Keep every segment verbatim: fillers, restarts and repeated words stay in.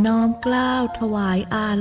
น้อมเกล้าถวายอาลัย สมเด็จพระพันปีหลวง พระแม่แห่งแผ่นดิน ผู้ทรงเมตตาเหนือเกล้า ขอพระองค์เสด็จสู่สวรรคาลัย ข้าพระพุทธเจ้า ข้าราชการและเจ้าหน้าที่ สถานีวิทยุกระจายเสียงแห่งประเทศไทย จังหวัดเชียงใหม่ กรมประชาสัมพันธ์ This is a moment of profound grief for the Kingdom of Thailand. We, the collective voices of Radio Thailand Chiang Mai, join the Thai nation in mourning the passing of our beloved Queen Mother, Her Majesty Queen Sirikit. Her life was a testament to the unwavering service, grace, and deep love for the Thai people. Our humble condolences and thoughts are with His Majesty the King, the royal family, and all the Thai people during this deeply sorrowful time. We will remember her forever. ငါဟုလႃးဟူယႃႉ ဆီၣ်စၢၣ်ထေႃးၵႃႈ ထႆးမီၵိူဝ်ဝဵင်း စီၤမီႇ ဢေႃႈ ဢေးလူး အစၢ် လႄႈ ၵႆႉပိူဝ်ႇဝဵင်း ထႃႈပႃႈတေႃႇ ငါဟု မီးမႃးလူႇၸႃးဝဵင်းယဝ်ႉ။ ငါဟုမီးဝဵင်း ဢေႃႈ ဢေးလူးလႄႈ မီးစီၤမီႇဝဵင်း ဢေႃႈ ပႃႈလူးၵႄႇလူး မုၼ်ၼေႃႇမၢၵ်ႇၶူဝ်းလူး ၵူဝ်ဢီးပိူဝ်ႇဝဵင်းယဝ်ႉ။ ငါဟု တၵ်းလႆႈလႄႈၵႃႈ ငါဟုမီးစီၤမီႇ ဢေႃႈ ဢေးလူး ထႃႈႁၢပ်ႇဝဵင်း ဢေႃႈ ၶေႃးလူး ယွၼ်ႉထႃႈၶႃႈထႃႈၵႃႈ တေႃႇၼေႃႈ ၶျႄးတူၺ်းယဝ်ႉ။ ငါဢေႃႈ တူဝ်လႄႈ လႃးဟူ ဆီၣ်စၢၣ်ဝဵင်း ဢေႃႈ တႃႈ လႃးဟူၶေႃး ပဝ်ႇသႄႇမႃး ၼႃႇၶႃႈ ပူဝ်ႇၽႄႈဝဵင်းယဝ်ႉ။ ငါဟုမီး တႄႉပဵၼ်ၽႄႈဂႃႈဝဵင်းၸိူဝ်းလႄႈ ငါဟုတၵ်းယႃႉတႄႉ ၸိူဝ်းလႄႈ တႄႉလႄႈ ၽႄႈဂႃႈဝဵင်းမႃးႁႄႉ ယႃႇၶႃႈ ငါဟု ဆီၣ်ယႃႉ ဢေႃႈ တူဝ်ၶေႃးလူး ၵႃႈတီႈၶျႄးဝဵင်း ဢေႃႈ ၶိူဝ်းဢေႃႈ ၶႃႈတႄႉၽႃႈ ၶႃႈသူယဝ်ႉ ဢႃႇသူယဝ်ႉဝဵင်းယဝ်ႉၵႃႈ ၶႃႈတႄႉတႄႉလႄႈ ဢေႃႈ တၵ်းၵႄႈၵႃႈ ၽူႈတႄႉလႃႈဝဵင်း ထႃႈပႃႈတေႃႇ ငါဟု ဆီၣ်ယႃႉ အစၢ်တၵ်းဂႃႈဝဵင်းယဝ်ႉ။ ငါဟု ဢေႃႈ တူဝ်ၶေႃးလူး ဢေႃႈ ၶိူဝ်းဢေႃႈ ၶႃႈ ၵႃႈတီႈၶျႄးဝဵင်း ဢိုဝ်ႇဝဵင်း ဢီးဝဵင်း မႃးၵူႈတီႈယႃႇလီလီ ထေႃးၵႃႈ ဢႃႇယီႇဢိုဝ်ႇဝဵင်း ၶႃႈသူၽႄႈဝဵင်းယဝ်ႉ။ ဢေႃႈ လႄႈၵေႃႈ ငါဟု ဢေႃႈ တူဝ်ၶေႃးလူး ဢေႃႈ ၶိူဝ်းဢေႃႈ ၶႃႈ ၵႃႈတီႈယႃႇယႃႇ မႃးတႄႉလႃႈဝဵင်းလႄႈၵေႃႈ ငါဟု ဆီၣ်ယႃႉ ထေႃးၵႃႈ အစၢ်တၵ်းမႃးဂႃႈဝဵင်း ၶႃႈသူ ငါဟုမီး တႄႉပဵၼ်ၽႄႈဂႃႈဝဵင်းၸိူဝ်းလႄႈ ငါဟု တႄႉမူႇတႄႉသိူဝ်း တႄႉၽႄႈလႄႈ ဢေႃႈ တၵ်းယႃႉလႄႈလႄႈ ဢႃႇသူယဝ်ႉဝဵင်း ဢေႃႈ ဝိူဝ်ႇပူႇတႃႇဝဵင်း ၵၢၼ်တႄႉၽႃႈ ၶႃႈသူ တၵ်းၵႄႈ ၶႃႈတႄႉၵႃႈၵႃႈ တီႈၶျႄးဝဵင်း ထႃႈပႃႈတေႃႇ ငါဟုမီး တႄႉပဵၼ် ၸိူဝ်းၶႄႉၽႄႈလႃႈဂႃႈဝဵင်းယဝ်ႉ။ ၸိူဝ်းလႄႈ ငါဟု ထႆးၸေႃးမေႃႈၶူဝ်းၶႃႈ ငါဟုမီးယႃႉထႃႈ တေႃႇၶေႃးပီႇလၢတ်ႈတႃႇဝဵင်း ပုၼ်ႈလႃႈဝဵင်း တႄႉသိုဝ်ႇသႄႉၼီႈ သႄႉႁႃႈပႃႈ မၢတ်ႉၶျ်ႁႃႈပႃႈ ၼီႈႁဵင်ႁႃႈ တႄႉသိုဝ်ႇဢွၵ်ႇၶွပ်ႇထႃႈ မိူဝ်ႈ ဝိတ်ႉထယႃႇလႆး ဝိၸႃႇၵၢၼ်သိုၵ်းသႃႇ ပြႃႇသႃႇမိတ်ႉ ၵူႈဝဵင်း ဢေႃႈ ၶေႃးလူး ၸၢၵ်ႈၵူၺ်းထႃႈ ထႆးၸေႃးမေႃႈၶူဝ်းၶႃႈ ငါဟုမီးယႃႉထႃႈ ပီႇယႃႉလၢတ်ႈတႃႇဝဵင်း တေႃႇၶေႃးတႄႉၽႃႈယဝ်ႉ။ คณะรัฐมนตรี မႃးတိတ်ႉၸေႃႇတႃႇဝဵင်းၶႃႈသိုဝ်ႈ ၼိုင်ႈၶျ်ၵေႃႉၼီႈ တႄႉသိုဝ်ႇႁႃႈပႃႈ ၼီႈႁဵင်ႁႃႈၶေႃႈ သိုဝ်ႇၶေႃႈဝဵင်း ဢေႃႈ ယႃႉဢေႃႈ ၶေႃးလူး မႃးတိတ်ႉၸေႃႇလႄႈ ၸီႉထိတ်ႉတႃႇဝဵင်းၶႃႈသိုဝ်ႈ ငါဟုမီးယႃႉ ပႃႇတေႇဝႄႈၽေႃႉ ပႃႇႁႃႈၸေႃႇၶျႄးဝဵင်း ငါဟုထႆးမီၵူႈၶေႃႈ ၶျႄးဢဝ်ဝဵင်း ၶေႃးတႄႉၽႃႈထႃႈ ပႃႇတေႇပီႇ တႄႉၵူၺ်းလႄႈ ၸီႉထိတ်ႉတႃႇဝဵင်းၶႃႈသိုဝ်ႈ မီးဝဵင်း ဢေႃႈ လဵဝ်ၶႃႈ မႃႇတြႃႇ တႄႉသိုဝ်ႇ ဢေႃႈ ၶေႃးလူး ၵူဝ်ႇပုတ်ႉတႃႇဝဵင်း ငါဟုမီး ဢေႃႈ ၶေႃးလူး ၶျေႃႇတေႃႇ ၶျေႃႇလူႇၽေႃႉဝဵင်း พระราชบัญญัติ ၼီႈႁဵင်ႁႃႈႁႃႈ ၼိုင်ႈသိပ်းၼီႈၶေႃႈ ဢေႃႈ ၶေႃးလူး ၵူဝ်ႇပုတ်ႉတႃႇဝဵင်းၶႃႈသိုဝ်ႈ ထႆးမီၵူႈၶေႃးလူး ၽေႃႇလူႇလႃႈလႄႈ ၶျႄးလႃႈမေႃႇဝဵင်း ၶေႃးတႄႉၽႃႈ လႄႈ ထႃႈပီႇယႃႉပြႃႇဝၢတ်ႈတႄႉၽႃႈ ၶႃႈတႄႉ ၸႂ်ႉၸေႃႇဝဵင်း ၶေႃးတႄႉၽႃႈ ထႆးမီၵူႈၶေႃးလူး လူႇလႃႈတႃႇဝဵင်း မီးဝဵင်း ဢေႃႈ လဵဝ်ၶႃႈ กฎหมาย ၶႃႈသိုဝ်ႈ ၶႃႈတႄႉ လူႇလႃႈလႄႈ ၶျႄးၽႄႈတူဝ်ဢေႃႈ ပေႃး ငါဟုမီးယႃႉတႄႉၽႃႈထႃႈ สถานะคนต่างด้าวเข้าเมืองโดยชอบกฎหมาย ၵူဝ်ႇပုတ်ႉတႃႇဝဵင်း ပႃႇတေႇပီႇ တႄႉၵူၺ်းလႄႈ ၸီႉထိတ်ႉတႃႇဝဵင်းယဝ်ႉ ပိူဝ်ႈတႃႇလႄႈ မႃႇတြႃႇ သိုဝ်ႇထဝီႇ ဢေႃႈ ၶေႃးလူး ၵေႃႈ ၵူဝ်ႇပုတ်ႉတႃႇဝဵင်း พระราชบัญญัติสัญชาติ ၼီႈႁဵင်ႁႃႈႁႃႈႁႃႈ ၶေႃႈ ဢေႃႈ ၶေႃးလူး ၵေႃႈ ၵူဝ်ႇပုတ်ႉတႃႇဝဵင်းလႄႈ ငါဟုထႆးမီၵူႈၶေႃးလူး ပေႃႇဝဵင်း ၶျေႃႇ မႆႈၵႃႈ ဢေႃႈ ပေႃႇဢီးတႄႉၽႃႈ ထႆးမီၵူႈၶေႃးလူး ၶျႄးမေႃႇလႄႈ ထႃႈပီႇယႃႉပြႃႇဝၢတ်ႈ ဢေႃႈ ၶေႃးလူး ပႃႇမႃႉၸေႃႇႁဵတ်ႇဝဵင်းၵႃႈ ယႃႉတႄႉၽႃႈလႄႈ သၼ်ႇၶျၢတ်ႈထႆးတႄႉၽႃႈ လေႃႇၽႄႈဝဵင်းၸေႉ ၵူ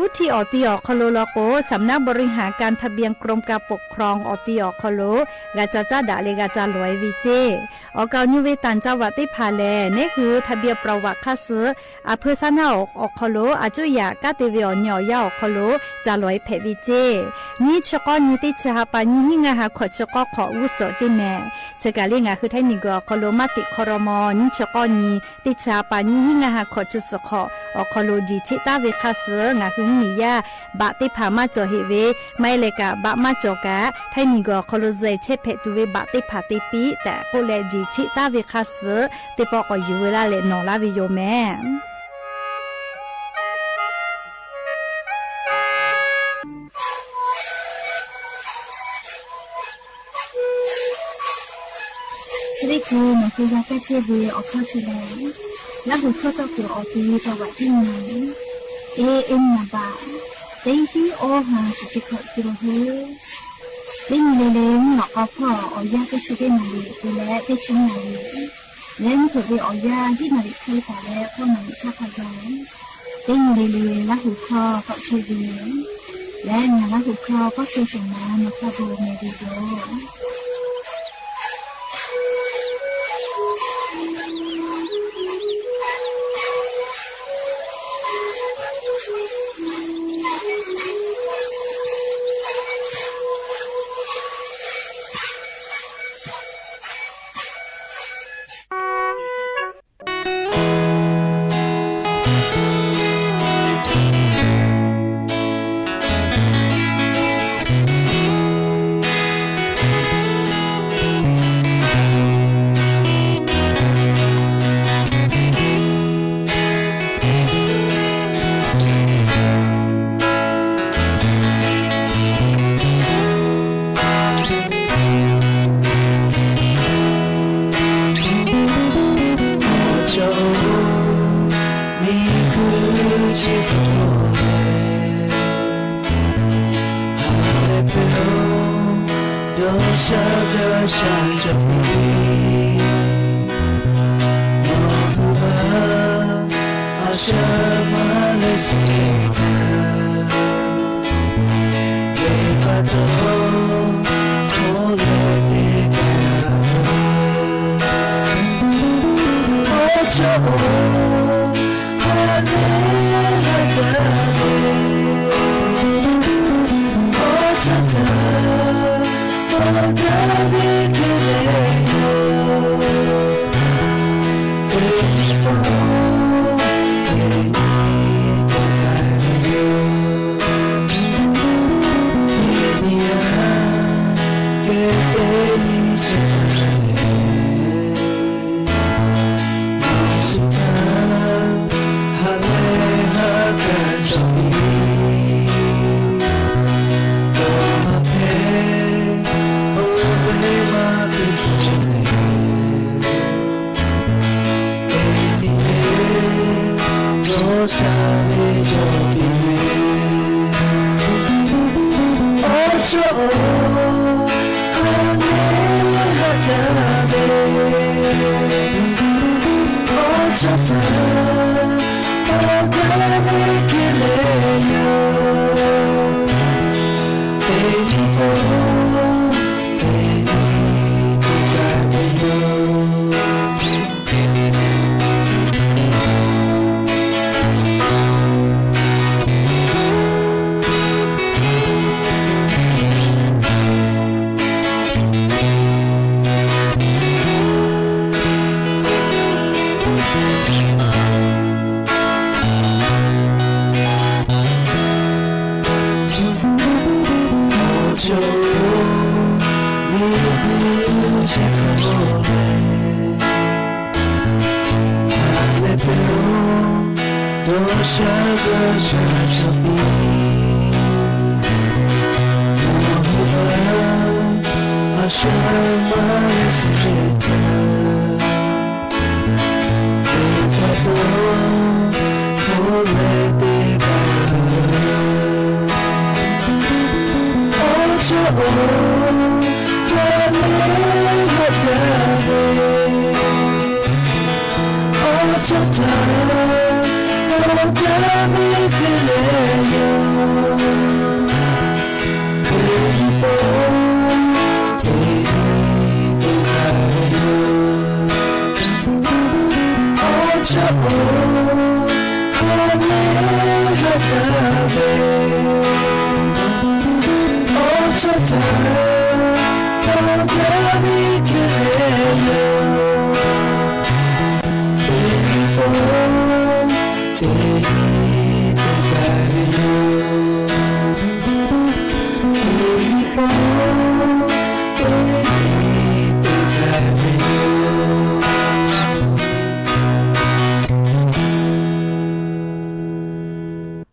ႈတီႈဢေႃႈ ออกคอโลลอโก สำนักบริหารการทะเบียนกรมการปกครอง ออกตีออกคอโล กาจาจ้าดะเลกาจาหลวยวีเจ้ ออกเก่าอยู่เวต่างจังหวัดเต๊ผ่าแล เนหือทะเบียนประวัติค่าซื้อ อำเภอซ้ายน้ำออก ออกคอโล อาจุยะ ก้าเตเวออกเนียออกยาออกคอโล จาหลวยแผะวีเจ้ ยี่สิบก้อยี่ ตี้ชื่อฮาปา ยี่สิบห้างานหาขอด ชื่อก้อขอด อาวุโสเจ้าแม่ เชิงกาเลียงงาคือไทยมีเกอออกคอโล มติครม ยี่สิบก้อยี่ ตี้ชื่อฮาปา ยี่สิบห้างานหาขอด ชื่อสะขอด ออกคอโล ดีเช็คต้าเวค่าซื้อ งาคือมียา บาทเต๊ผ่ามาจ่อเหตุเว ไม่เลยกะบาทมาจ่อกะ ไทยมีเกอออกคอโล เจยเช็คแผะตูเวบาทเต๊ผ่าเต๊ปี้ แต่ก็แลดีเช็คต้าเวค่าซื้อ เต๊ปอก่ออยู่เวลาแลหนอลาวิโยแม่ ชะนี้คือหนังสือยาแก้เช็คเวออกข้อเชลย และหัวข้อก็เกี่ยวออกตีประวัติตี้หนึ่ง เอเอ็ม นาบา เต็งตี้โอหาสิบเจ็ดกิโลเฮิรตซ์ เต็งเลเลงหนอกอพ่อออกยาแก้เช็คได้นาลี และได้ชิ้นนาลี และเกิดไปออกยาที่นาลีไทยแต่และพ่อนาลีชาพยอง เต็งเลเลงและหัวข้อก็คือเรียน และงานและหัวข้อก็คือส่งมาในครอบครัวในวิดีโอ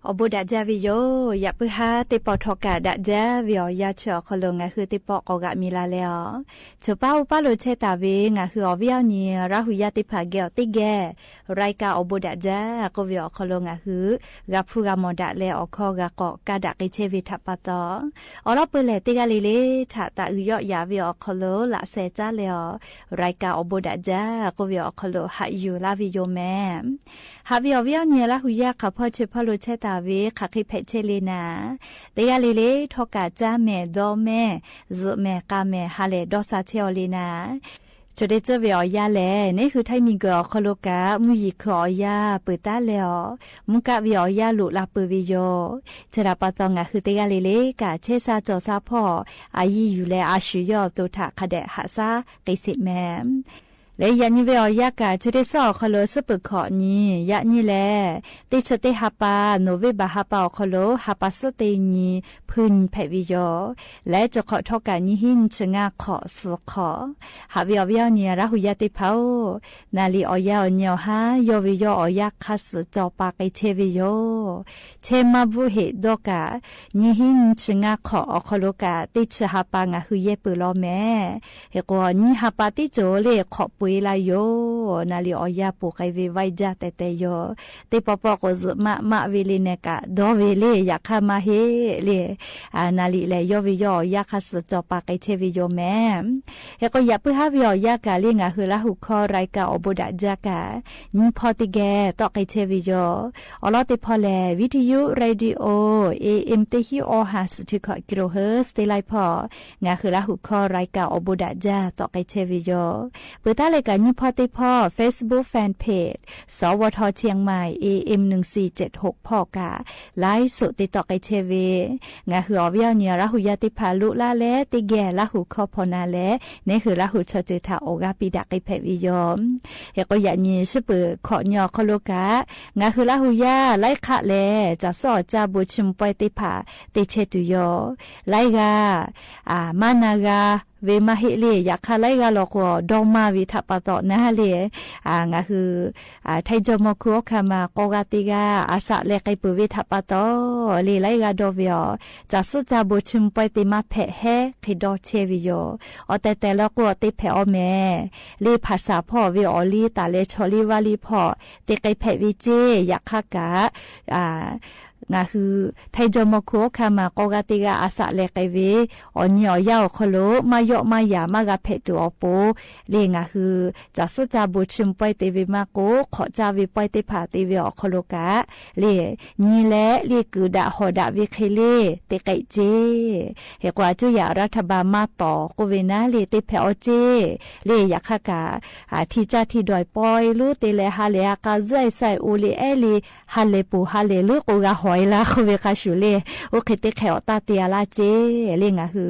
အိၣ်ဘူးဒၣ်ဒၢဝဲယိၤ, ယၣ်ပုၢ်ဟါ တ့ပီထီၣ်ကၣ်ဒၣ်ဒၢဝဲအီၤ ယၤဆၢအီၤခီလိာ် ငါဟုတ့ပီၣ်ကိးဂၤမံၤလၢ်လၢအီၤ ဆိပာ်အိၣ်ပာ်လိာ်ဆဲးတၢ်ဝဲ ငါဟုအီၤဝဲအီၤန့ၣ် ရၤဟူယၤတ့ၢ်ဖးဂဲၤအီၤတ့ၢ်ဂဲၤ, ရၤကၣ်အိၣ်ဘူးဒၣ်ဒၢ ကိးဝဲအီၤခီလိာ် ငါဟု ဂၤဖုဂၤမီၢ်ဒၣ်လဲာ် အိၣ်ခီဂၤကီၢ် ကါဒၣ်က့ၤဆဲးဝဲထးပာ်တီၢ် အီၤလီၤပၢၢ်လဲၣ်တ့ၢ်ဂၤလံလံ, ထးတၢ်အုၣ်ယီၣ်ယၤဝဲအီၤခီလိာ် လၢ်စဲးကၠၢလဲာ်အီၤ, ရၤကၣ်အိၣ်ဘူးဒၣ်ဒၢ ကိးဝဲအီၤခီလိာ် ဟးယူၢ်လၢ်ဝဲယိၤမဲာ် ဟးဝဲအီၤဝဲအီၤန့ၣ် ရၤဟူယၤ ခးဖီၣ်ဆဲးဖီၣ်လိာ်ဆဲးတၢ်ဝဲ ခးဃ့ဖဲးဆဲးလံနၤ, တ့ၢ်ဂၤလံလံ, ထီၣ်ကၣ်ကၠၢမဲာ်ဒီးမဲာ်, စူးမဲာ်ကါမဲာ် ဟးလဲၣ်ဒီးစၢ်ဆဲးအီၤလံနၤ, ဆိတ့ၢ်ကၠၢဝဲအီၤယၤလဲၣ်, န့ၣ်ဟုထၢၣ်မံၤကၢၢ်အီၤခီလိာ်ကၣ် မုၢ်ယံၤခုၣ်အီၤယၤ ပၢၢ်တၢ်လဲာ်အီၤ, မူကးဝဲအီၤယၤလိာ်လၢ်ပၢၢ်ဝဲယိၤ, ဆဲးတၢ်ပာ်တီၢ် ငါဟုတ့ၢ်ဂၤလံလံကၣ် ဆဲးစၢ်စီၤစၢ်ဖီၣ် အယံၤယူၢ်လၢအါဆူၣ်ယီၤအသိး ထးခးဒဲးဟးစၢ်က့ၤစ့းမဲာ် လၢယၤန့ၣ်ဝဲအီၤယၤကၣ် ဆိတ့ၢ်ကၠၢအီၤခီလိာ် စ့ၢ်ပၢၢ်ခီၣ်န့ၣ် ယၤန့ၣ်လဲၣ်, တ့ၢ်ဆၢတ့ၢ်ဟးပာ် နိၣ်ဝ့ဘၢၣ်ဟးပာ်အီၤခီလိာ် ဟးပာ်စ့ၢ်တ့ၢ်နံၤ ဖုၣ်နံၤဖဲးဝဲယိၤ, လၢကၠီၣ်ခီၣ်ထီၣ်ကၣ် နံၣ်ဟံၣ်နံၣ်ဆံငါခီၣ် စူးခီၣ်, ဟးဝဲအီၤဝဲအီၤန့ၣ် ရၤဟူယၤတ့ၢ်ဖးအိၣ်, နၤလံအီၤယၤအီၤန့ၣ်အီၤဟါ ယီၢ်ဝဲယီၤအီၤယၤခါစၢ်စီၤပၤက့ၤဆဲးဝဲယိၤ ဆဲးမၤဘူၣ်ဟ့ၣ်ဒီးကၣ် နံၣ်ဟံၣ်နံၣ်ဆံငါခီၣ်အီၤခီလိာ်ကၣ် တ့ၢ်ဆၢဟးပာ် ငါဟုယဲၢ်ပၢၢ်လီၤမဲာ်, ဟ့ၣ်ကိးနံၣ်ဟးပာ်တ့ၢ်ကၠိလၢခီၣ်ပှ့ၤလၢယိၤ, နၤလံအီၤယၤပူၤဃဲၤဝဲဝဲဒၣ်တဲတဲယိၤ, တ့ၢ်ပီၣ်ပီၣ်ကိးစူးမးမးဝဲလံန့ၣ်ကၣ် ဒီးဝဲလံ ယခါမၤဟ့ၣ်လံ နၤလံလဲၣ် ယီၢ်ဝဲယီၤအီၤယၤခါစၢ်စီၤပၤက့ၤဆဲးဝဲယိၤမဲာ် ဟ့ၣ်ကိးယၣ်ပုၢ်ဟါဝဲအီၤယၤကၣ်လံ ငါဟုလၢဟူၣ်ခီ ရၤကၣ်အိၣ်ဘူးဒၣ်ဒၢကၣ် နံၣ်ဖီတ့ၢ်ဂဲၤ တီၣ်က့ၤဆဲးဝဲယိၤ, အီၤလီၤတ့ၢ်ဖီလဲၣ် ဝံထယု ရေဒီယို A M တဟံးအီဟး စူၣ်ထူၣ်ခီၣ်ကံရိဟၢ စတ့လၢ်ဖီၣ်, ငါဟုလၢဟူၣ်ခီ ရၤကၣ်အိၣ်ဘူးဒၣ်ဒၢ တီၣ်က့ၤဆဲးဝဲယိၤ, ပၢၢ်တၢ်လၢကၣ်နံၣ်ဖီတ့ၢ်ဖီ Facebook Fan Page စဝထချၢၣ်မဲၣ် A M နုၢ်စံၣ်စၢၣ်ဟူၣ်ဖီၣ်ကၣ် လၢၢ်စိး တ့ၢ်တီၣ်က့ၤဆဲးဝဲ ငါဟုအီၤဝဲအီၤန့ၣ် ရၤဟူယၤတ့ၢ်ဖးလိာ်လၢ်လဲၣ် တ့ၢ်ဂဲၤလၢဟူၣ်ခီဖီနၤလဲၣ် န့ၣ်ဟုလၢဟူၣ်ဆီၣ်တံၢ်ထးအိၣ်ဂၤပံးဒၣ်က့ၤဖဲးဝဲယိၤ, ဟ့ၣ်ကိးယၣ်န့ၣ် စ့ၢ်ပၢၢ်ခီၣ်န့ၣ်အီၤခီလိာ်ကၣ် ငါဟုလၢဟူၣ်ယၤ လၢခးလဲၣ် စၢ်စၢ်အီၤကၠၢ် ဘိၣ်ဆူၣ်ပှဲၤတ့ၢ်ဖး တ့ၢ်ဆဲးတုၤယိၤ, လၢဂၤ မၤနၤဂၤ ဝဲမၤဟ့ၣ်လံ ယခါလၢဂၤလီၤကီး ဒီမါဝဲထးပာ်တီၢ်နၤလံ, ငါဟု ထၢၣ်ကၠီၣ်မီၢ်ခိၣ် အခါမး ကိးဂၤတ့ၢ်ဂၤ အစးလဲၤကဲပၢၢ်ဝဲထးပာ်တီၢ်လံ လၢဂၤဒီးဝဲအီၤ စၢ်စၢ်ကၠၢ် ဘိၣ်ဆူၣ်ပှဲၤတ့ၢ်မၤဖဲးဟဲ ဃ့ဒီးဆဲးဝဲယိၤ, အီၤတဲတဲလီၤကီး တ့ၢ်ဖဲးအီၤမဲာ် လံဖးစၢ်ဖီၣ်ဝဲအီၤလံ တၢ်လဲၤဆီၣ်လံဝါလံဖီၣ် တ့ၢ်ကဲဖဲးဝဲက့ ယခါကၣ် ငါဟု ထၢၣ်ကၠီၣ်မီၢ်ခိၣ် အခါမး ကိးဂၤတ့ၢ်ဂၤ အစးလဲၤကဲဝဲ အီၤန့ၣ်အီၤယၤအီၤခီလိာ် မၤယီၣ်မၤယၤ မၤဂၤဖဲးတုၤအီၤပူၤလံ ငါဟု စၢ်စၢ်ကၠၢ် ဘိၣ်ဆူၣ်ပှဲၤတ့ၢ်ဝဲမၤကိး ခီၣ်ကၠၢ်ဝဲပှဲၤတ့ၢ်ဖးတ့ၢ်ဝဲအီၤခီလိာ်ကၣ်လံ, နံၤလဲၣ် လံကုၢ်ဒၣ်ဟီၣ်ဒၣ်ဝဲခဲလံ တ့ၢ်ကဲက့ ဟ့ၣ်ကိးအကၠိယၣ် ရၤထၢၣ်ဘၣ်မၤတီၢ်ကီးဝဲနၤလံ တ့ၢ်ဖဲးအီၤက့ လံ ယခါကၣ် ထံကၠၢ်ထံဒွးပီၣ်လၢတ့ၢ်လဲၤ ဟးလဲၤအကါ စဲးစဲးအိၣ်လံအဲၣ်လံ ဟးလဲၤပူၤဟးလဲၤလၢကိးဂၤဟီၣ်အံၤလၢ ဃိဝဲဃါဆူၣ်လံ အိၣ်ဃ့တ့ၢ်ခဲအီၤတၢ်တ့ၢ်အလၢက့လံ ငါဟု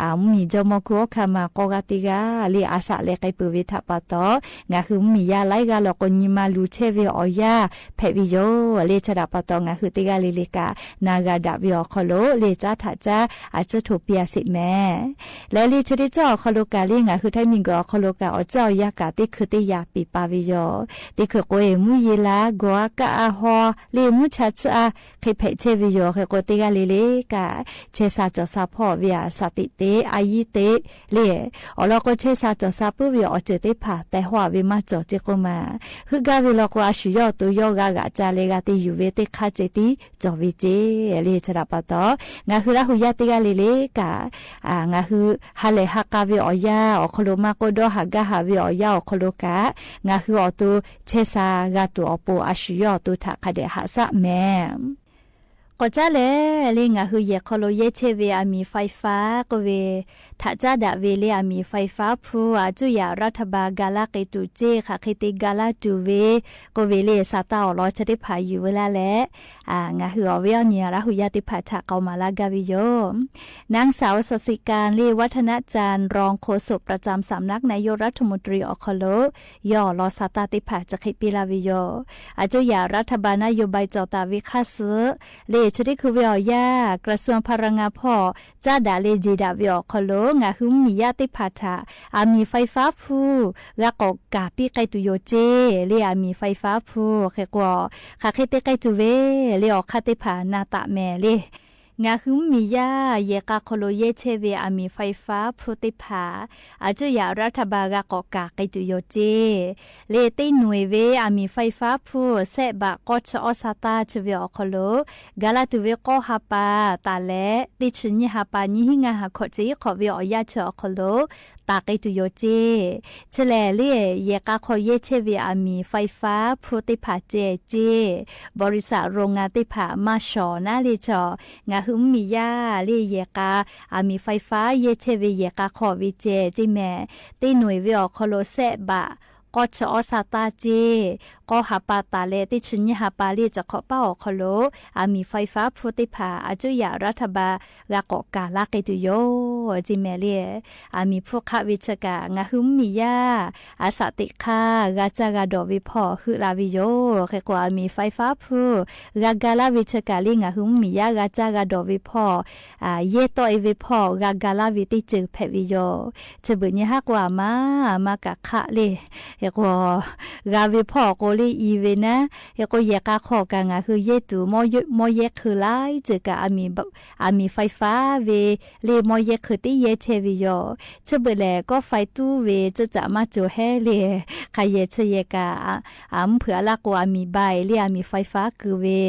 မုၢ်မံၤကၠီၣ်မီၢ်ခိၣ် အခါမး ကိးဂၤတ့ၢ်ဂၤလံ အစးလဲၤကဲပၢၢ်ဝဲထးပာ်တီၢ် ငါဟု မုၢ်မံၤယၤလၢဂၤလီၤကီး နံၤမၤလူၤဆဲးဝဲအီၤယၤ ဖဲးဝဲယိၤလံ ဆဲးတၢ်ပာ်တီၢ် ငါဟုတ့ၢ်ဂၤလံလံကၣ် နၤဂၤဒၣ်ဝဲအီၤခီလိာ်လံ ကၠၢ်ထးကၠၢ် အကၠိထိၣ်ပျၢ်စ့းမဲာ် လဲၤလံ ဆိတ့ၢ်ကၠၢ်အီၤခီလိာ်ကၣ်လံ ငါဟုထၢၣ်မံၤကၢၢ်အီၤခီလိာ်ကၣ် အီၤကၠၢ်အီၤယၤကၣ် တ့ၢ်ခုးတ့ၢ်ယၤပံးပာ်ဝဲယိၤ, တ့ၢ်ခုးကိးအံၤ မူယံၤလၢ ဂီၤအကၣ်အဟီ လံမူဆါဆါ ဃ့ဖဲးဆဲးဝဲယိၤ ဟ့ၣ်ကိးတ့ၢ်ဂၤလံလံကၣ် ဆဲးစၢ်ကၠီၣ်စၢ်ဖီၣ်ဝဲအစးတ့ၢ်တ့ၢ် အယံၤတ့ၢ်လံ အီၤလီၤကီး ဆဲးစၢ်ကၠီၣ်စၢ်ပုၢ်ဝဲအီၤစၢၤတ့ၢ်ဖး တဲဟီၣ်ဝဲမၤကၠီၣ်စ့ၢ်ကီးမး ဟုးဂၤဝဲလီၤကီး အဆူၣ်ယီၤအသိး ယီၤဂၤဂၤကၠၢ်လဲၤဂၤတ့ၢ်ယူၢ်ဝဲတ့ၢ်ခါစ့ၢ်တံၢ် ကၠီၣ်ဝဲစ့ၢ်လံ ဆဲးတၢ်ပာ်တီၢ် ငါဟုလၢဟူၣ်ယၤတ့ၢ်ဂၤလံလံကၣ် ငါဟု ဟးလဲၤဟးကါဝဲအီၤယၤအီၤခီလိာ် မၤကိးဒီးဟးဂၤဟးဝဲအီၤယၤအီၤခီလိာ်ကၣ် ငါဟုအီၤတိၢ် ဆဲးစၢ်ဂၤတိၢ်အီၤပိာ် အဆူၣ်ယီၤအသိး ထးခးဒဲးဟးစၢ်မဲာ် ဃိုက်စဲလဲၣ် လၢငါဟုယဲၢ်ခီၣ်လိာ်ယဲၢ်ဆဲးဝဲအမံၤ ไฟฟ้า ကိးဝဲ ထးစၢ်ဒၣ်ဝဲလၢအမံၤ ไฟฟ้า ဖု အစိယၤ รัฐบาล ဂၤလၢက့ၤတုၤစ့ ဃးဃ့တ့ဂၤလၢတုၤဝဲ ကိးဝဲလၢ စးတၢ်အီၣ်လီၤဆၢသ့ၣ်တဖၣ် ယံၤဝဲလၢ်လဲၣ်. အ ငါဟုအီၤဝဲအီၤန့ၣ် ရၢ်ဟူယၢ်သ့ၣ်တဖၣ်ထးကီမၤလၢဂၤဝဲယိၤ นางสาว ศศิการ လၢ วัฒนจันทร์ รองโฆษกประจำสำนักนายกรัฐมนตรี အီၣ်ခီၣ်လိာ် ယီၢ်အီၣ်လီၤစးတၢ်သ့ၣ်တဖၣ် စးဃ့ပ့ၤလၢ်ဝဲယိၤ အစိယၤ รัฐบาล นโยบาย ကျော်သာ ဝဲခါစၢၣ် လၢဆၢထၢၣ်ခုဝဲအီၤယၢ် กระทรวงพลังงาน ဖီၣ် စၢ်ဒၣ်လၢ เจ ဒၣ်ဝဲအီၣ်ခီၣ်လိာ် ငါဟုမုၢ်မံၤယါသ့ၣ်တဖၣ်ထး အမံၤ ไฟฟ้า ဖု ဂၤကိးကးပံးကဲတုၤယိၤစ့ လၢအမံၤ ไฟฟ้า ဖု ဃ့ကွီၢ် ဃးဃ့တ့ကဲတုၤဝဲ လၢအီၣ်ခါသ့ၣ်တဖၣ် နၢ်သးမဲာ်လၢ ငါဟုမုၢ်မံၤယါ ယဲၢ်ကးခီၣ်လိာ်ယဲၢ်ဆဲးဝဲအမံၤ ไฟฟ้า ဖုသ့ၣ်တဖၣ် အစိယၤ รัฐบาล ဂၤကိးကးက့ၤတုၤယိၤစ့ လၢတ့ၢ်နွံဝဲအမံၤ ไฟฟ้า ဖု စဲးဘး ကီၢ်ဆၢအီၣ်စးတၢ်ဆၢဝဲအီၣ်ခီၣ်လိာ် ဂၤလၢတုၤဝဲ ကီၢ်ဟးပာ် တၤလဲၣ် တ့ၢ်ဆံနံၣ်ဟးပာ် နံၣ်ဟံၣ်ငါဟးခီၣ် စ့ဟံၣ်ခီၣ်ဝဲအီၤယၢ်ဆၢအီၣ်ခီၣ်လိာ် တးက့ၤတုၤယိၤစ့ ဆဲးလဲၣ် လၢ ယဲၢ်ကးခီၣ်ယဲၢ်ဆဲးဝဲအမံၤ ไฟฟ้า ဖုသ့ၣ်တဖၣ်စဲးစ့ บริษัท โรงงาน သ့ၣ်တဖၣ် မၤဆှီၣ်နၤလၢဆီၣ် ငါဟုမုၢ်မံၤယါ လၢယဲၢ်ကး အမံၤ ไฟฟ้า ယဲၢ်ဆဲးဝဲယဲၢ်ကးခီၣ်ဝဲစဲးစ့မဲာ် တ့ၢ်နွံဝဲအီၣ်ခီၣ်လိာ်စဲးဘး ကီၢ်ဆၢအီၣ်စးတၢ်စ့ ကီၢ်ဟးပာ်တၤလဲၣ် တ့ၢ်ဆံနံၣ်ဟးပာ်လၢ စခီပာ်အီၣ်ခီၣ်လိာ် အမံၤ ไฟฟ้า ဖုသ့ၣ်တဖၣ် အစိယၤ รัฐบาล ဂၤကိးကးလၢက့ၤတုၤယိၤ စ့မဲာ်လၢ အမံၤဖုခးဝဲဆၢကး ငါဟုမုၢ်မံၤယါ အစးသ့ၣ်ခါ ဂၤစၢ်ဂၤဒီးဝဲဖီၣ် ဟုးလၢ်ဝဲယိၤ ဃ့ကွီၢ် အမံၤ ไฟฟ้า ဖု ဂၤကးလၢ်ဝဲဆၢကးလၢ ငါဟုမုၢ်မံၤယါ ဂၤစၢ်ဂၤဒီးဝဲဖီၣ် အ ယဲၢ်တီၢ်အ့ၣ်ဝဲဖီၣ် ဂၤကးလၢ်ဝဲတ့ၢ်စၢၤဖဲးဝဲယိၤ ဆၢဘၣ်ညါဟးကွၢ်မါ မါကးခးလၢ ဃ့ကွီၢ် ဂၤဝဲဖီၣ်ကိးလၢအံၤဝဲနၤ ဃ့ကွီၢ် ယဲၢ်ကးခီၣ်ကး ငါဟုယဲၢ်တုၤ မီၢ်ယဲၢ်ခုးလၢစၢၤကး အမံၤ ไฟฟ้า ဝဲ လၢမီၢ်ယဲၢ်ခုးတ့ၢ်ယဲၢ်ဆဲးဝဲယိၤ ဆၢဘၣ်လဲၣ် ကီၢ် ไฟ တူၢ်ဝဲ စၢ်စးမၤစၢၤဟဲလၢ ခးယဲၢ်ဆၢယဲၢ်ကး အ မုၢ်ဖုးအလၢ်ကိးအမံၤဘၣ်အံၤလၢ အမံၤ ไฟฟ้า ကုၤဝဲ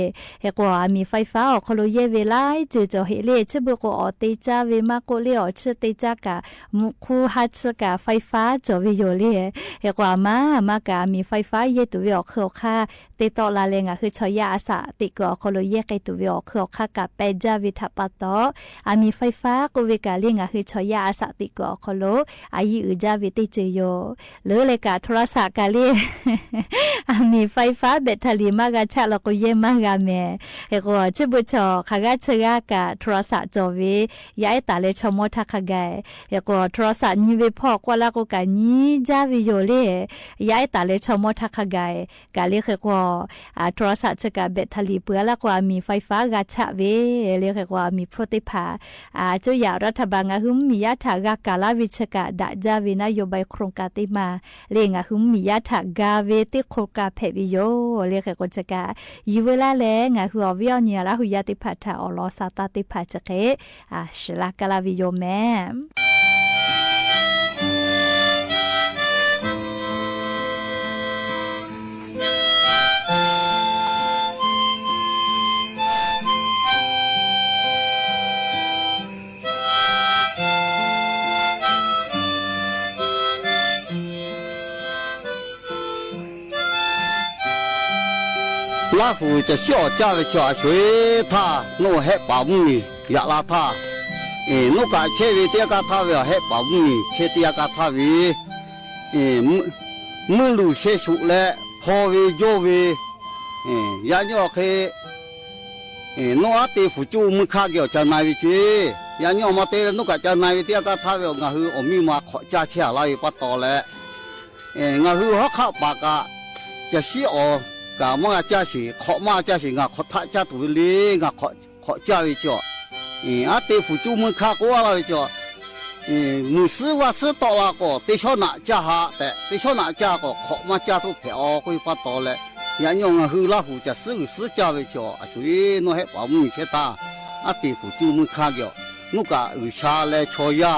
ဃ့ကွီၢ် အမံၤ ไฟฟ้า အီၣ်ခီၣ်လိာ်ယဲၢ်ဝဲလၢစၢၤကၠီၤဟ့ၣ်လၢ ဆၢဘၣ်ကိးအီၣ်တ့ၢ်ကၢ်ဝဲ မၤကိးလၢအီၣ်ဆၢတ့ၢ်ကၢ် ကး မူးခူဟးဆၢကး ไฟฟ้า ကၠီၤဝဲယိၤလၢ ဃ့ကွီၢ်မါ မါကး အမံၤ ไฟฟ้า ယဲၢ်တုၤဝဲအီၣ်ခုးအီၣ်ခါ တ့ၢ်တီၢ်လၢ်လၢ ငါဟုဆီၣ်ယါအစးသ့ၣ်ကုးအီၣ်ခီၣ်လိာ် ယဲၢ်က့ၤတုၤဝဲအီၣ်ခုးအီၣ်ခါ ကးပဲာ်ကၢ်ဝဲထးပာ်တီၢ် အမံၤ ไฟฟ้า ကိးဝဲကးလၢ ငါဟုဆီၣ်ယါအစးသ့ၣ်ကုးအီၣ်ခီၣ်လိာ် အယံာ်အုၣ်ကၢ်ဝဲတ့ၢ်စၢၤယိၤ လၢလၢကး โทรศัพท์ ကးလၢ အမံၤ ไฟฟ้า แบตเตอรี่ မၤဂၤဆးလီၤကိးယဲၢ်မၤဂၤမဲာ် ဃ့ကွီၢ် ဆၢဘၣ်ဆီၣ် ခးဂၤဆၢဂၤကး โทรศัพท์ ကၠီၤဝဲ ယအဲၣ်တၢ်လၢဆီမိၢ်ထးခါဂၤ ဃ့ကွီၢ် โทรศัพท์ နံၤဝဲဖီၣ် ကွၢ်လၢ်ကိးကးနံၤကၢ်ဝဲယိၤလၢ ယအဲၣ်တၢ်လၢဆီမိၢ်ထးခါဂၤ ကးလၢဃ့ကွီၢ် အ โทรศัพท์ ဆၢကး แบตเตอรี่ ပှၤလၢ်ကိးအမံၤ ไฟฟ้า ဂၤဆးဝဲ လၢဃ့ကွီၢ် အမံၤဖုသ့ၣ်တဖၣ် အ အစိယၤ รัฐบาล ငါဟုမုၢ်မံၤယါထး ဂၤကးလၢ်ဝဲဆၢကး ဒၣ်ကၢ်ဝဲ นโยบาย โครงการ သ့ၣ်မး လၢ ငါဟုမုၢ်မံၤယါထး ဂၤဝဲတ့ၢ် โครงการ ဖဲးဝဲယိၤ လၢဃ့ကွီၢ်ဆၢကး ယံာ်ဝဲလၢ်လၢ် ငါဟုအီၣ်ဝဲအီၣ်န့ၣ် အလၢ်ဟူယါသ့ၣ်တဖၣ်ထး အီၣ်လီၤစးတၢ်သ့ၣ်တဖၣ်ဆၢဃ့ အ ရှုလၢ်ကလၢ်ဝဲယိၤမဲာ် လၢ်ဟူတဆှီအီၣ်ကၢ်ဝဲဆှီ အဆွေထၢ် နအိၣ်ဟဲပာ်မုၢ်နံၤ ယၣ်လါထၢ် အဲ နအိၣ်ကးဆဲးဝဲတ့ၢ်အကါထၢ်ဝဲ အဟဲပာ်မုၢ်နံၤ ဆဲးတ့ၢ်အကါထၢ်ဝဲ အဲ မုၢ်လူၢ်ဆဲးဆူးလၢ ဖီဝဲယိၣ်ဝဲ အဲ ယၣ်ညီၣ်ဃ့ အဲ နအိၣ်အါတ့ၢ်ဖူးကၠူၣ်မုၢ်ခါက့ၤအီၤ ကၢ်နၤဝဲဆှီ ယၣ်ညီၣ်မၤတ့ၢ်လၢနအိၣ်ကးကၢ်နၤဝဲတ့ၢ်အကါထၢ်ဝဲ အီၣ် ငါဟုအီၣ်မံမၤခိးကၢ်ဆဲးအလါဝဲပှၤတီၤလဲၣ် အဲ ငါဟုဟီၣ်ခးပာ်ကး ကဆှီအီၣ် ကးမၤကၢ်ဆှီ ခိးမၤကၢ်ဆှီ ငါခိးထးကၢ်တူၢ်ဝဲလံ ငါခိးကၢ်ဝဲဆှီ အဲ အါတ့ၢ်ဖူးကၠူၣ်မုၢ်ခါကိးအါလၢ်ဝဲဆှီ အဲ မုၢ်သံဝါသံတီၢ်လၢ်ကိး တ့ၢ်ဆီၣ်နးကၢ်ဟးတဲ တ့ၢ်ဆီၣ်နးကၢ်ကိး ခိးမၤကၢ်ထူၣ်ဖဲးအီၤ ကွၢ်ပှၤတီၤလဲၣ် ယၣ်ညီၣ် ငါဟုလၢ်ဟူကဆှီဂုာ်ဆှီကၢ်ဝဲဆှီ အဆွေ နအိၣ်ဟဲပာ်မုၢ်နံၤဆဲးတၢ် အါတ့ၢ်ဖူးကၠူၣ်မုၢ်ခါက့ၤအီၤ နအိၣ်ကးအုၣ်ဆါလၢဆီယါ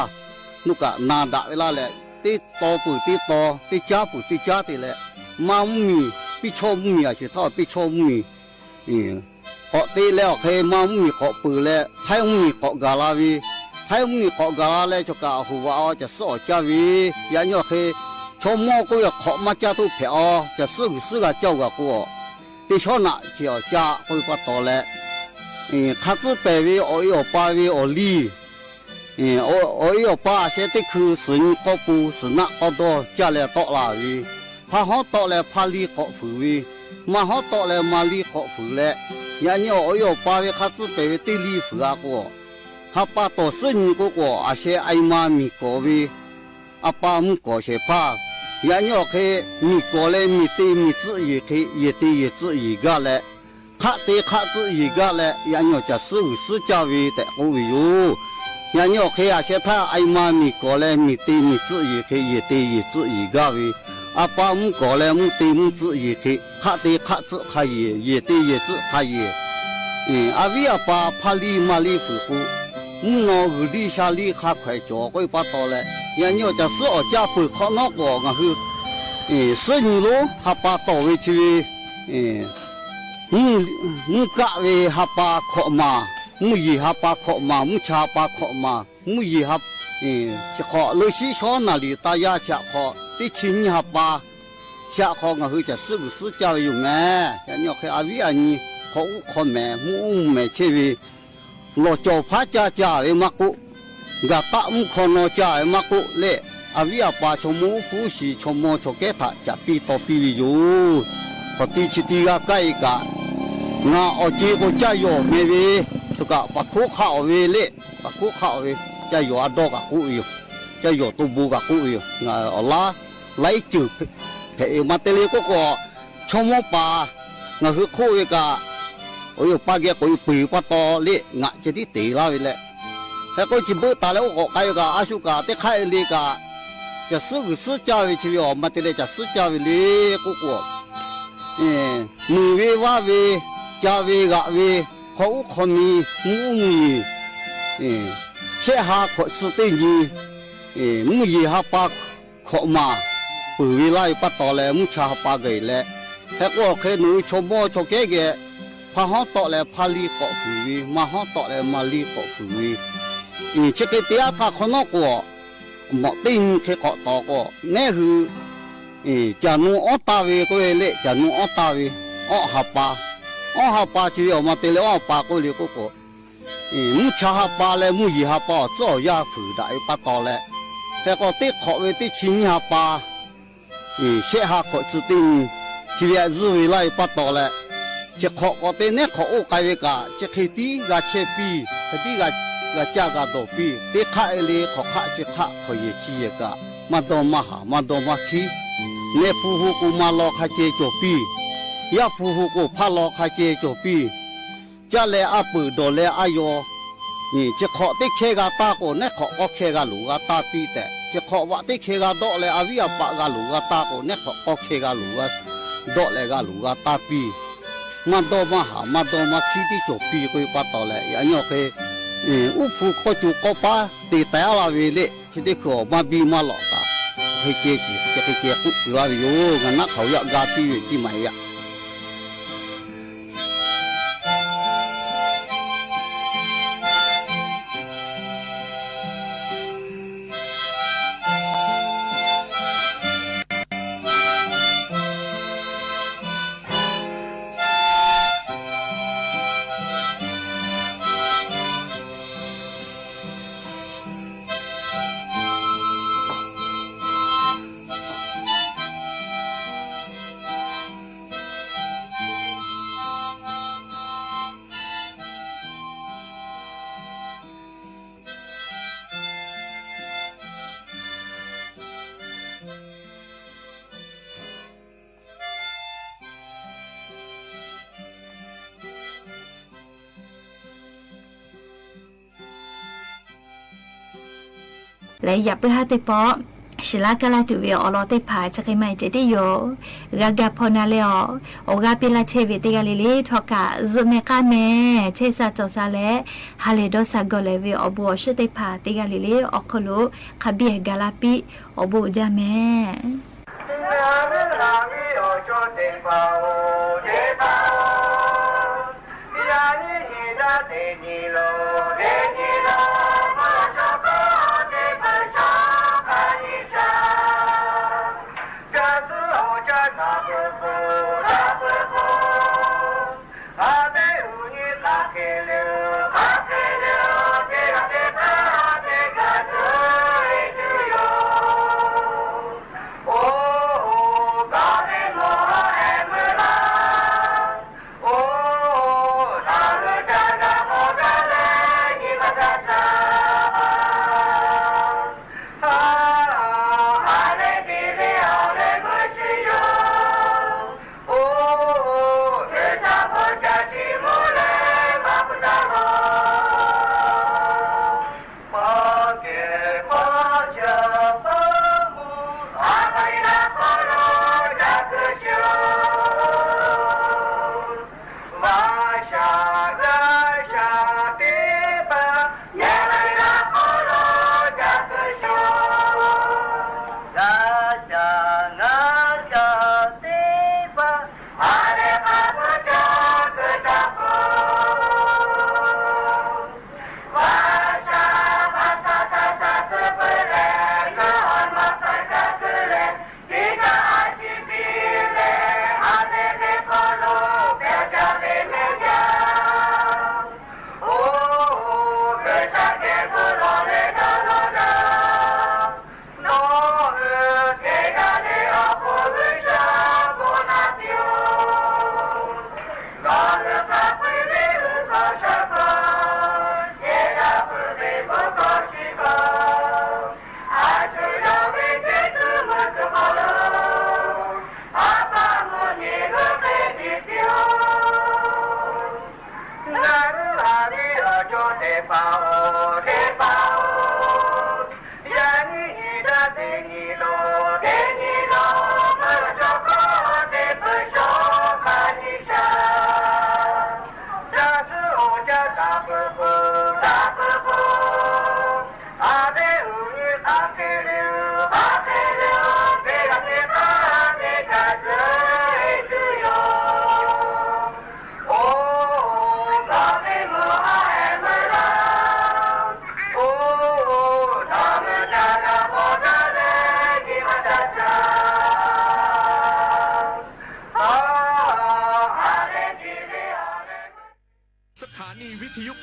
နအိၣ်ကးနၤဒၣ်ဝဲလၢ်လဲၣ် တ့ၢ်တီၢ်ပၢၢ်တ့ၢ်တီၢ် တ့ၢ်ကၢ်ပၢၢ်တ့ၢ်ကၢ်တ့ၢ်လဲၣ် မါမုၢ်နံၤ ပ့ၢ်ဆီမုၢ်နံၤ အဆွေထၢ် ပ့ၢ်ဆီမုၢ်နံၤ ကိးတ့ၢ်လၢအီၤဃ့ မါမုၢ်နံၤကိးပၢၢ်လဲၣ် ဖဲမုၢ်နံၤကိးဂၤလၢ်ဝဲ ဖဲမုၢ်နံၤကိးဂၤလၢ်လဲၣ် ဆှီကးအဟူးဝးအီၤ ကဆှီအီၣ်ကၢ်ဝဲ ယၣ်ညီၣ်ဃ့ ဆီမိၢ်ကိးဝဲခိးမၤကၢ်ထူၣ်ဖဲးအီၤ ကဆှီဂုာ်ဆှီဂၤကၢ်ဂၤကိးအီၤ တ့ၢ်ဆီၣ်နးကၢ်အီၣ်ကၢ် ကွၢ်ပှၤတီၤလဲၣ် ခါသို့ပဲာ်ဝဲ အီႈအီပႃဝဲ အီၣ်လံ အီႈအီပႃ အရှဲတ့ၢ်ခု သိုင်ၵီၢ်ပူၤ သိုင်နၢ်ကီၢ်ဒီ ကၢ်လဲၣ်တီလၢ်ဝဲ ဖါဟီတီလၢ် ဖါလံၢ်ကိးဖုးဝဲ မါဟီတီလၢ် မါလံၢ်ကိးဖုးလဲၣ် ယၤညီၣ် အီၣ်အီပၢ်ဝဲ ခါသို့ပဲာ်ဝဲ တ့ၢ်လံၢ်ဖုးအါကီး ဟးပၢ်တီၢ်သ့ၣ်ညိၣ်ကိးကီး အရှဲအံၤမါမံၤကိးဝဲ အပၢ်မုၣ်ကိးဆဲးဖါ ယၤညီၣ်ခဲ မံၤကိးလၢ မံၤတ့မံၤသိုၣ်ယံၤခဲ ယံၤတ့ယံၤသိုၣ်ယံၤဂၢ်လဲၣ် ခးတ့ခးသိုၣ်ယံၤဂၢ်လဲၣ် ယၤညီၣ် ကၢ်သိုၣ်ဂုၢ်သိုၣ်ကၢ်ဝဲ တဲကိးဝဲယိၤ ယၤညီၣ်ခဲ အရှဲထၢၣ် အံၤမါမံၤကိးလၢ မံၤတ့မံၤသိုၣ်ယံၤခဲ ယံၤတ့ယံၤသိုၣ်ယံၤဂၢ်ဝဲ အပၢ်မုၣ်ကိးလၢ မုၣ်တ့မုၣ်သိုၣ်ယံၤခဲ ခးတ့ခးသိုၣ်ခါယံၤ ယံၤတ့ယံၤသိုၣ်ခါယံၤ အဝဲအပၢ် ဖါလံၢ်မါလံၢ်ဖုးကိး မုၢ်နီၢ်ဂုၢ်လံၢ်ဆါလံၢ် ခါခွဲးကၠီၤကိးပၢ်တီၢ်လဲၣ် ယၤညီၣ် ကၢ်သိုၣ်အီၣ်ကၢ်ပၢၢ်ခီနီၢ်ကီး ငါဟု သ့ၣ်ညိၣ်လီၤ ဟးပၢ်တီၢ်ဝဲဆံဝဲ မုၣ်ကၣ်ဝဲ ဟးပၢ်ခိးမၤ မုၢ်ယံၤဟးပၢ်ခိးမၤ မုၢ်ဆါဟးပၢ်ခိးမၤ မုၢ်ယံၤဟး ဆံးခီး လၢဆံးဆီနၣ်လံၣ်တၢ်ယၢ် ဆံးခီး တ့ၢ်ဆံနံၣ်ဟးပၢ် ဆံးခီး ငါဟု ကၢ်သိုၣ်ဂုၢ်သိုၣ်ကၢ်ဝဲယိၤမဲ ယၤညီၣ်ခဲ အဝဲအနံၤ ခီၣ်အူခီၣ်မဲာ် မုၢ်အူမုၢ်မဲာ်ဆ့ဝဲ လီၤကၠီၤဖးကၢ်ကၢ်ဝဲမးကိး ဂၤတၢ်မုၣ်ခီနီၢ်ကၢ်ဝဲမးကိးလဲၣ် အဝဲအပၢ် ဆိမိၣ်အူဖူဆံး ဆိမိၣ်ဆိးကဲထး ကၢ်ပံၢ်တီပံၢ်ဝဲယိၤ ခီၣ်တံၢ်ဆံတံၢ်ဂၤကၢ်အံၤကး နၤအီၣ်က့ၤကိးကၢ်ယီၤမဲာ်ဝဲ တကး ပာ်ခိးခးအီၤဝဲလဲၣ် ပာ်ခိးခးအီၤဝဲ ကၢ်ယီၤအဒီကးကိးဝဲယိၤ ကၢ်ယီၤတိၢ်ဘိကးကိးဝဲယိၤ အလါ လါအ့စၢၢ် ဖဲအံၤမၤတ့ၢ်လံကိးကီး ဆိမိၣ်ပာ် ငါဟုခိၣ်ဝဲကး အီၣ်ယိၤပၢ်ဂဲၤကိးအံၤပှ့ၤပၢ်တီၢ်လဲၣ် ငးကဲဒ်တ့ၢ်လၢဝဲလဲၣ် ဟဲကိးစံးဘျုးတၢ်လၢအိၣ်ကိးကါယိၤကး အါဆူၣ်ကး တ့ၢ်ခါအံၤလံကး ကၢ်သိုၣ်ဂုၢ်သိုၣ်ကၢ်ဝဲဆံဝဲအီၤ မၤတ့ၢ်လံ ကၢ်သိုၣ်ကၢ်ဝဲလံကိးကီး မုာ်ဝဲဝါဝဲ ကၢ်ဝဲဂာ်ဝဲ ခီၣ်အူခီၣ်မံၤ မုၢ်အူမုၢ်မံၤ ဆဲးဟးခိးစုတ့ၢ်နံၤ မုၢ်ယံၤဟးပၢ်ခိးမၤ ပၢၢ်ဝဲလၢပၢ်တီၢ်လၢ မုၢ်ဆါဟးပၢ်ဂ့ၤလဲၣ် ဟဲကိးခဲနုာ်ဆိမိၣ်ဆိးကဲဂဲၤ ဖါဟီတီလၢဖါလံၢ်ကိးဖုးဝဲ မါဟီတီလၢမါလံၢ်ကိးဖုးဝဲ ဆ့က့တ့အါတၢ်ခီနီၢ်ကီး မီၣ်တ့ၢ်နံၤခဲကိးတီၢ်ကီး နဲဟု ကၢ်နူအီၣ်တၢ်ဝဲကိးဝဲလဲၣ် ကၢ်နူအီၣ်တၢ်ဝဲ အီၣ်ဟးပၢ် အီၣ်ဟးပၢ်ဆံဝဲအီၤ မၤတ့ၢ်လံအီၣ်ဟးပၢ်ကိးလံကိးကီး မုၢ်ဆါဟးပၢ်လၢမုၢ်ယံၤဟးပၢ်အီၤ သိၣ်အီၤယၢ်ဖုးဒၣ်အံၤပၢ်တီၢ်လဲၣ် ဟဲကိးတ့ၢ်ခိးဝဲတ့ၢ်ဆံနံၣ်ဟးပၢ် ဆဲးဟးခိးစုတ့ၢ်နံၤ ဆံဝဲအယုၢ်ဝဲလၢအံၤပၢ်တီၢ်လဲၣ် ဆံးခီးကိးတ့ၢ်နဲခိးအိၣ်ကါဝဲကး ဆံးခ့တံၢ်ဂၤဆဲးပံၢ် ခ့တံၢ်ဂၤကၢ်ဂၤဒိးပံၢ် တ့ၢ်ခါအံၤလံ ခိးခးဆံးခး ခိးယဲၢ်ဆံးယဲၢ်ကး မၤဒီမၤဟး မၤဒီမၤခံ နဲဖူဟူးကိးမၤလီၤခါကဲကၠီၤပံၢ် ယၣ်ဖူဟူးကိးဖးလီၤခါကဲကၠီၤပံၢ် ကၢ်လၢအပၢၢ်ဒီးလၢအယီၤ ဆံးခီးတ့ၢ်ခဲဂၤတၢ်ကိး နဲခိးကီခဲဂၤလိာ်ဂၤတၢ်ပံၢ်တဲ ဆံးခီးဝးတ့ၢ်ခဲဂၤဒီးလၢအဝံအပၢ်ဂၤလိာ်ဂၤတၢ်ကိး နဲခိးကီခဲဂၤလိာ်ဂၤ ဒီးလၢဂၤလိာ်ဂၤတၢ်ပံၢ် မၤဒီမၤဟး မၤဒီမၤခံတ့ၢ်ကၠီၤပံၢ်ကိးပၢ်တီၢ်လဲၣ် ယအညီၣ်ဃ့ အိၣ်ဖူကီၢ်ကၠိကီၢ်ပၢ် တ့ၢ်တဲအါလၢဝဲလဲၣ် ဟံးတ့ၢ်ခိးမၤဘံၣ်မၤလီၤတၢ် ဟ့ၣ်ကဲဆံး ဟ့ၣ်ကဲကူၣ်လၢဝဲယိၤ ဂၤနၢ်ခီယၣ်ဂၤတံၢ်ဝဲတံၢ်မးယၣ် လၢယၢ်ပၢၢ်ဟးတ့ၢ်ပီး ရှံလၢကလၢတုၤဝဲအီၤလီၤတ့ၢ်ဖး ဆၢက့ၤမးအံၤကဲဒ်ယိၤ ဂၤဂၤဖီနၤလဲၣ်အီၤ အိၣ်ဂၤပ့ၤလၢဆဲးဝဲတ့ၢ်ဂၤလံလံ ထီၣ်ကး ဇုးမဲာ်ဃါမဲာ် ဆဲးစၢ်ကၠီၣ်စၢ်လဲၣ် ဟးလဲၤဒီးစၢ်ဂီၢ်လဲၣ်ဝဲ အီၣ်ဘူၣ်အီၣ်ဆူၣ်တ့ၢ်ဖးတ့ၢ်ဂၤလံလံ အီၣ်ခိၣ်လိာ် ခးဘံၣ်ဂၤလၢပံၣ် အီၣ်ဘူၣ်ဒၣ်မဲာ်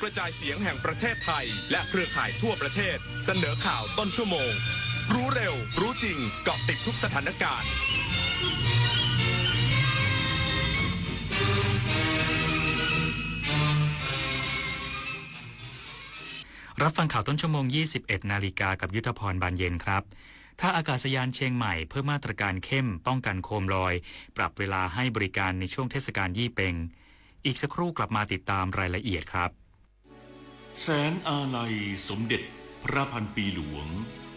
กระจายเสียงแห่งประเทศไทย และเครือข่ายทั่วประเทศ เสนอข่าวต้นชั่วโมง รู้เร็ว รู้จริง เกาะติดทุกสถานการณ์ รับฟังข่าวต้นชั่วโมง ยี่สิบเอ็ดนาฬิกา กับยุทธพร บานเย็นครับ ท่าอากาศยานเชียงใหม่เพิ่มมาตรการเข้มป้องกันโคมลอย ปรับเวลาให้บริการในช่วงเทศกาลยี่เป็ง อีกสักครู่กลับมาติดตามรายละเอียดครับ แสนอาลัยสมเด็จพระพันปีหลวง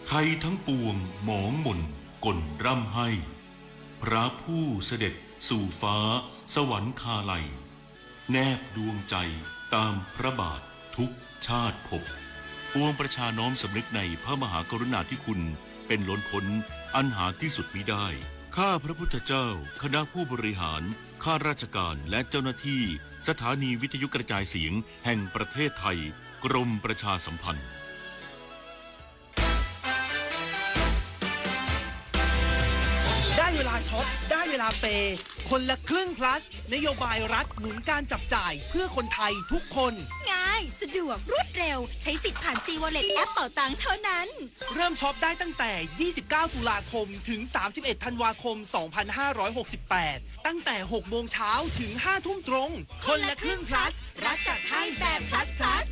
ไทยทั้งปวงหมองหม่นก่นร่ำไห้ พระผู้เสด็จสู่ฟ้าสวรรคาลัย แนบดวงใจตามพระบาททุกชาติภพ ปวงประชาน้อมสำนึกในพระมหากรุณาธิคุณเป็นล้นพ้นอันหาที่สุดมิได้ ข้าพระพุทธเจ้า คณะผู้บริหาร ข้าราชการ และเจ้าหน้าที่ สถานีวิทยุกระจายเสียงแห่งประเทศไทย กรมประชาสัมพันธ์ ได้เวลาช็อป ได้เวลาเปย์ คนละครึ่ง plus นโยบายรัฐหนุนการจับจ่ายเพื่อคนไทยทุกคน ง่าย สะดวก รวดเร็ว ใช้สิทธิ์ผ่าน G Wallet แอปเป๋าตังเท่านั้น เริ่มช็อปได้ตั้งแต่ ยี่สิบเก้า ตุลาคม ถึง สามสิบเอ็ด ธันวาคม สองพันห้าร้อยหกสิบแปด ตั้งแต่ หกโมงเช้า ถึง ห้าทุ่มตรง คนละครึ่ง plus รัฐจัดให้แบบ plus plus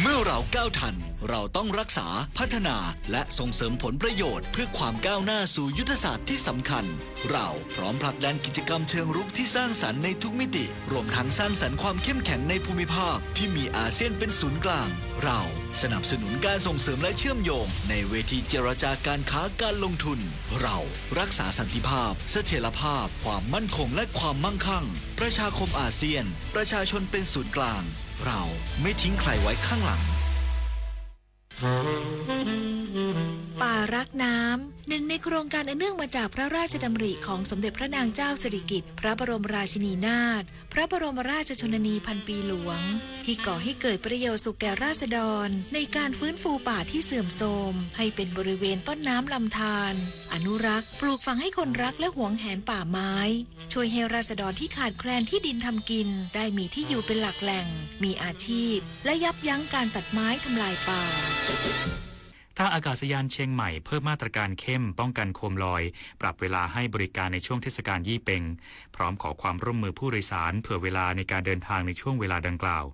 เมื่อเราก้าวทัน เราต้องรักษา พัฒนา และส่งเสริมผลประโยชน์ เพื่อความก้าวหน้าสู่ยุทธศาสตร์ที่สำคัญ เราพร้อมผลักดันกิจกรรมเชิงรุกที่สร้างสรรค์ในทุกมิติ รวมทั้งสร้างสรรค์ความเข้มแข็งในภูมิภาคที่มีอาเซียนเป็นศูนย์กลาง เราสนับสนุนการส่งเสริมและเชื่อมโยงในเวทีเจรจาการค้าการลงทุน เรารักษาสันติภาพ เสถียรภาพ ความมั่นคง และความมั่งคั่ง ประชาคมอาเซียน ประชาชนเป็นศูนย์กลาง เราไม่ทิ้งใครไว้ข้างหลัง ป่ารักน้ำ หนึ่งในโครงการอันเนื่องมาจากพระราชดำริของสมเด็จพระนางเจ้าสิริกิติ์ พระบรมราชินีนาถ พระบรมราชชนนีพันปีหลวง ที่ก่อให้เกิดประโยชน์สุขแก่ราษฎร ในการฟื้นฟูป่าที่เสื่อมโทรม ให้เป็นบริเวณต้นน้ำลำธาร อนุรักษ์ ปลูกฝังให้คนรักและหวงแหนป่าไม้ ช่วยให้ราษฎรที่ขาดแคลนที่ดินทำกิน ได้มีที่อยู่เป็นหลักแหล่ง มีอาชีพ และยับยั้งการตัดไม้ทำลายป่า ท่าอากาศยานเชียงใหม่เพิ่มมาตรการเข้มป้องกันโคมลอย ปรับเวลาให้บริการในช่วงเทศกาลยี่เป็ง พร้อมขอความร่วมมือผู้โดยสารเผื่อเวลาในการเดินทางในช่วงเวลาดังกล่าว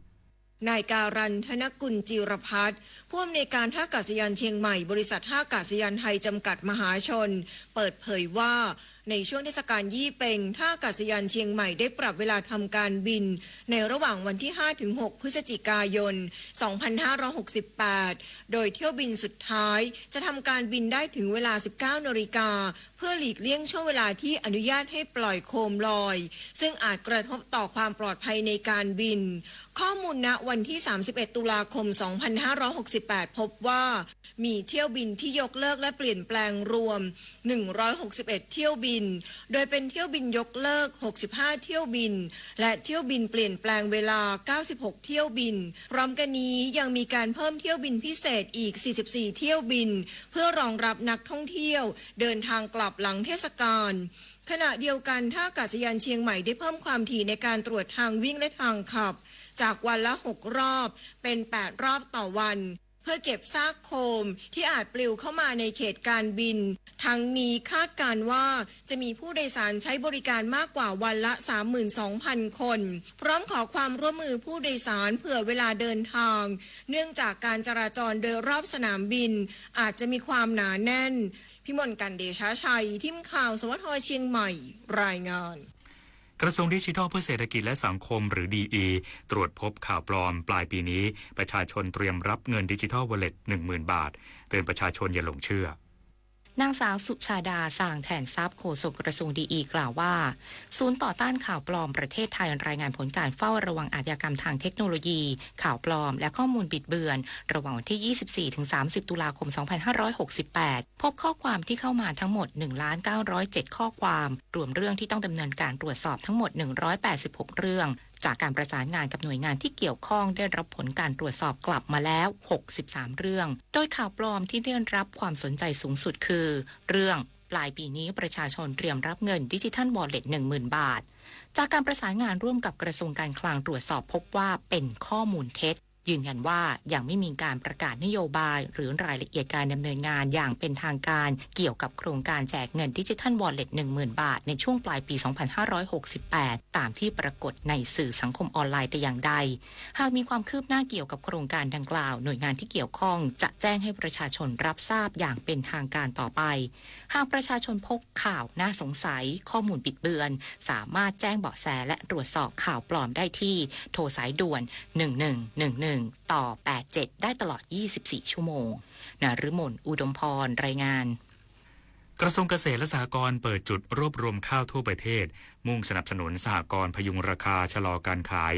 นายการัน ธนกุลจิรพัฒน์ ผู้อำนวยการท่าอากาศยานเชียงใหม่ บริษัทท่าอากาศยานไทยจำกัดมหาชน เปิดเผยว่า ในช่วงเทศกาลยี่เป็ง ท่าอากาศยานเชียงใหม่ได้ปรับเวลาทำการบิน ในระหว่างวันที่ห้าถึงหกพฤศจิกายน สองพันห้าร้อยหกสิบแปด โดยเที่ยวบินสุดท้ายจะทำการบินได้ถึงเวลาสิบเก้านาฬิกา เพื่อหลีกเลี่ยงช่วงเวลาที่อนุญาตให้ปล่อยโคมลอย ซึ่งอาจกระทบต่อความปลอดภัยในการบิน ข้อมูลณวันที่สามสิบเอ็ดตุลาคมสองพันห้าร้อยหกสิบแปด พบว่า มีเที่ยวบินที่ยกเลิกและเปลี่ยนแปลงรวม หนึ่งร้อยหกสิบเอ็ดเที่ยวบิน โดยเป็นเที่ยวบินยกเลิก หกสิบห้าเที่ยวบิน และเที่ยวบินเปลี่ยนแปลงเวลา เก้าสิบหกเที่ยวบิน พร้อมกันนี้ยังมีการเพิ่มเที่ยวบินพิเศษอีก สี่สิบสี่เที่ยวบิน เพื่อรองรับนักท่องเที่ยวเดินทางกลับหลังเทศกาล ขณะเดียวกัน ท่าอากาศยานเชียงใหม่ได้เพิ่มความถี่ในการตรวจทางวิ่งและทางขับ จากวันละหกรอบ เป็นแปดรอบต่อวัน เพื่อเก็บซากโคมที่อาจปลิวเข้ามาในเขตการบิน ทั้งนี้คาดการณ์ว่าจะมีผู้โดยสารใช้บริการมากกว่าวันละ สามหมื่นสองพันคน พร้อมขอความร่วมมือผู้โดยสารเผื่อเวลาเดินทาง เนื่องจากการจราจรโดยรอบสนามบิน อาจจะมีความหนาแน่น พิมลกรรย์ เดชะชัย ทีมข่าว สวท เชียงใหม่ รายงาน กระทรวงดิจิทัลเพื่อเศรษฐกิจและสังคม หรือ ดีอี ตรวจพบข่าวปลอม ปลายปีนี้ ประชาชนเตรียมรับเงินดิจิทัลวอลเล็ต หนึ่งหมื่นบาท เตือนประชาชนอย่าหลงเชื่อ นางสาวสุชาดา สางแถนทรัพย์ โฆษกกระทรวง ดีอี กล่าวว่า ศูนย์ต่อต้านข่าวปลอมประเทศไทย รายงานผลการเฝ้าระวังอาชญากรรมทางเทคโนโลยี ข่าวปลอม และข้อมูลบิดเบือน ระหว่างวันที่ ยี่สิบสี่ถึงสามสิบตุลาคมสองพันห้าร้อยหกสิบแปด พบข้อความที่เข้ามาทั้งหมด หนึ่งล้านเก้าร้อยเจ็ดข้อความ รวมเรื่องที่ต้องดำเนินการตรวจสอบทั้งหมด หนึ่งร้อยแปดสิบหกเรื่อง จากการประสานงานกับหน่วยงานที่เกี่ยวข้อง ได้รับผลการตรวจสอบกลับมาแล้ว หกสิบสามเรื่อง โดยข่าวปลอมที่ได้รับความสนใจสูงสุดคือ เรื่อง ปลายปีนี้ประชาชนเตรียมรับเงินดิจิทัลวอลเล็ต หนึ่งหมื่นบาท จากการประสานงานร่วมกับกระทรวงการคลังตรวจสอบพบว่าเป็นข้อมูลเท็จ ยืนยันว่ายังไม่มีการประกาศนโยบายหรือรายละเอียดการดำเนินงานอย่างเป็นทางการเกี่ยวกับโครงการแจกเงินดิจิทัลวอลเล็ต หนึ่งหมื่น บาทในช่วงปลายปี สองพันห้าร้อยหกสิบแปด ตามที่ปรากฏในสื่อสังคมออนไลน์แต่อย่างใด หากมีความคืบหน้าเกี่ยวกับโครงการดังกล่าว หน่วยงานที่เกี่ยวข้องจะแจ้งให้ประชาชนรับทราบอย่างเป็นทางการต่อไป หากประชาชนพบข่าวน่าสงสัย ข้อมูลบิดเบือน สามารถแจ้งเบาะแสและตรวจสอบข่าวปลอมได้ที่ โทรสายด่วน หนึ่งหนึ่งหนึ่งหนึ่ง ต่อ แปดเจ็ด ได้ตลอด ยี่สิบสี่ ชั่วโมง นฤมล อุดมพร รายงาน กระทรวงเกษตรและสหกรณ์เปิดจุดรวบรวมข้าวทั่วประเทศ มุ่งสนับสนุนสหกรณ์พยุงราคา ชะลอการขาย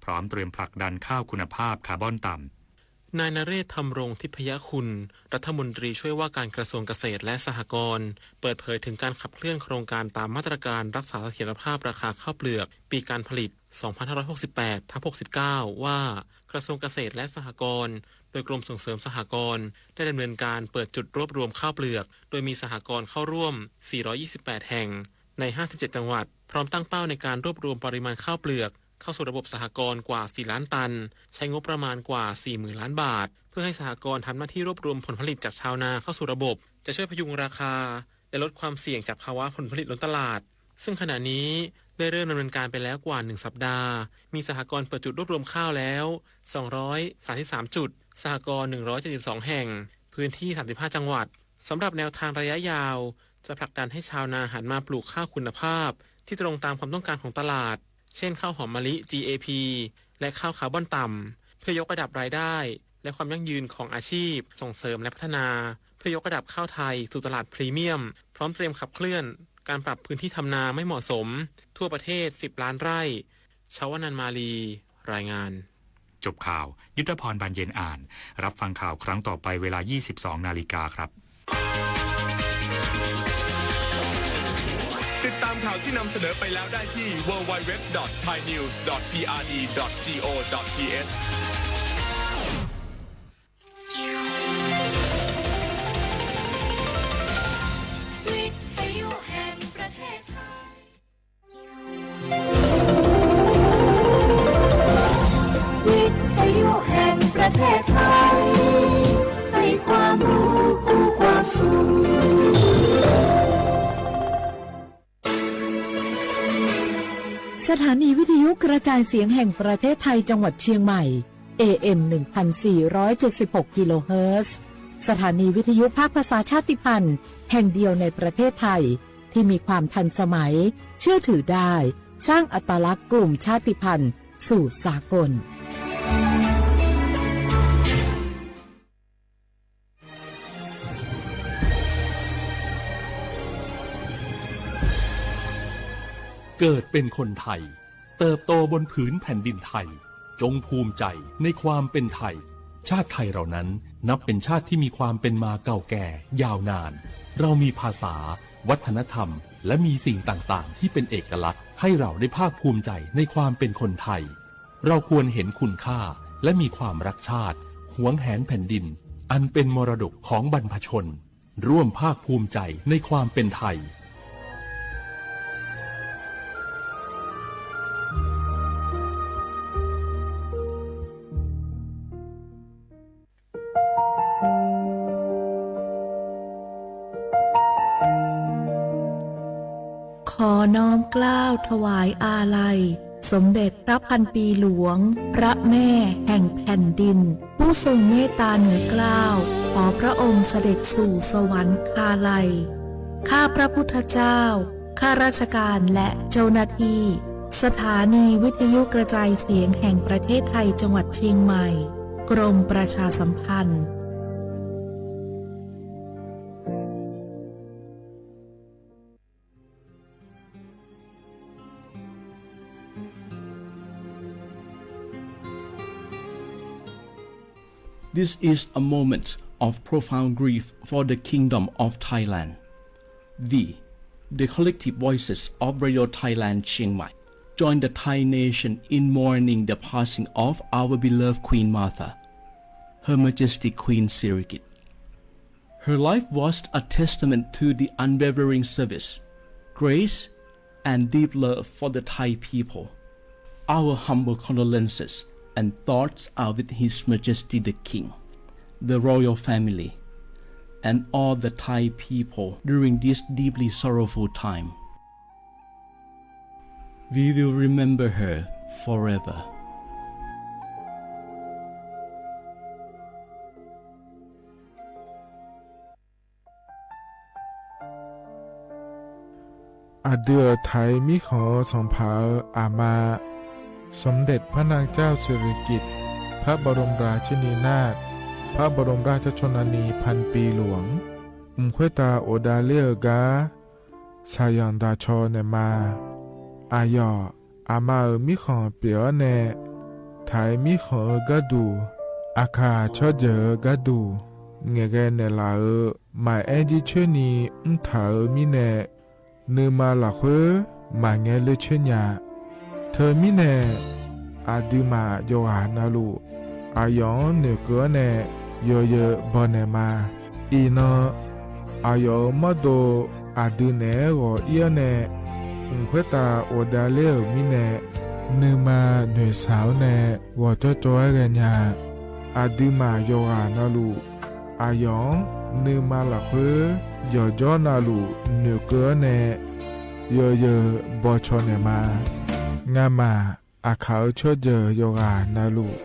พร้อมเตรียมผลักดันข้าวคุณภาพคาร์บอนต่ำ นายนเรศ ธรรมรงค์ทิพยคุณ รัฐมนตรีช่วยว่าการกระทรวงเกษตรและสหกรณ์ เปิดเผยถึงการขับเคลื่อนโครงการตามมาตรการรักษาเสถียรภาพราคาข้าวเปลือก ปีการผลิต สองพันห้าร้อยหกสิบแปดทับหกสิบเก้า ว่า กระทรวงเกษตรและสหกรณ์ โดยกรมส่งเสริมสหกรณ์ ได้ดำเนินการเปิดจุดรวบรวมข้าวเปลือก โดยมีสหกรณ์เข้าร่วม สี่ร้อยยี่สิบแปด แห่ง ใน ห้าสิบเจ็ด จังหวัด พร้อมตั้งเป้าในการรวบรวมปริมาณข้าวเปลือก เข้าสู่ระบบสหกรณ์กว่า สี่ล้านตัน ใช้งบประมาณกว่า สี่หมื่นล้านบาท เพื่อให้สหกรณ์ทำหน้าที่รวบรวมผลผลิตจากชาวนาเข้าสู่ระบบ จะช่วยพยุงราคา และลดความเสี่ยงจากภาวะผลผลิตล้นตลาด ซึ่งขณะนี้ได้เริ่มดำเนินการไปแล้วกว่า หนึ่ง สัปดาห์ มีสหกรณ์เปิดจุดรวบรวมข้าวแล้ว สองร้อยสามสิบสาม จุด สหกรณ์ หนึ่งร้อยเจ็ดสิบสอง แห่ง พื้นที่ สามสิบห้า จังหวัด สำหรับแนวทางระยะยาว จะผลักดันให้ชาวนาหันมาปลูกข้าวคุณภาพ ที่ตรงตามความต้องการของตลาด เช่น ข้าวหอมมะลิ จี เอ พี และข้าวคาร์บอนต่ำ เพื่อยกระดับรายได้ และความยั่งยืนของอาชีพ ส่งเสริมและพัฒนา เพื่อยกระดับข้าวไทยสู่ตลาดพรีเมียม พร้อมเตรียมขับเคลื่อนการปรับพื้นที่ทำนาไม่เหมาะสม ทั่วประเทศ สิบล้านไร่ ชวนันท์ มาลี รายงาน จบข่าว ยุทธพร บานเย็นอ่าน รับฟังข่าวครั้งต่อไปเวลา ยี่สิบสองนาฬิกาครับ ติดตามข่าวที่นำเสนอไปแล้วได้ที่ ดับเบิลยู ดับเบิลยู ดับเบิลยู ดอท ไทยนิวส์ ดอท พี อาร์ ดี ดอท จี โอ ดอท ที เอช วิทยุแห่งประเทศไทย วิทยุแห่งประเทศไทย ให้ความรู้คู่ความสุข สถานีวิทยุกระจายเสียงแห่งประเทศไทยจังหวัดเชียงใหม่ เอ เอ็ม หนึ่งพันสี่ร้อยเจ็ดสิบหก กิโลเฮิรตซ์ สถานีวิทยุภาคภาษาชาติพันธุ์แห่งเดียวในประเทศไทย ที่มีความทันสมัย เชื่อถือได้ สร้างอัตลักษณ์กลุ่มชาติพันธุ์สู่สากล เกิดเป็นคนไทย เติบโตบนผืนแผ่นดินไทย จงภูมิใจในความเป็นไทย ชาติไทยเรานั้นนับเป็นชาติที่มีความเป็นมาเก่าแก่ยาวนาน เรามีภาษา วัฒนธรรม และมีสิ่งต่างๆ ที่เป็นเอกลักษณ์ ให้เราได้ภาคภูมิใจในความเป็นคนไทย เราควรเห็นคุณค่า และมีความรักชาติ หวงแหนแผ่นดิน อันเป็นมรดกของบรรพชน ร่วมภาคภูมิใจในความเป็นไทย ขอน้อมเกล้าถวายอาลัย สมเด็จพระพันปีหลวง พระแม่แห่งแผ่นดิน ผู้ทรงเมตตาเหนือเกล้า ขอพระองค์เสด็จสู่สวรรคาลัย ข้าพระพุทธเจ้า ข้าราชการและเจ้าหน้าที่ สถานีวิทยุกระจายเสียงแห่งประเทศไทยจังหวัดเชียงใหม่ กรมประชาสัมพันธ์ This is a moment of profound grief for the Kingdom of Thailand. We, the collective voices of Radio Thailand Chiang Mai, join the Thai nation in mourning the passing of our beloved Queen Mother, Her Majesty Queen Sirikit. Her life was a testament to the unwavering service, grace, and deep love for the Thai people. Our humble condolences and thoughts are with His Majesty the King, the royal family, and all the Thai people during this deeply sorrowful time. We will remember her forever. อะดื้อไถมีของสองผา อาม่า สมเด็จพระนางเจ้าสิริกิติ์ พระบรมราชินีนาถ พระบรมราชชนนีพันปีหลวง อืม ค่อยตาโอดาเล่อก้า สายังดาชอแหน่มา อาหยอด อาม่าเอ๋อ มีของเปียแหน่ ไถมีของเอ๋อก้าดู อาข่าชอบเยินเอ๋อก้าดู แงแกแหน่หลาเอ๋อ หมายแอ้นยี่เชอนี้ อืม ไถมีแหน่ นือมาหละเฮ้อ หมายแงเล่อเชอหยา เธอมีแหน่ อะดื้อหม่าหยกหานาลูก อาหยองเหน่อเกอแหน่ เยอเยอบ่แหน่มา อีนอ อาหยองเอ๋อ มอดโด อะดื้อแหน่ หงอเอี้ยวแหน่ อืม ค่อยตาโอดาเล่อเอ๋อ มีแหน่ นือมาเหน่อสาวแหน่ หงอจ้อจ้อแกหยา อะดื้อหม่าหยกหานาลูก อาหยอง นือมาหละเฮ้อ หยอจ้อนาลูก เหน่อเกอแหน่ เยอเยอบ่ชอแหน่มา งาหม่า อาข่าชอบเยินหยกหานาลูก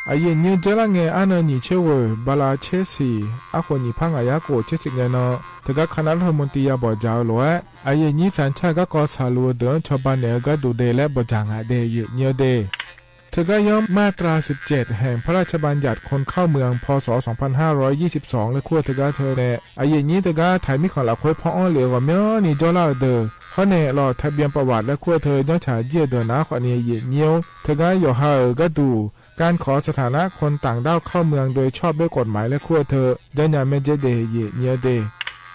อะเยียะเยี้ยวเจ้าละแง อะเนินหยีเชเว่อ บาลาเชษฐี อะโขนหยีพระงายาโกะเชษฐีแงเนาะ เถิงก้าคณะรัฐมนตรียาบ่อจ๋าโหล อะเยียะเยี้ยวสัญชาติก้า กอสาลูเดินชาวบ้านเหน่อก้าดูเดและบ่จ๋างอะเด เยียะเยี้ยวเด เถิงก้าย้อมมาตราสิบเจ็ด แห่งพระราชบัญญัติคนเข้าเมือง พ.ศ. สองพันห้าร้อยยี่สิบสอง และขั้วเถิงก้าเธอแหน่ อะเยียะเยี้ยวเถิงก้าไถมีของหละเฮ้อ พ่ออ้อเหลียวกว่าเมี้ยวนี้จ้อละเดอ เพราะแหน่หลอดทะเบียนประวัติและขั้วเธอ ย้อนฉายเยียะเดินหน้าข้อนี้ เยียะเยี้ยว เถิงก้าหยอหาเอ๋อก้าดู ก๋านขอสถานะคนต่างด้าวเข้าเมืองโดยชอบด้วยกฎหมายและขั้วเธอ ย้อนหยาแม่เจ๊เด เยียะเยี้ยวเด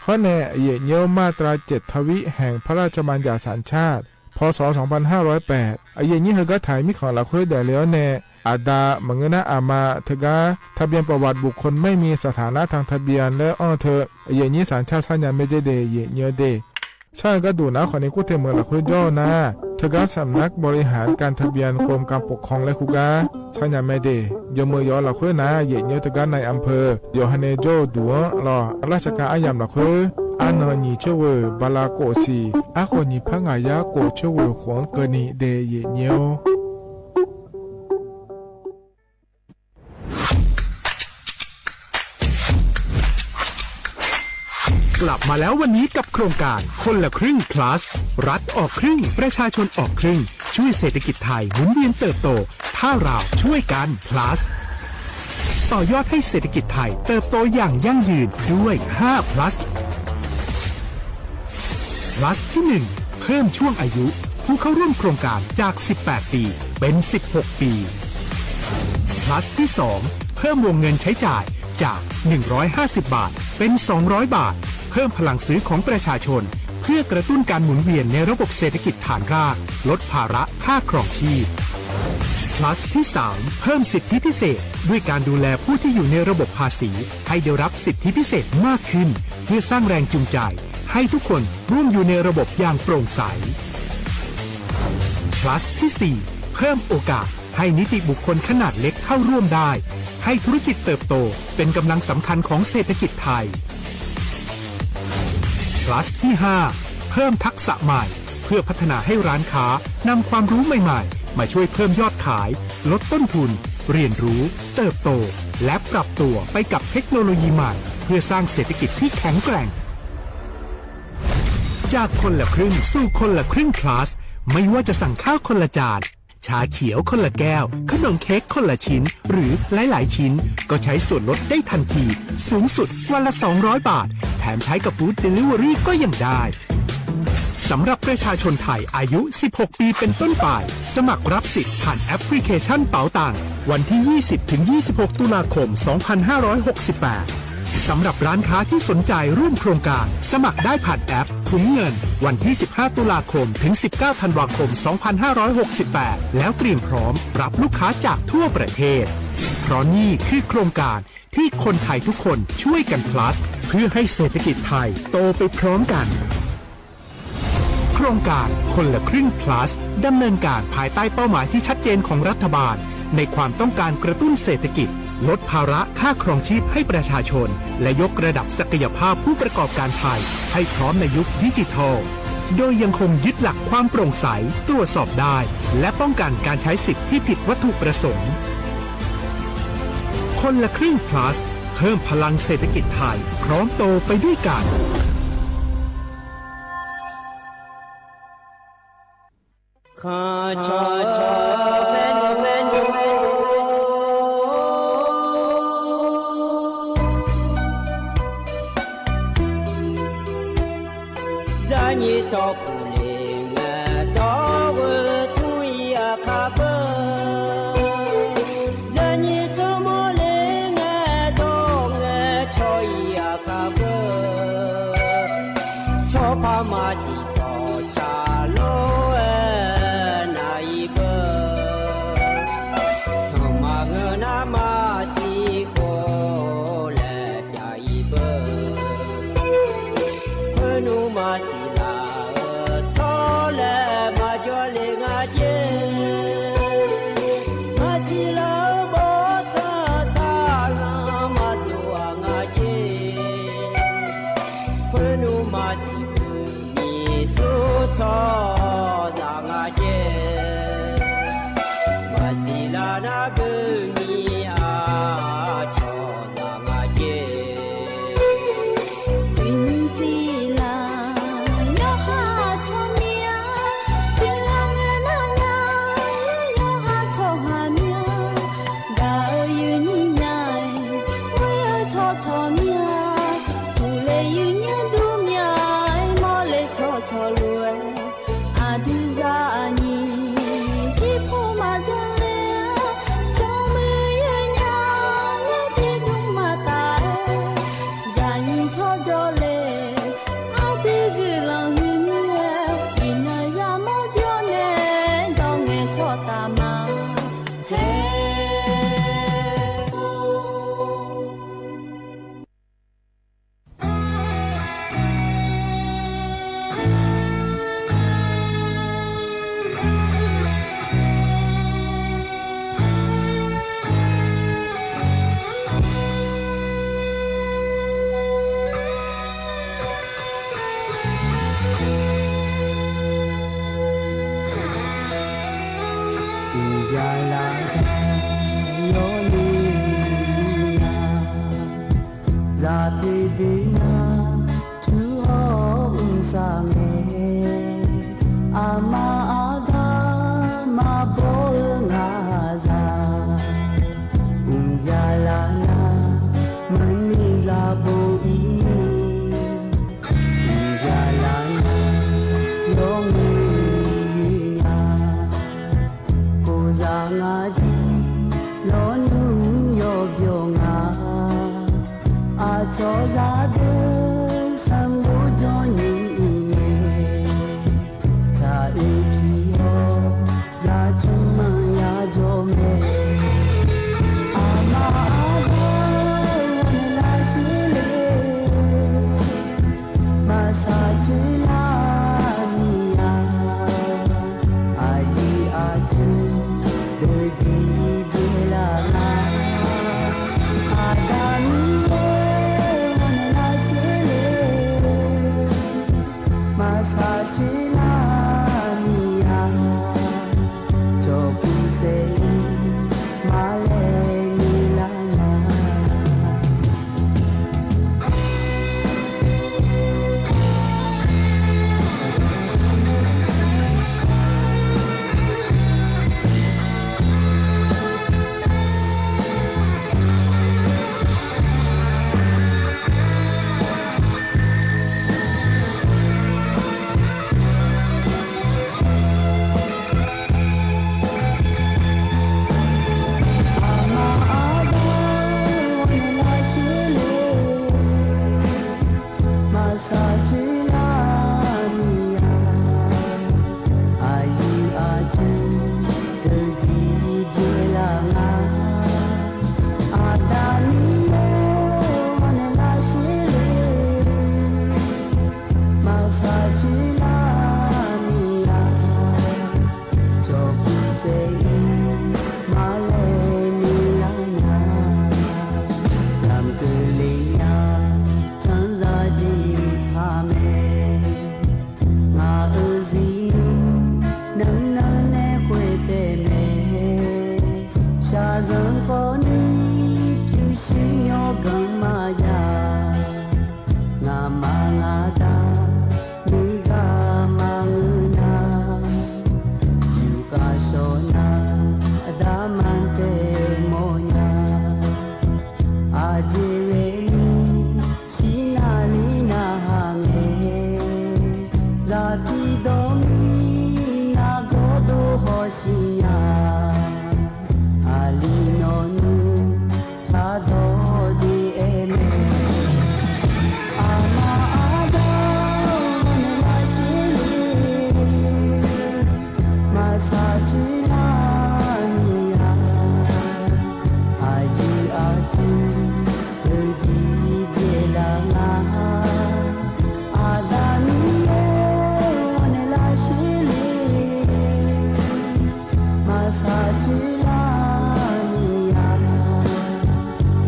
เพราะแหน่เยียะเยี้ยวมาตราเจ็ดทวิแห่งพระราชบัญญัติสัญชาติ พ.ศ. สองพันห้าร้อยแปด อะเยียะเยี้ยวเถิงก้าไถมีของหละเฮ้อแด่แล้วแหน่ อาดา มะเงื้อนาอามา เถิงก้า ทะเบียนประวัติบุคคลไม่มีสถานะทางทะเบียนและอ้อเธอ อะเยียะเยี้ยวสัญชาติ ย้อนหยาแม่เจ๊เด เยียะเยี้ยวเด ใช่ก้าดูนะ ข้อนี้กู้เถิงเมืองหละเฮ้อจ้อนะ เถิงก้าสำนักบริหารการทะเบียนกรมการปกครองและคู่ก้า ใช่หยาแม่เด ยอมเมือหยอหละเฮ้อนะ เยียะเยี้ยวเถิงก้าในอำเภอ หยอหาแหน่จ้อดูหลอดราชการอะหยามหละเฮ้อ อะเนินหยีเชเว่อ บาลาโกะสี่ อะโขนหยีพระงายาโกะเชเว่อ ขวงเกอหนีเด เยียะเยี้ยว กลับมาแล้ววันนี้กับโครงการคนละครึ่ง plus รัฐออกครึ่ง ประชาชนออกครึ่ง ช่วยเศรษฐกิจไทยหมุนเวียนเติบโต ถ้าเราช่วยกัน plus ต่อยอดให้เศรษฐกิจไทยเติบโตอย่างยั่งยืนด้วย ห้า plus plus ที่หนึ่ง เพิ่มช่วงอายุผู้เข้าร่วมโครงการจาก สิบแปด ปี เป็น สิบหก ปี plus ที่สอง เพิ่มวงเงินใช้จ่ายจาก หนึ่งร้อยห้าสิบ บาท เป็น สองร้อย บาท เพิ่มพลังซื้อของประชาชน เพื่อกระตุ้นการหมุนเวียนในระบบเศรษฐกิจฐานราก ลดภาระค่าครองชีพ plus ที่สาม เพิ่มสิทธิพิเศษ ด้วยการดูแลผู้ที่อยู่ในระบบภาษี ให้ได้รับสิทธิพิเศษมากขึ้น เพื่อสร้างแรงจูงใจ ให้ทุกคนร่วมอยู่ในระบบอย่างโปร่งใส plus ที่สี่ เพิ่มโอกาสให้นิติบุคคลขนาดเล็กเข้าร่วมได้ ให้ธุรกิจเติบโตเป็นกำลังสำคัญของเศรษฐกิจไทย plus ที่ห้า เพิ่มทักษะใหม่ เพื่อพัฒนาให้ร้านค้านำความรู้ใหม่ๆ มาช่วยเพิ่มยอดขาย ลดต้นทุน เรียนรู้ เติบโต และปรับตัวไปกับเทคโนโลยีใหม่ เพื่อสร้างเศรษฐกิจที่แข็งแกร่ง จากคนละครึ่งสู่คนละครึ่ง plus ไม่ว่าจะสั่งข้าวคนละจาน ชาเขียวคนละแก้ว ขนมเค้กคนละชิ้น หรือหลายๆ ชิ้น ก็ใช้ส่วนลดได้ทันที สูงสุดวันละ สองร้อย บาท แถมใช้กับ food delivery ก็ยังได้ สำหรับประชาชนไทยอายุ สิบหก ปีเป็นต้นไป สมัครรับสิทธิ์ผ่านแอปพลิเคชันเป๋าตัง วันที่ ยี่สิบ ถึง ยี่สิบหก ตุลาคม สองพันห้าร้อยหกสิบแปด สำหรับร้านค้าที่สนใจร่วมโครงการ สมัครได้ผ่านแอปถุงเงิน วันที่ สิบห้า ตุลาคม ถึง สิบเก้า ธันวาคม สองพันห้าร้อยหกสิบแปด แล้วเตรียมพร้อมรับลูกค้าจากทั่วประเทศ เพราะนี่คือโครงการที่คนไทยทุกคนช่วยกัน plus เพื่อให้เศรษฐกิจไทยโตไปพร้อมกัน โครงการคนละครึ่ง plus ดำเนินการภายใต้เป้าหมายที่ชัดเจนของรัฐบาล ในความต้องการกระตุ้นเศรษฐกิจ ลดภาระค่าครองชีพให้ประชาชน และยกระดับศักยภาพผู้ประกอบการไทยให้พร้อมในยุคดิจิทัล โดยยังคงยึดหลักความโปร่งใส ตรวจสอบได้ และป้องกันการใช้สิทธิ์ที่ผิดวัตถุประสงค์ คนละครึ่ง plus เพิ่มพลังเศรษฐกิจไทย พร้อมโตไปด้วยกัน ข้าชอชอชอแม่นแม่นแม่น ยายีจอกูเลงดอเวทุยอาคาเบอ ยายีจอมอเลงดอเงชอยอาคาเบอ ชอพามาสีจอชาโลเอนาอีเบอ สมาเงนามาสีโคแล ยาอีเบอ เออหนูมาสีลาเออทอแลมาจอเลงาเจ มาสีลาเออบอทอสาลามาตัวงาเจ เออหนูมาสีเออมีสุทอสางาเจ มาสีลานาเบอมีอาชอ မၤငါဒၣ် မုၢ်ဂၤမၤငုာ်နၤ ယူၢ်ကါဆိနၤ အဒၣ်မၤတ့ၢ်မိၢ်ညါ အက့ဝဲမံ ဆံနၣ်ရံၣ်နဟါငဲၤ ဇာတိဒီမံနဂီၢ်ဒိၣ်ဟီၣ်ဆံညါ အလံာ်နီၢ်နူ ထးဒီးဒ်အမဲာ် အမါအဒါ နလၢရှ့လ့ မၤဆါစုလၢနံၤယါ အယုၢ်အစု အုၣ်ကံၣ်ဘျဲၣ်လၢနၤ အဒါနံၤယါ နလၢရှ့လ့ မၤဆါစုလၢနံၤယါ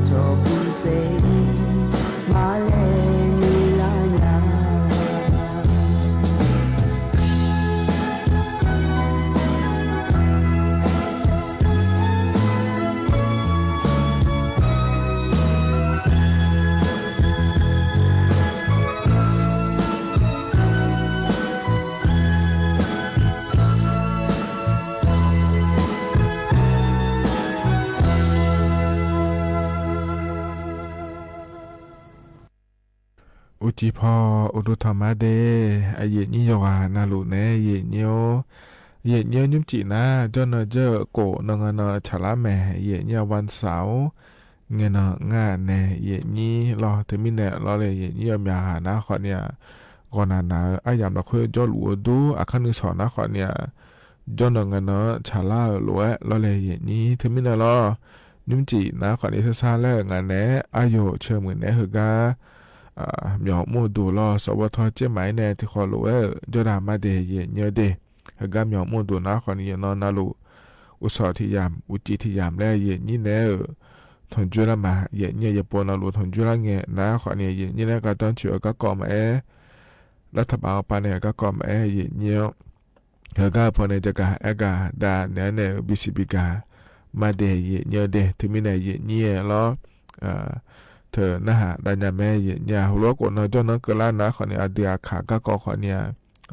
ဆိပူၤစ့အံၤ မၤလဲၤမံလၢညါ အိၣ်ကံၢ်ဖီ အိၣ်ဒိၣ်ထီၣ်မါဒဲး အယဲၢ်နံၣ်ယွၤနၤလိာ်နဲ ယဲၢ်နံၣ်ဧိၤ ယဲၢ်နံၣ်ဧိၤ နံၣ်မုၢ်ကၠံၣ်နၤ ကၠီၣ်နီၢ်ကၠီၣ်ကိး နီၢ်ငါနီၢ်ဆၣ်လါမဲာ် ယဲၢ်နံၣ် วันเสาร์ ငဲၤနီၢ်ငါနဲ ယဲၢ်နံၣ်လီၤ တမံၤနဲၣ်လီၤလၢ ယဲၢ်နံၣ်အမံၤဟါနၤဃီန့ၣ် ဂီၤနၤနၤဧၢ အယၣ်မၤခွဲ ကၠီလူၤအဒိ အခါနုာ်စီၤနၤဃီန့ၣ် ကၠီၣ်နီၢ်ငါနီၢ်ဆၣ်လါဧၢ လိာ်ဝဲလီၤလၢ ယဲၢ်နံၣ် တမံၤနဲၣ်လီၤ နံၣ်မုၢ်ကၠံၣ်နၤဃီန့ၣ် ဆါဆါလၢအဂၤနဲၣ် အယိာ်ဆၢမုၢ်နဲၣ် ဟ့ၣ်ဂၤ မၠီၣ်မိၢ်ဒိၣ်လီၤ စီၤဘီထီကၠ့မၤအံၤနဲၣ် တံၤဃီလိာ်ဝဲ ကၠီၣ်ဒၣ်မါဒဲး ယဲၢ်နံၣ်ဒဲး ဟ့ၣ်ဂၤမၠီၣ်မိၢ်ဒိၣ်နၤဃီန့ၣ် ယနီၢ်နၤလိာ် အိၣ်ဆီၣ်ထံၣ်ယၢမ်ၣ် အိၣ်ကံၣ်ထံၣ်ယၢမ်ၣ်လၢ ယဲၢ်နံၣ်နဲၣ်ဧၢ ထီၣ်ကၠွဲလၢမး ယဲၢ်နံၣ် ယပှဲၤနီၢ်လိာ် ထီၣ်ကၠွဲလၢငဲၤနၤဃီန့ၣ် ယဲၢ်နံၣ်နဲၣ် ကတီၢ်ဆူၣ်အကါကီမးအဲ လၢထးဘးအပၤန့ၣ် အကါကီမးအဲ ယဲၢ်နံၣ် ဟ့ၣ်ဂၤဖီန့ၣ် တကးအဲၣ်ဂၤဒၣ်နဲၣ်န့ၣ် ဘံၣ်စံးဘံၣ်ကၤ မါဒဲး ယဲၢ်နံၣ်ဒဲး တမံၤနဲၣ် ယဲၢ်နံၣ်လီၤ ထၢနၢ်ဟးဒၣ်ညါမ့ၢ် ယဲၢ်နံၣ် ဟူလိကိးနီၢ်ကၠီၣ်နီၢ်ကၢလါနၤဃီန့ၣ် အဒုးအခးကါကီဃီန့ၣ်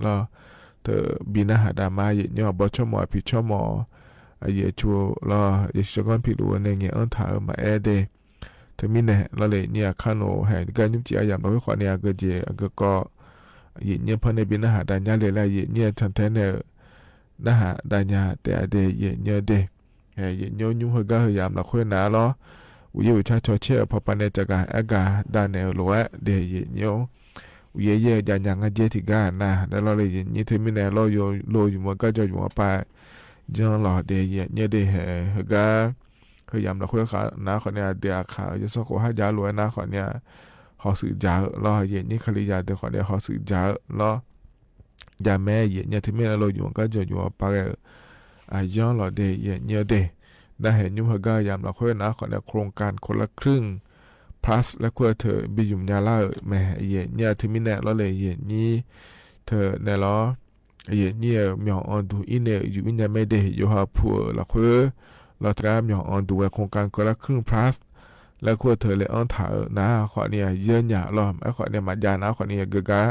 လီၤ ထၢဘံၣ်နၢ်ဟးဒၣ်မါ ယဲၢ်နံၣ် အဘီဆိကမိၣ်အဖံးဆိကမိၣ် အယဲၢ်ဆိလီၤ ယဲၢ်ဆံကီၢ်ဖံးလိာ်ဝဲန့ၣ် ငဲၤအၢထးဧၢ မၤအဲၣ်ဒဲး တမံၤနဲၣ်လီၤလၢ ယဲၢ်နံၣ်အခါနူာ် ဟဲကၠီၣ်နံၣ်မုၢ်ကၠံၣ်အယၣ်မၤခွဲဃီန့ၣ် အဂ့ၤကဲ အဂ့ၤကီ ယဲၢ်နံၣ်ဖီန့ၣ် ဘံၣ်နၢ်ဟးဒၣ်ညါလဲၣ်လၢ ယဲၢ်နံၣ်ထၢၣ်ထဲန့ၣ် နၢ်ဟးဒၣ်ညါတဲအဒဲး ယဲၢ်နံၣ်ဒဲး ယဲၢ်နံၣ် နံၣ်မုၢ်ဟ့ၣ်ဂၤဟ့ၣ်ယၢမ်ၣ်လီၤဃဲနၤလီၤ ဝံၤယဲၢ်ဝံၤဆါဆီဆဲးအဖီပၤန့ၣ် တကးအဲၣ်ဂၤဒၣ်နဲၣ်လိာ်ဝဲဒဲး ယဲၢ်နံၣ် ဝံၤယဲၢ်ယဲၢ်ဒၣ်ညါ ငါယဲၢ်ထံၣ်ဂၤနၤ လၢလီၤလၢ ယဲၢ်နံၣ် တမံၤနဲၣ်လီၤ ယိၤလိာ်ယုၢ်မုာ်ကါယီၤယုၢ်မုာ်ပၤ ယၢၢ်လီၤဒဲး ယဲၢ်နံၣ်ဒဲး ဟ့ၣ်ဂၤ ဟ့ၣ်ယၢမ်ၣ်လီၤဃဲနၤဃီန့ၣ် အဒုးအခး ယဲၢ်စီၤကိးဟါယၢ်လိာ်ဝဲနၤဃီန့ၣ် ဟီၣ်သုးယၢ်လီၤ ယဲၢ်နံၣ် ခလံယၢ်ဒဲးဃီန့ၣ် ဟီၣ်သုးယၢ်လီၤ ယၤမ့ၢ် ယဲၢ်နံၣ် တမံၤနဲၣ်လီၤ ယုၢ်မုာ်ကါယီၤယုၢ်မုာ်ပၤဂဲၤ အယၢၢ်လီၤဒဲး ယဲၢ်နံၣ်ဒဲး နၢ်ဟဲနံၣ်မုၢ်ဟ့ၣ်ဂၤယၢမ်ၣ်လီၤဃဲနၤဃီန့ၣ် โครงการคนละครึ่ง plus လၢခိၣ်ထၢၣ် ဘံၣ်ယုၢ်ညါလၢမ့ၢ် ယဲၢ်နံၣ် တမံၤနဲၣ်လီၤလၢ ယဲၢ်နံၣ် ထၢၣ်နဲၣ်လီၤ ယဲၢ်နံၣ်ဧၢ မၠီၣ်အီၤဒူၣ်အံၤန့ၣ် ယူၢ်အံၤညါမ့ၢ်ဒဲး ယိၤဟၣ်ဖှိၣ်လီၤဃဲ လီၤတကးမၠီၣ်အီၤဒူၣ်ဝဲ โครงการคนละครึ่ง plus လၢခိၣ်ထၢၣ်လဲၤအီထၣ်နၤဃီန့ၣ် ယဲၢ်ညါလီၤ မ့ၢ်ဃီန့ၣ် မၤယါနၤဃီန့ၣ် ယဲၢ်ဂၤဂၤ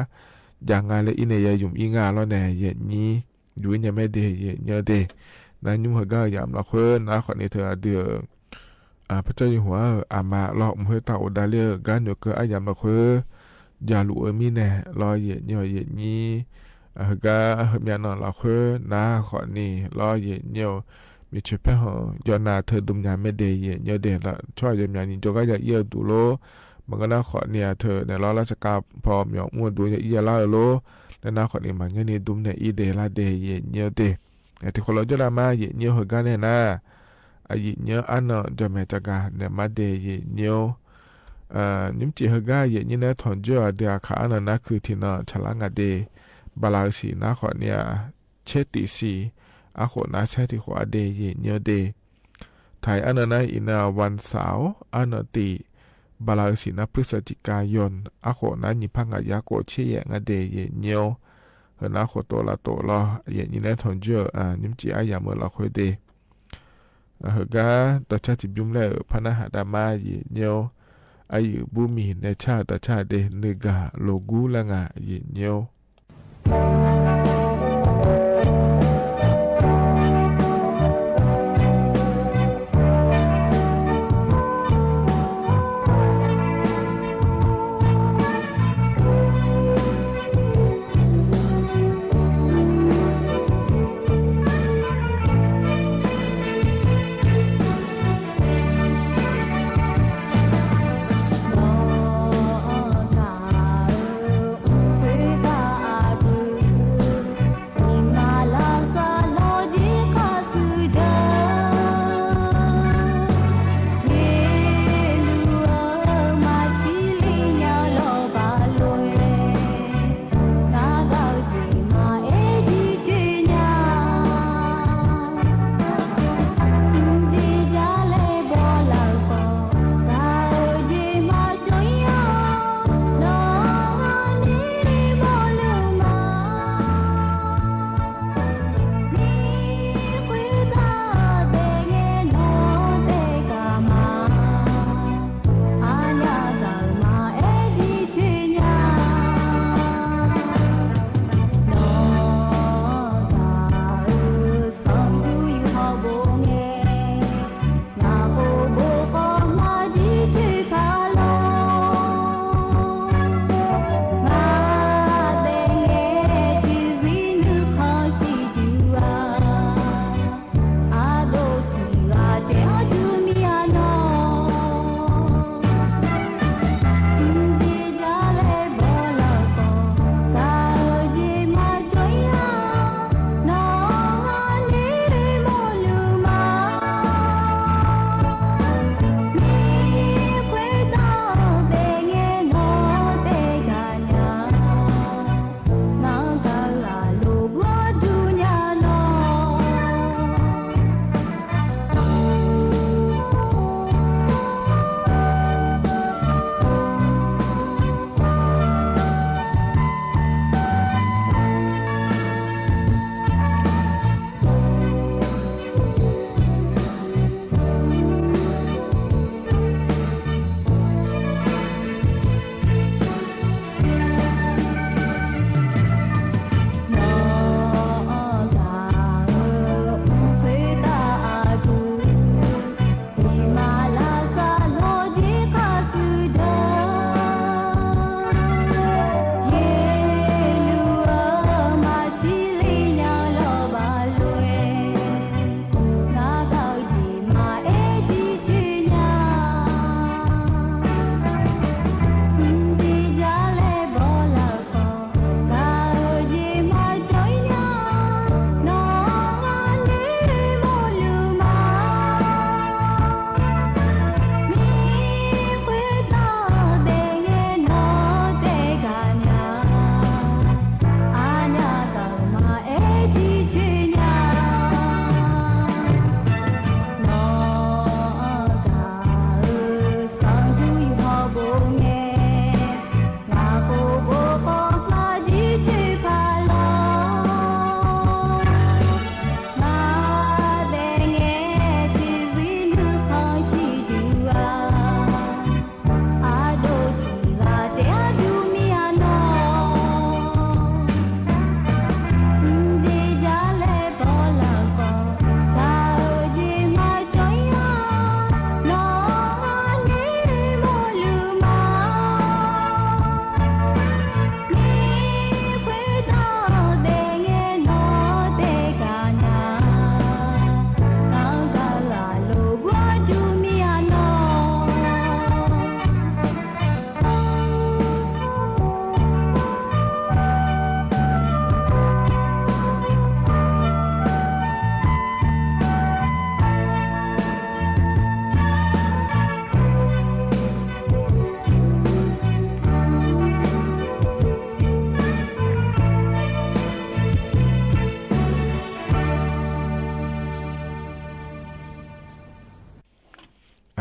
ယၤငါလၢအံၤန့ၣ် ယဲၢ်ယုၢ်အံၤငါလီၤန့ၣ် ယဲၢ်နံၣ် ယူၢ်အံၤညါမ့ၢ်ဒဲး ယဲၢ်နံၣ်ဒဲး နၢ်နံၣ်မုၢ်ဟ့ၣ်ဂၤယၢမ်ၣ်လီၤဃဲနၤဃီန့ၣ် ထၢၣ်အဒုး အ ဖဲကၠီယုၢ်ဟူ အမါလီၤ မုၢ်ဟ့ၣ်တၢ်အိၣ်ဒၣ်လၢ ဂၤနုာ်ကၢအယၢမ်ၣ်လီၤဃဲ ယၤလူၤအမံၤနဲၣ်လီၤ ယဲၢ်နံၣ် ယဲၢ်နံၣ် အဟ့ၣ်ဂၤ ဟ့ၣ်မၠးနီၣ်လီၤဃဲနၤဃီန့ၣ်လီၤ ယဲၢ်နံၣ် မ့ၢ်ဆၢဖဲဟီၣ် ယီၤနၤထၢၣ်ဒုးမၠးမ့ၢ်ဒဲး ယဲၢ်နံၣ်ဒဲး လၢဆီယီၤမၠးနံၣ် ယိၤဂၤယၤအံၤအဒူၣ်လီၤ မ့ၢ်ကနၣ်ဃီန့ၣ် အထၢၣ်နဲၣ်လီၤ လၢစကးဖီမၠီၣ်မုၢ်ဒူၣ်ယၤအံၤယၤလၢအလီၤ လၢနၤဃီန့ၣ် မၤငဲန့ၣ်ဒုးနဲၣ်အံၤဒဲးလၢဒဲး ယဲၢ်နံၣ်ဒဲး တံၤဃီလီၤကၠီၣ်ဒၣ်မါ ယဲၢ်နံၣ်ဟ့ၣ်ဂၤန့ၣ်နၤ အယဲၢ်နံၣ်အါနီၢ် ကၠီၣ်မဲာ်တဂၤ နဲၣ်မါဒဲး ယဲၢ်နံၣ် နံၣ်မုၢ်ကၠံၣ်ဟ့ၣ်ဂၤ ယဲၢ်နံၣ်နဲၣ် ထီၣ်ကၠိ အဒုးအခးအါနီၢ်နါခုၣ်ထံနီၢ် ဆၣ်လါငါဒဲး ဘၤလၤအုးစံၣ်နၤဃီန့ၣ် ဆဲးတံၣ်စံၣ် အဃိးနၤဆဲးတံၣ်ဃိးအဒဲး ယဲၢ်နံၣ်ဒဲး ထါအံၤအါနီၢ်နၤအံၤနၤ วันเสาร์ အါနီၢ်တံၣ် ဘၤလၤအုးစံၣ်နၤ พฤศจิกายน အဃိးနၤ ညံၣ်ဖးငါယၤကိးဆံယဲၢ် ငါဒဲး ယဲၢ်နံၣ် ဟ့ၣ်နၤဃိးတိာ်လၢတိာ်လီၤ ယဲၢ်နံၣ်နဲၣ် ထီၣ်ကၠိ နံၣ်မုၢ်ကၠံၣ်အါယၤမုၢ်လီၤဃဲဒဲး အဟ့ၣ်ဂၤ တီဆါတံၢ်ဘျုးမလဲၣ် ဖးနၢ်ဟးဒၣ်မါ ယဲၢ်နံၣ် အယုၢ်ဘူမံၤ နဲဆၣ် ဒီးဆၣ်ဒ့ နုၢ်ဂၤလိာ်ကူလဲၣ် ယံာ်ညိ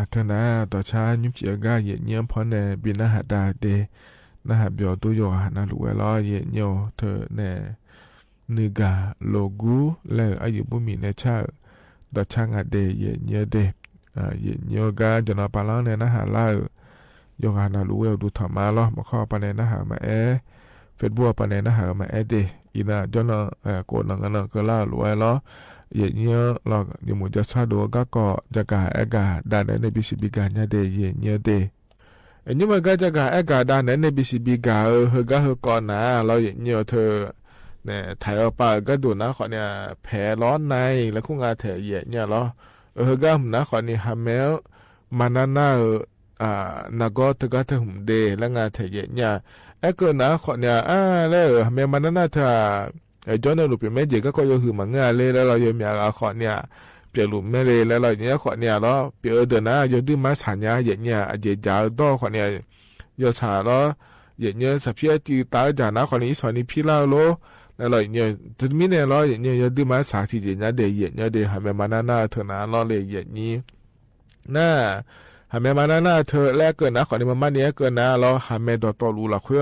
အထၢၣ်န့ၣ် တၢ်ဆါညူးပျီၣ်အဂၤ ယံာ်ညိဖဲန့ၣ် ဘိးနၢ်ဟးတၢ်ဒ့ နၢ်ဟးပျီၣ်တူၢ်ယိာ် နၢ်လူဝဲလီၤ ယံာ်ညိ ထၢၣ်န့ၣ် နုၢ်ဂၤလိာ်ကူလဲၣ် အယုၢ်ဘူမံၤနဲဆၣ် ဒီးဆၣ်ငါဒ့ ယံာ်ညိဒ့ ယံာ်ညိအဂၤ ယနီၢ်ပၤလီၤန့ၣ် နၢ်ဟးလၢအ ယိယိနာလူဝဲအိၣ်ဒူထီၣ်မးလီၤ. မ့ၢ်ခီပာ်နဲၣ်နၢ်ဟၢၣ်မးအဲၣ် Facebook ပာ်နဲၣ်နၢ်ဟၢၣ်မးအဲၣ်ဒၣ် အံၤနၢ် ကၠီနီၢ် အဲၣ် ကိးနီၢ်ဂၤနီၢ်ကလၢ်လူဝဲလီၤ. ယဲၢ်ညိလီၤ ယမိၢ်ကၠီဆၣ်ဒိၣ်အဂၤကိး ယကဟဲကဒါနဲၣ် NBCB ကညါဒၣ် ယဲၢ်ညိဒၣ် အညိမ့ၢ်ကဒါ ယကဟဲကဒါနဲၣ် NBCB ကဧၢ ဟဲကဒါဟဲကိးနၤလီၤ ယဲၢ်ညိ ထဲ နဲၣ် ထဲအပၢ်ကဒိၣ်နၤဃီန့ၣ် ဖဲလီၤနၤ လၢခူငါထဲယဲၢ်ညိလီၤ. အဟဲကဒါမနုၤဃီန့ၣ် ဟးမ့ၢ် မၤနၢ်နၢ်ဧၢ နၤကီတဂၤထဲမုၢ်ဒဲး လၢငါထဲယဲၢ်ညိ အဲၣ်ကဒါနၤဃီန့ၣ် အါ လၢ ဟးမ့ၢ်မၤနၢ်နၢ်ထဲ ကၠီနီၢ်လူပျဲၢ်မဲၢ်ကဲး ကီးကီးယိဟူးမးငါလၢ လၢလီၤ ယမ့ၢ်အဂၤဃီန့ၣ် ပျဲၢ်လူၤမဲၢ်လံ လၢလီၤ ယဲၢ်ညိဃီန့ၣ်လီၤ ပျဲၢ်အဒၢးနၤ ယဒုးမၤဆၣ်ညါ ယဲၢ်ညိ အယဲၢ်ယၤဒီးဃီန့ၣ် ယဆၣ်လီၤ ယဲၢ်ညိ ဆၣ်ဖံးအတံၤတၢ်ယၤနၤဃီန့ၣ် အံၤဆီၣ်န့ၢ်ဖံလၢ်လီၤ လၢလီၤ ယဲၢ်ညိ တမံၤန့ၣ်လီၤ ယဲၢ်ညိ ယဒုးမၤဆၣ်ထံၣ်ယဲၢ်ညိဒၣ် ယဲၢ်ညိဒၣ် ဟးမ့ၢ်မၤနၢ်နၢ်ထဲနၤလီၤလၢယဲၢ်ညိ နၤ ဟးမ့ၢ်မၤနၢ်နၢ်ထဲ လၢအဲၣ်ကဒါနၤဃီန့ၣ် မ့ၢ်မၤန့ၢ်အဲၣ်ကဒါနၤလီၤ ဟးမ့ၢ်ဒီးတီလူလီၤဃိ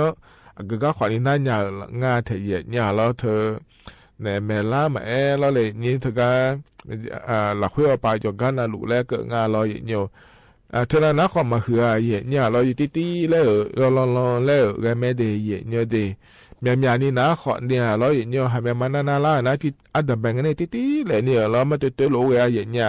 အဂၤဃီန့ၣ် နၤညါ ငါထဲယဲၢ်ညိလီၤ ထဲ နဲၣ် မ့ၢ်လါမးအဲၣ်လီၤလၢယဲၢ်ညိ ထဲက လီၤဃိအပၢ်ယီၤကဒါနၤလူလၢအဲၣ်ကဒါနၤလီၤ ယဲၢ်ညိ ထဲနၤနၤဃီမၤဟုၣ်ဧါ ယဲၢ်ညိလီၤ ယတံၢ်တံၢ်လၢ လီၤလီၤလီၤလၢ ဂဲၤမဲဒၣ် ယဲၢ်ညိဒၣ် မ့ၢ်မ့ၢ်န့ၣ်နၤဃီန့ၣ်လီၤ ယဲၢ်ညိ ဟးမ့ၢ်မၤနၢ်နၢ်လၢ် နၤတံၢ်အဒၢးဘဲၣ်န့ၣ် တံၢ်တံၢ်လၢန့ၣ်လီၤ မ့ၢ်တၢ်တၢ်လိာ်ဝဲဧါ ယဲၢ်ညိ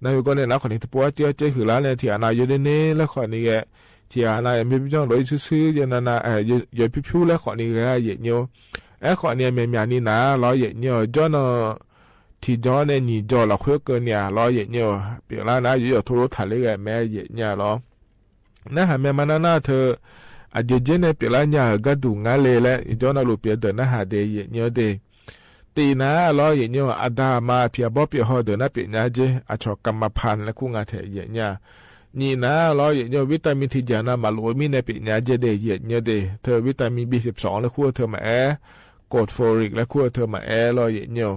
နၢ်ဟူကီးန့ၣ်နၤဃီန့ၣ် တပိာ်အစ့အစ့ဟုၣ်လၢ်န့ၣ် ထံၣ်အနၢ်ယိန့ၣ်လၢဃီန့ၣ်ဂဲၤ ထံၣ်အနၢ် မ့ၢ်ပျီၣ်လိာ်အံၤဆူၣ်ဆူၣ် ယဲၢ်နၤနၤ ယိဖျိဖျိလၢဃီန့ၣ်ဂဲၤ ယဲၢ်ညိ အဲၣ်ဃီန့ၣ် မ့ၢ်မ့ၢ်န့ၣ်နၤလီၤ ယဲၢ်ညိ ကၠီနီၢ် ထံၣ်ကၠီန့ၣ် နံၣ်ကၠီလီၤဃိကၢန့ၣ်လီၤ ယဲၢ်ညိ ပျဲၢ်လၢ်နၤ ယိယိထိလိာ်ထးလၢဂဲၤမဲ ယဲၢ်ညိလီၤ နၤဟးမ့ၢ်မၤနၢ်နၢ်ထဲ အယဲၢ်ယဲၢ်န့ၣ် ပျဲၢ်လၢ်ညါဧၢ ကဒိၣ်ငါလံလၢ ယကၠီနီၢ်လူပျဲၢ်ဒၢးနၤဟးဒၣ် ယဲၢ်ညိဒၢး တံၢ်နၤလီၤ ယဲၢ်ညိ အဒါမၤဖံးအဘီပျဲၢ်ဟီၣ်ဒၢးနၤ ပျဲၢ်ညါကဲ အဆီၣ်ကမၤဖးန့ၣ်လၢခူငါထဲယဲၢ်ညိ နံၣ်နၤလီၤ ယဲၢ်ညိ ဝံတၢ်မံၣ်ထံၣ်ယၤနၤ မၤလိာ်မံန့ၣ် ပျဲၢ်ညါကဲဒၢး ယဲၢ်ညိဒၢး ထဲ ဝံတၢ်မံၣ် ဘီစပ်သွင် လၢခူထဲမးအဲၣ် ကိၣ်ဖိရိက် လၢခူထဲမးအဲၣ်လီၤ ယဲၢ်ညိ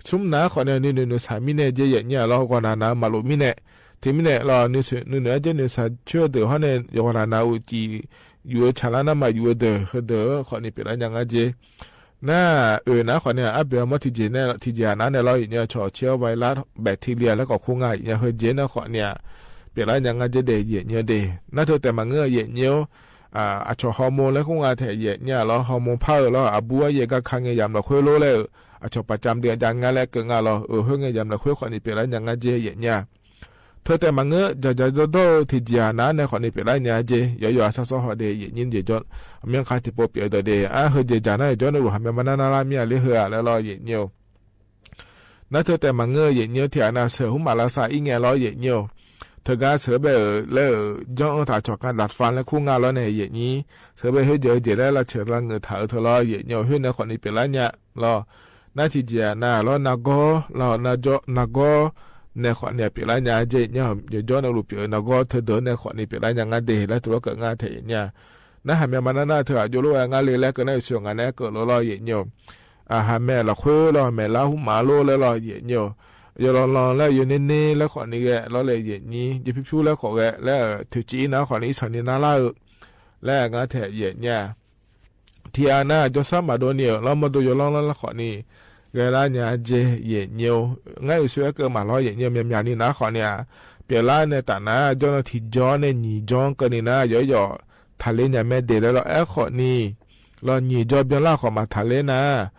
ဆူမဲာ်နၤဃီန့ၣ် နုၢ်နုၢ်နုၢ်ဆၣ်မံန့ၣ်ကဲ ယဲၢ်ညိလီၤ ဂီၢ်နၤနၤ မၤလိာ်မံန့ၣ် ထံၣ်မံန့ၣ်လီၤ နုၢ်နုၢ်နုၢ်ကဲ နုၢ်ဆၣ်ဆၢဒၢးဟီန့ၣ် ယဂီၢ်နၤနၤအိၣ်ကံ ယူၤဆၣ်လၢ်နၤ မၤယူၤအဒၢး ဟဲဒၢးဃီန့ၣ် ပျဲၢ်လၢ်ညါငါကဲ နၤ အၢၣ်နၤဃီန့ၣ် အဘၢၣ်မီၣ်ထံၣ်ကၠီန့ၣ် ထံၣ်ကၠီနၤန့ၣ်လီၤ ယဲၢ်ညိ ဆီၣ်ဆၢဝဲလၢ် ဘဲၣ်ထံလံယၤလၢကီၢ်ခူငါ ယဲၢ်ညိ ဟဲကဲန့ၣ်ဃီန့ၣ် ပျဲၢ်လၢ်ညါငါကဲဒၢး ယဲၢ်ညိဒၢး နၤထဲတဲမၤငါ ယဲၢ်ညိ အဆီၣ်ဟီၣ်မုၢ်လၢခူငါထဲယဲၢ်ညိလီၤ ဟီၣ်မုၢ်ဖးအၢၣ်လီၤ အဘူးအယဲၢ်ဂၤခးငဲၤယၤမၤလၢဃိလိလၢ အဆီၣ်ပာ်ကၠၢမ်ဒၢးအဒါငါလၢကငါလီၤ အၢၣ် ဟဲငဲၤယၤမၤလၢဃိဃီန့ၣ် ပျဲၢ်လၢ်ညါငါကဲ ယဲၢ်ညိ ထဲတဲမၤငါ ယၤယၤဒီဒီ ထံၣ်ကၠီနၤန့ၣ်ဃီန့ၣ် ပျဲၢ်လၢ်ညါကဲ ယဲၢ်ယဲၢ်အစၢ်စီဟီၣ်ဒၢး ယဲၢ်ညိ ယဲၢ်ညိ အမ့ၢ်ခါထံၣ်ပိာ်ပျဲၢ်ဒၢးဒၢး အဟဲကဲယၤနၤ ယဲၢ်ညိ ဟးမ့ၢ်မၤနၢ်နၢ်လၢ်မံအလံဟဲဧါ လၢလီၤ ယဲၢ်ညိ နၤထဲတဲမၤငါ ယဲၢ်ညိ ထံၣ်အနၢ်ဆၢ ဟူမၤလၢ်စၢ်အံၤငဲၤလီၤ ယဲၢ်ညိ ထဲဂၤဆၢဘၣ်အၢၣ်လၢ ကၠီအၢၣ်တၢ်ဆီၣ်ကၢ် ဒၣ်တဖၣ်လၢခူငါလီၤန့ၣ် ယဲၢ်ညိ ဆၢဘၣ်ဟဲယဲၢ်ယဲၢ်လၢလၢ်ဆၢလၢ်ငဲၤထးအၢထဲလီၤ ယဲၢ်ညိ ဟဲန့ၣ်ဃီန့ၣ် ပျဲၢ်လၢ်ညါလီၤ နၤထံၣ်ကၠီနၤလီၤ နၤဂီၢ်လီၤ နၤဂီၢ် န့ၣ်ဃီန့ၣ် ပျဲၢ်လၢ်ညါကဲ ယဲၢ်ညိ ယဲၢ်ညိ နလူပျဲၢ်နၤဂီၢ် ထဲဒၢးန့ၣ်ဃီန့ၣ် ပျဲၢ်လၢ်ညါငါဒၢး လၢထူလၢကၢးငါထဲယဲၢ်ညိ နၤဟးမ့ၢ်မၤနၢ်နၢ်ထဲ အယိလိာ်ဝဲငါလံလၢကနၣ်အုၣ်ဆူၣ်ငါန့ၣ် ကၢၣ်လိာ်လီၤ ယဲၢ်ညိ အဟးမ့ၢ်လီၤဃိလီၤ မ့ၢ်လၢ်ဟူမၤလိလၢလီၤ ယဲၢ်ညိ ယိလီၤလီၤလၢယိန့ၣ်န့ၣ်လၢဃီန့ၣ်ဂဲၤလီၤလၢယဲၢ်ညိ ယဖံဖုလၢဃီဂဲၤလၢ ထံၣ်ကၠီနၤဃီန့ၣ် အံၤဆီၣ်န့ၢ်နၤလၢ်ဧၢ လၢငါထဲယဲၢ်ညိ ထံၣ်အနၢ် ကၠီဆၢမၤဒိၣ်န့ၣ် လီၤမၢဒိၣ်ယိလီၤလီၤလၢဃီန့ၣ် ဂဲၤလၢ်ညါကဲ ယဲၢ်ညိ ငါအုၣ်ဆူၣ်ဝဲကမၤလီၤ ယဲၢ်ညိ မ့ၢ်မ့ၢ်န့ၣ်နၤဃီန့ၣ် ပျဲၢ်လၢ်န့ၣ်တၢ်နၤ ကၠီနီၢ်ထံၣ်ကၠီန့ၣ် နံၣ်ကၠီကၢန့ၣ်နၤ ယိယိ ထးလ့ညါမဲဒၢးလၢလီၤ အဲၣ်ဃီန့ၣ် လီၤနံၣ်ကၠီဘျီလၢ်ဃီမၤထးလ့ နၤ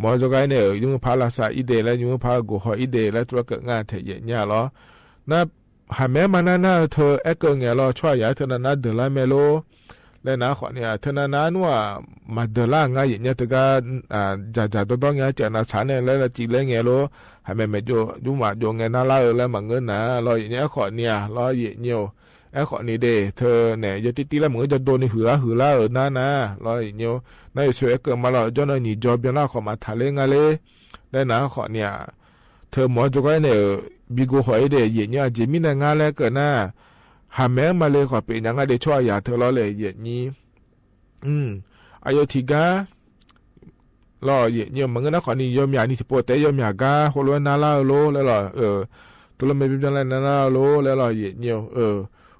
မ်ယိၤကါအံၤန့ၣ် ယမုၢ်ဖးလၢ်စၢ်အံၤဒၢးလၢ ယမုၢ်ဖးဂိၢ်ဃီအံၤဒၢးလၢ ထူလၢကၢးငါထဲယဲၢ်ညိလီၤ နၤ ဟးမ့ၢ်မၤနၢ်နၢ်ထဲ အဲၣ်ကၢၤငဲၤလီၤ ဆိယၤထဲနၤနၤဒၢးလၢ်မ့ၢ်လိၤ လၢနၤဃီန့ၣ် ထဲနၤနၤနုၢ်မၤဒၢးလၢ်ငါယဲၢ်ညိ ထဲဂၤ ယၤယၤဒီဒီငဲၤ ကၠီနၤဆၣ်န့ၣ် လၢလၢကၠီလၢငဲၤလိၤ ဟးမ့ၢ်မ့ၢ်ယိ ယုမၤယိငဲၤနၤလၢ်ဧၢ လၢမၤငါနၤလီၤ ယဲၢ်ညိ အဲၣ်ဃီန့ၣ်ဧါ လီၤ ယဲၢ်ညိ အဲၣ်ဃီန့ၣ်ဒၢး ထဲန့ၣ် ယတံၢ်တံၢ်လၢမုၢ်ဂီၤယဒိးန့ၢ်ဟုၣ်လၢ်ဟုၣ်လၢ်ဧၢ နၤနၤ လီၤ ယဲၢ်ညိ နၤအုၣ်ဆူၣ်အဲၣ်ကၢၤမၤလီၤ ကၠီနီၢ်နံၣ်ကၠီဘျီလၢ်ဃီမၤထးလ့ငါလံ လၢနၤဃီန့ၣ် ထဲမ်ယိၤကါအံၤန့ၣ် ဘံဂိၢ်ဃီအံၤဒၢး ယဲၢ်ညိ အကၠီမံန့ၣ် ငါလၢကၢၤနၤ ဟးမ့ၢ်မၤလၢဃီပျဲၢ်ညါငါဒၢး ဆိယၤထဲလီၤလၢယဲၢ်ညိ အယိၤထံၣ်ကါ လီၤ ယဲၢ်ညိ မၤငါနၤဃီန့ၣ် ယိၤမၠးနံၣ်ထံၣ်ပိာ်တဲ ယိၤမၠးကါ ဟိလိာ်ဝဲနၤလၢ်ဧၢလိၤ လၢလီၤ ထူလၢမ့ၢ်ဘံဘျီလၢနၤလၢ်ဧၢလိၤ လၢလီၤ ယဲၢ်ညိ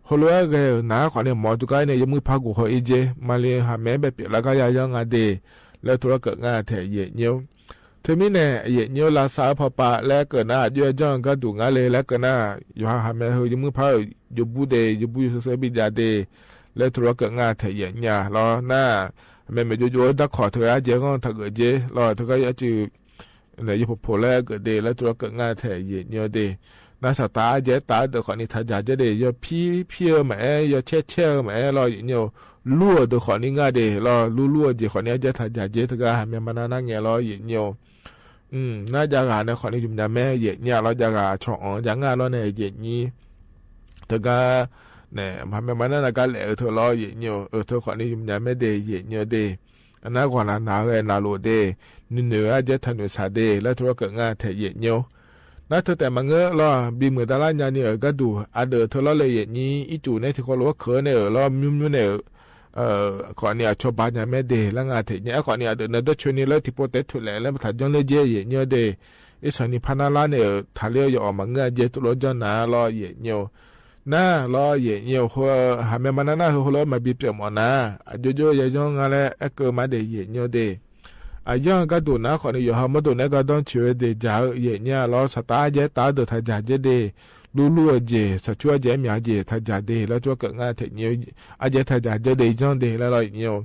ဟိလိာ်ဝဲဂဲၤနၤဃီန့ၣ် မ်ယိၤကါအံၤန့ၣ် ယမုၢ်ဖးဂိၢ်ဃီအံၤကၠီ မၤလၢဟးမ့ၢ်ဘၣ်ပျဲၢ်လၢ်ကါယၤယီၤငါဒၢး လၢထူလၢကၢးငါထဲယဲၢ်ညိ ထဲမံန့ၣ် ယဲၢ်ညိ လၢ်စၢ်အဖီပာ်လၢကၢၤနၤ ယိၤယီၤကၢၢ်ဒိၣ်ငါလံ လၢကၢၤနၤ ယိၤဟးဟးမ့ၢ်ဟဲ ယမုၢ်ဖး ယဘူးဒၢး ယဘူးယိၤစဲးစဲးဘံယၤဒၢး လႄး တရူး ကၢးငါထဲယဲၢ်ညါလီၤ နၢ် မ့မ့ၢ်ယိယိ ဒၣ်ခိး တဂၤယဲၢ်ဂီၢ် တၢ်ဂၢၢ်ယဲၢ်လီၤ တဂၤယဲၢ်စု နၢ် ယိဖိဖိလၢကဒၣ် လၢတရူးကၢးငါထဲယဲၢ်ညိုဒၣ်, နၢ် စၢ်တၢ်အယဲၢ်တၢ်ဒၢးဃီန့ၣ် တၢ်ယၢ်ကဲဒၣ် ယီၤဖံးဖံးဧိၤမးအဲၣ် ယီၤဆဲးဆဲးဧိၤမးအဲၣ်လီၤ ယဲၢ်ညို, လူၢ်ဧိၤဒၢးဃီန့ၣ် ငါဒၣ်လီၤ လူၢ်လူၢ်ဧိၤယဲၢ်ဃီန့ၣ် အယဲၢ်တၢ်ယၢ်ကဲ တဂၤ ဟးမၢမၤနၢ်နၢ်ငဲလီၤ ယဲၢ်ညို, နၢ် ယဂၤန့ၣ်ဃီန့ၣ် ယုမ်ၣ်ယၤမ့ၢ် ယဲၢ်ညိုလီၤ ယဂၤဆီၣ်အီၣ်ယၤငါလီၤန့ၣ် ယဲၢ်ညို တဂၤ နၢ် ဟးမၢမၤနၢ်နၢ် ကလဲၣ် အၢ ထၢၣ်လီၤ ယဲၢ်ညို, အၢ ထၢၣ်ဃီန့ၣ် ယုမ်ၣ်ယၤမ့ၢ်ဒၣ် ယဲၢ်ညိုဒၣ်, အနၢ် ဂီၤနၤနၤဧိၤ နၢ်လိၤဒၣ်, နုၢ်နုၢ် အယဲၢ်တၢ်နုၢ်သးဒၣ် လၢတရူးကၢးငါထဲယဲၢ်ညို, နၢ် ထၢၣ်တဲာ်မးငၢၢ်လီၤ ဘံၣ်မုၢ်တလါညါန့ၣ်ဧိၤ ကဒူၣ် အဒၢးထၢၣ်လီၤလၢယဲၢ်ညို အံၣ်စူၣ်န့ၣ် ထံၣ်ဃီလိာ်ဝဲခဲန့ၣ်ဧိၤလီၤ မၠူမၠူန့ၣ် အဃီန့ၣ် အဆီၣ်ဘၣ်ညါမ့ၢ်ဒၣ် လၢငါထဲယဲၢ်ညို အဃီန့ၣ် အဒၢးနၢၤဒၢးဆွ့န့ၣ် လၢထံဖိတဲထၢၣ်လဲၣ် လၢပထးကၠီလၢကဲ ယဲၢ်ညိုဒၣ်, အ့စီၤနံၤဖးနါလါန့ၣ် ထးလၢယအီၣ်မးငၢၢ်အကဲ တလိၣ်ကၠီနၤလီၤ ယဲၢ်ညို, နၢ်လီၤ ယဲၢ်ညို ဟးမၢမၤနၢ်နၢ် ဟၢဃိလၢမၤဘံပၠၢၣ်မးနၤ, အယိယိယဲၢ်ညို ငါလၢအဲၣ်ကၢမးဒၣ် ယဲၢ်ညိုဒၣ်, အယီၢ်ကဒူၣ်နၢ် အဃီန့ၣ် ယိၤဟၣ်မၢဒိၣ်နဲကဒီဆံးဝဲဒၣ် ယဲၢ်ညိုလီၤ စၢ်တၢ်အယဲၢ်တၢ်ဒၢးတၢ်ယၢ်ကဲဒၣ်, လူၢ်လူၢ်ဧိၤယဲၢ် စၢ်ဆူအယဲၢ်မ့ၢ်အယဲၢ်တၢ်ယၢ်ဒၣ် လၢတရူးကၢးငါထဲယဲၢ်ညို အယဲၢ်တၢ်ယၢ်ကဲဒၣ် ယဲၢ်ညိုဒၣ်လီၤ ယဲၢ်ညို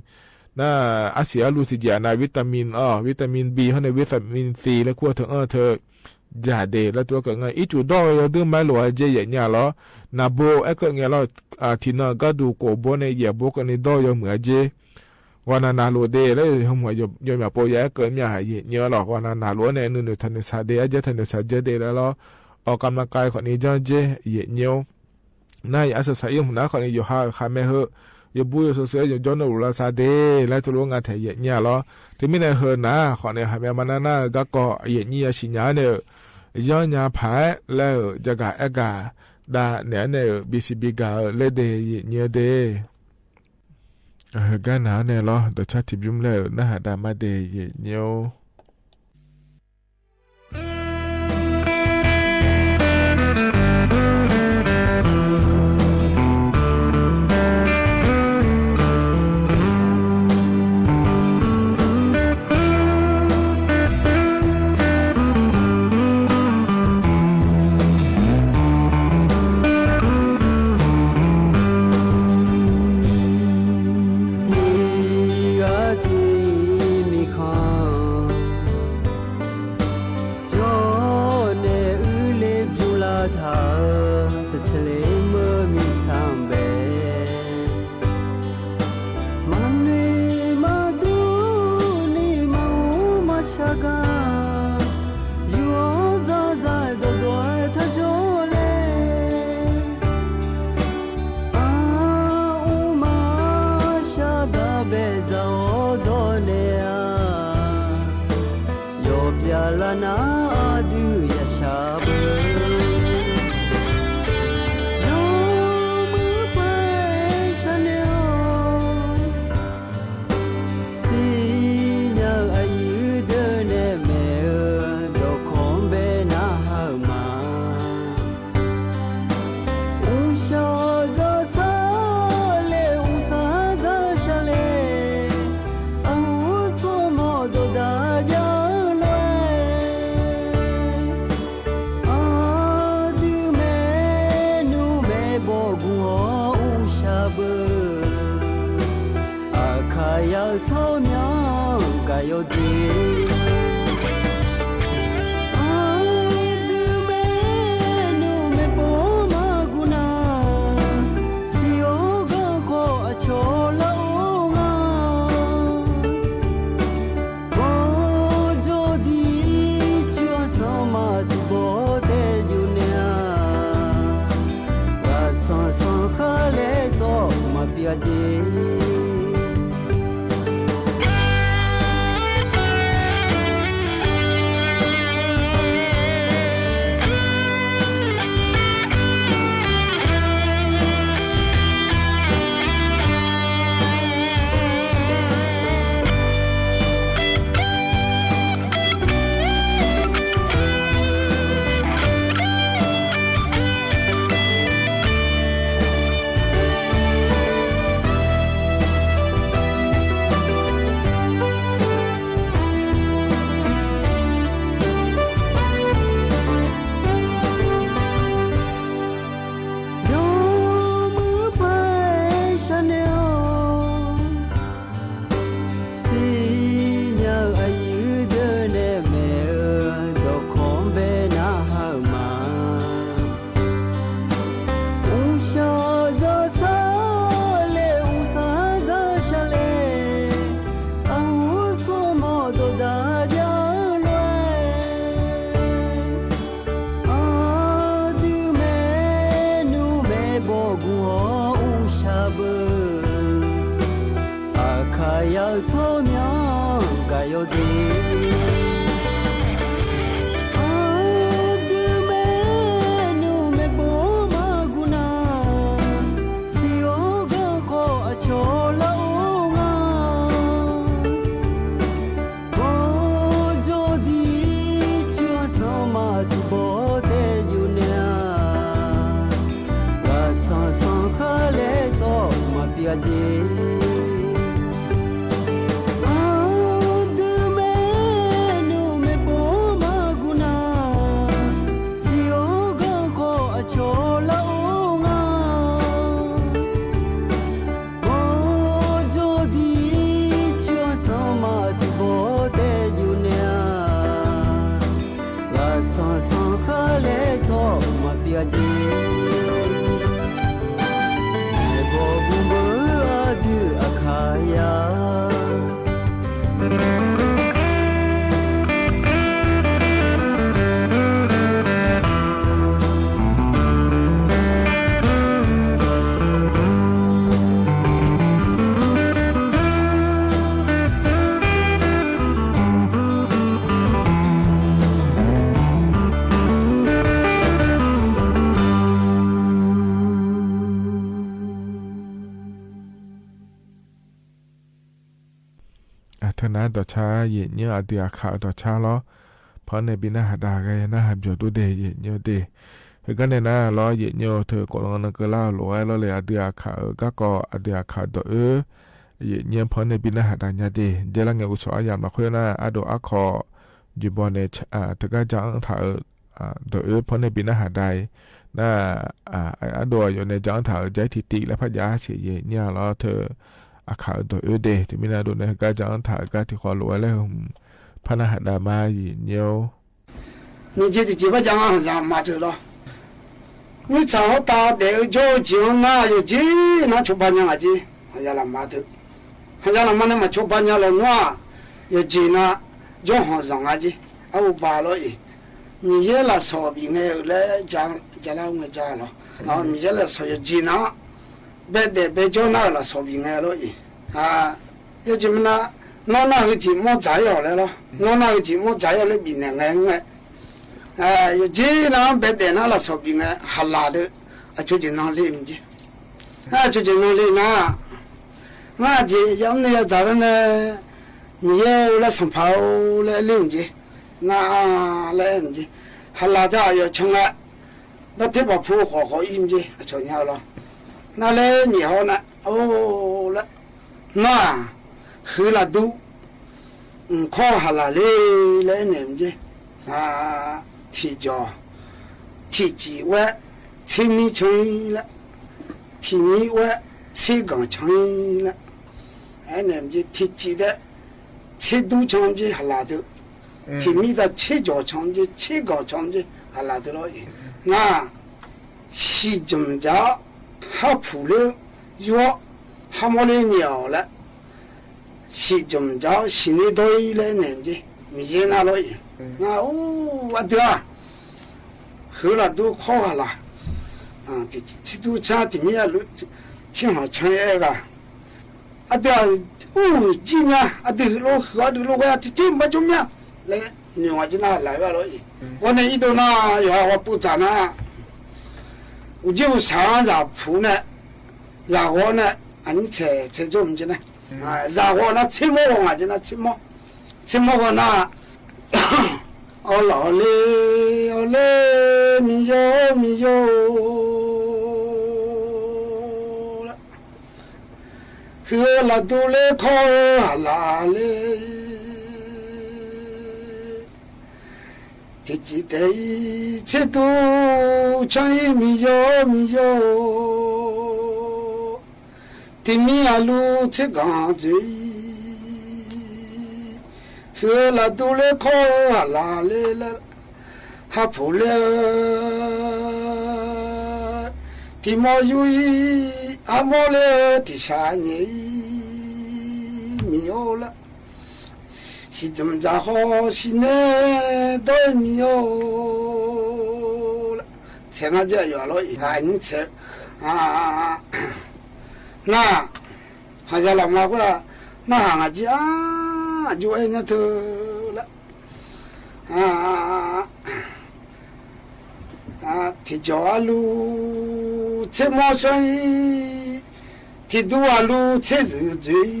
နၢ် အဆံးအလူသ့ၣ်ကဲ နၢ် vitamin အီၤ vitamin B ဟီန့ၣ် vitamin C လၢခူၣ်ထၢၣ်အၢထၢၣ် ယၢ်ဒၣ် လၢတရူးကၢးငါ အံၣ်စူၣ်ဒီဂီၤယိၤဒုးမၤလိာ်အကဲ ယဲၢ်ညိုလီၤ, နၢ်ဘိအဲၣ်ကၢငဲလီၤ, ထံၣ်နီၢ်ကဒူၣ်ကိၣ်ဘိန့ၣ် ယဲၢ်ဘိကန့ၣ်ဒီဂီၤယိၤမုၢ်အကဲ ဂီၤနၤနၤလိၤဒၣ် လၢယိၤမုၢ်ယိၤမၢ်ပိာ်ယဲၢ်အဲၣ်ကၢမ့ၢ်ယဲၢ်ညိုလီၤ ဂီၤနၤနၤလိၤန့ၣ် နုၢ်နုၢ်တၢ်နုၢ်သးဒၣ် အယဲၢ်တၢ်နုၢ်သးကဲဒၣ်လၢလီၤ, အီၣ်ကမ်မကၤဃီန့ၣ် ကၠီကဲ ယဲၢ်ညို နၢ် ယအါစၢ်စၢ်အံၤမုၢ်နၤ အဃီန့ၣ် ယိၤဟၣ်ဃးမဲာ်ဟၢ, ယဘူၣ်ယိၤစိၤစိၤ ယိၤကၠီနအိၣ်လၢသးဒၣ် လၢတရူးကၢးငါထဲယဲၢ်ညိုလီၤ, တမ့ၢ်နဟၢနၤ အဃီန့ၣ် ဟးမၢမၤနၢ်နၢ် ဂၤကီၢ် ယဲၢ်ညို ယၤဆံညါန့ၣ် ယီၢ်ညါဖးလၢ ယဂၤအဲၣ်ဂၤ ဒၣ်နဲန့ၣ် ဘံၣ်စံးဘံၣ်ဂၤလၢဒၣ် ယဲၢ်ညိုဒၣ် အဟၢဂၤနၤန့ၣ်လီၤ ဒီးဆၣ်ထံးဘျုးမုၢ်လၢ နၢ်ဟးဒၣ်မးဒၣ် ယဲၢ်ညို အဒုးမဲနုၤ မဲာ်ဘိမၤဂုာ်နၤ, စံၣ်ဧိၤကီၢ်ခီၣ်အဆီလီၤအိၣ်ငါ, ဘီယိၤဒ် ကၠိစၢမၤ ဒုးဘီတဲယူၢ်နဲဧါ, လၢ်ဆီဆီခါလဲစီမၤပျၢ်က့ၤ အဒုးမဲနုၤ မဲာ်ဘိမၤဂုာ်နၤ, စံၣ်ဧိၤကီၢ်ခီၣ်အဆီလီၤအိၣ်ငါ, ဘီယိၤဒ် ကၠိစၢမၤ ဒုးဘီတဲယူၢ်နဲဧါ, လၢ်ဆီဆီခါလဲစီမၤပျၢ်က့ၤ ဘီဘူဘၢအဒုးအခးယၤ အထၢၣ်နၤ ဒီးဆါ ယ့ၣ်ညိၣ်အဒုးအခးအီၤဒီးဆါလီၤ. ဖီန့ၣ်ဘံနၢ်ဟးဒါဂ့ၤ နၢ်ဟးပျီၤဒိၣ်ဒဲး ယ့ၣ်ညိၣ်ဒဲး. ဟ့ၣ်ကါန့ၣ်နၤလီၤ ယ့ၣ်ညိၣ် ထိၣ်ကိးလီၤနကလၢ်လိာ်ဝဲလီၤလၢ အဒုးအခးအီၤ ကၢ်ကီၤ အဒုးအခးအီၤဒီးအၢ ယ့ၣ်ညိၣ် ဖီန့ၣ်ဘံနၢ်ဟးဒါညါဒဲး ဒ်လၢငဲၤအူဆီအယၤမၤခွဲးနၤ အဒိၣ်အါခီၣ် ယုၢ်ဘီန့ၣ် တဂၤကၢ်ထၢၣ်အၢ ဒီးအၢ ဖီန့ၣ်ဘံနၢ်ဟးဒါအံၤ နၤ အဒိၣ်အယိာ်န့ၣ် ကၢ်ထၢၣ်အၢ ကၢ်ထံၣ်တံၢ်လၢဖးယၤဆံး ယ့ၣ်ညိၣ်လီၤ ထိၣ်အခးအီၤဒီးအၢဒဲး တမံၤနၤဒိၣ်န့ၣ် ကၢ်ကၢ်ထၢၣ်အၢ ကၢ်ထံၣ်ဃီလိာ်ဝဲလၢ ဖီနၢ်ဟးဒါမါ ယ့ၣ်ညိၣ် မ့ၢ်က့ၤတက့ၤဘၣ်ကၢ် ဟးယၤမၤတၢၢ်လီၤ. မ့ၢ်စးထီၣ်တၢ်ဒဲးအၢ ကၠိကၠိနၤ ယိၤက့ၤနၤ ဆိဘါညါဂၤက့ၤ ဟးယၤလၢမၤတၢၢ် ဟးယၤလၢမၤန့ၣ် မၤဆိဘါညါလီၤနွါ ယိၤက့ၤနၤ ကၠိဟီၣ်စီၤဂၤက့ၤ အအိၣ်ဘၣ်လီၤအံၤ မ့ၢ်ယဲလၢစီၤဘံၣ်နဲၣ်အၢလၢ ကၢ်လၢဝဲကၢ်လီၤ မ့ၢ်ယဲလၢစီၤယိၤက့ၤနၤ ဘဲဒဲးဘဲကၠိနၤလၢစီၤဘံၣ်နဲၣ်လီၤအံၤ ယဲက့ၤမနုၤ နီၢ်နၢ်ဟူကံၣ်မီၢ်စၢ်ယီၤလဲၣ်လီၤ နီၢ်နၢ်ဟူကံၣ်မီၢ်စၢ်ယီၤလၢဘံၣ်နဲၣ်ငဲၢ်ငဲၢ် ယိၤက့ၤနၤ ဘဲဒဲးနၤလၢစီၤဘံၣ်နဲၣ် ဟးလၢ်ဒီး အဆိက့ၤနီၣ်လ့မ့ၢ်က့ၤ အဆိက့ၤနီၣ်လ့နၤ နၤက့ၤ ယမနုၤယသးလၢန့ၣ် မ့ၢ်ယဲအိၣ်လၢစီၤဖးအိၣ်လၢအလ့မ့ၢ်က့ၤ နၤလၢအဲမ့ၢ်က့ၤ ဟးလၢ်တၢ်အယီၤဆိငါ ဒီးထဲပာ်ဖှိၣ်ဃီဃီအံၤမ့ၢ်က့ၤ အဆိညါလီၤ နၤလၢညံၣ်ဟီနၤ အိၣ်လၢ နၤ ဃုလၢ်ဒူ ခီဟးလၢ်လ့ လၢအဲန့ၣ်မ့ၢ်က့ၤ ထံၣ်ကီၤ ထံၣ်ကံၣ်ဝဲ ဆ့မံဆိလၢ ထံၣ်မံဝဲ ဆ့ကီၤဆိလၢ အဲန့ၣ်မ့ၢ်က့ၤ ထံၣ်ကံၣ်ဒီး ဆ့ဒူဆိမ့ၢ်က့ၤ ဟးလၢ်ဒူ ထံၣ်မံဒီးဆ့ကီၤဆိမ့ၢ်က့ၤ ဆ့ကီၤဆိမ့ၢ်က့ၤ ဟးလၢ်ဒူလီၤအံၤ နၤ စံၣ်ကၠံၣ်ကၠၢ ဟးဖူၣ်လၢ ယွၤ ဟးမီလၢညံၣ်အီၤလၢ စံၣ်ကၠံၣ်ကၠၢ စံၣ်န့ၢ်ဒီအံၤလၢန့ၣ်မ့ၢ်က့ၤ မ့ၢ်ယဲနၤလီၤအံၤ နၤအိၣ်အဒုးဧါ ဃုလၢ်ဒူခီဟးလၢ် ဆ့ဒူဆါ ထံၣ်မံအလူၤ ဆ့ဟီၣ်ဆိအဲဂၤ အဒုးအိၣ်ကံၣ်မး အဒုးလိာ်ဃုာ် အဒုးလိာ်ဝဲ တက့ၢ်မးကၠိမး လၢနွံဝဲက့ၤနၤလၢ်ဝဲလီၤအံၤ ဝဲန့ၣ်အံၤဒိၣ်နၤ ယွၤဝဲပူၤတၢ်နၤ အိၣ်က့ၤအိၣ်ဆၣ် ယၤဖူၣ်န့ၣ် ယၤဂီၤန့ၣ် အနံၣ်ဆဲးဆဲးကၠိမ့ၢ်က့ၤန့ၣ် ယၤဂီၤန့ၣ် ဆ့မိၢ်ဂီၤဂၤက့ၤန့ၣ် ဆ့မိၢ် ဆ့မိၢ်ဂီၤနၤ အီလီၤလ့ အီလ့ မံယိၣ် မံယိၣ် ဃုလၢ်ဒူလၢခီဟးလၢ်လ့ ထံၣ်ကံၣ်တဲအံၤ ဆ့ဒူဆိအံၤ မံယိၣ် မံယိၣ် ထံၣ်မံအလူၤ ဆ့ကီၤဆိအံၤ ဃုလၢ်ဒူလၢခီဟးလၢ်လ့လၢ ဟးဖူၣ်လၢ ထံၣ်မီယူၤအံၤ ဟးမီလၢ ထံၣ်ဆၣ်ညဲအံၤ မံယိၣ်လၢ စံၣ်ကၠံၣ်ကၠၢဃီ စံၣ်န့ၢ်ဒီအံၤ မံယိၣ်လၢ ဆဲးနၤက့ၤယွၤလီၤအံၤ အနံၣ်ဆဲး နၤ ဟးယၤလီၤမၤကွၢ် နဟးငါက့ၤဧါ အယိၣ်အဲၣ်ညါတၢ်လၢ အ အ ထံၣ်ကၠီၣ်အလူ ဆ့မိၣ်ဆၢအံၤ ထံၣ်ဒူအလူ ဆ့ယုၢ်ကွံာ်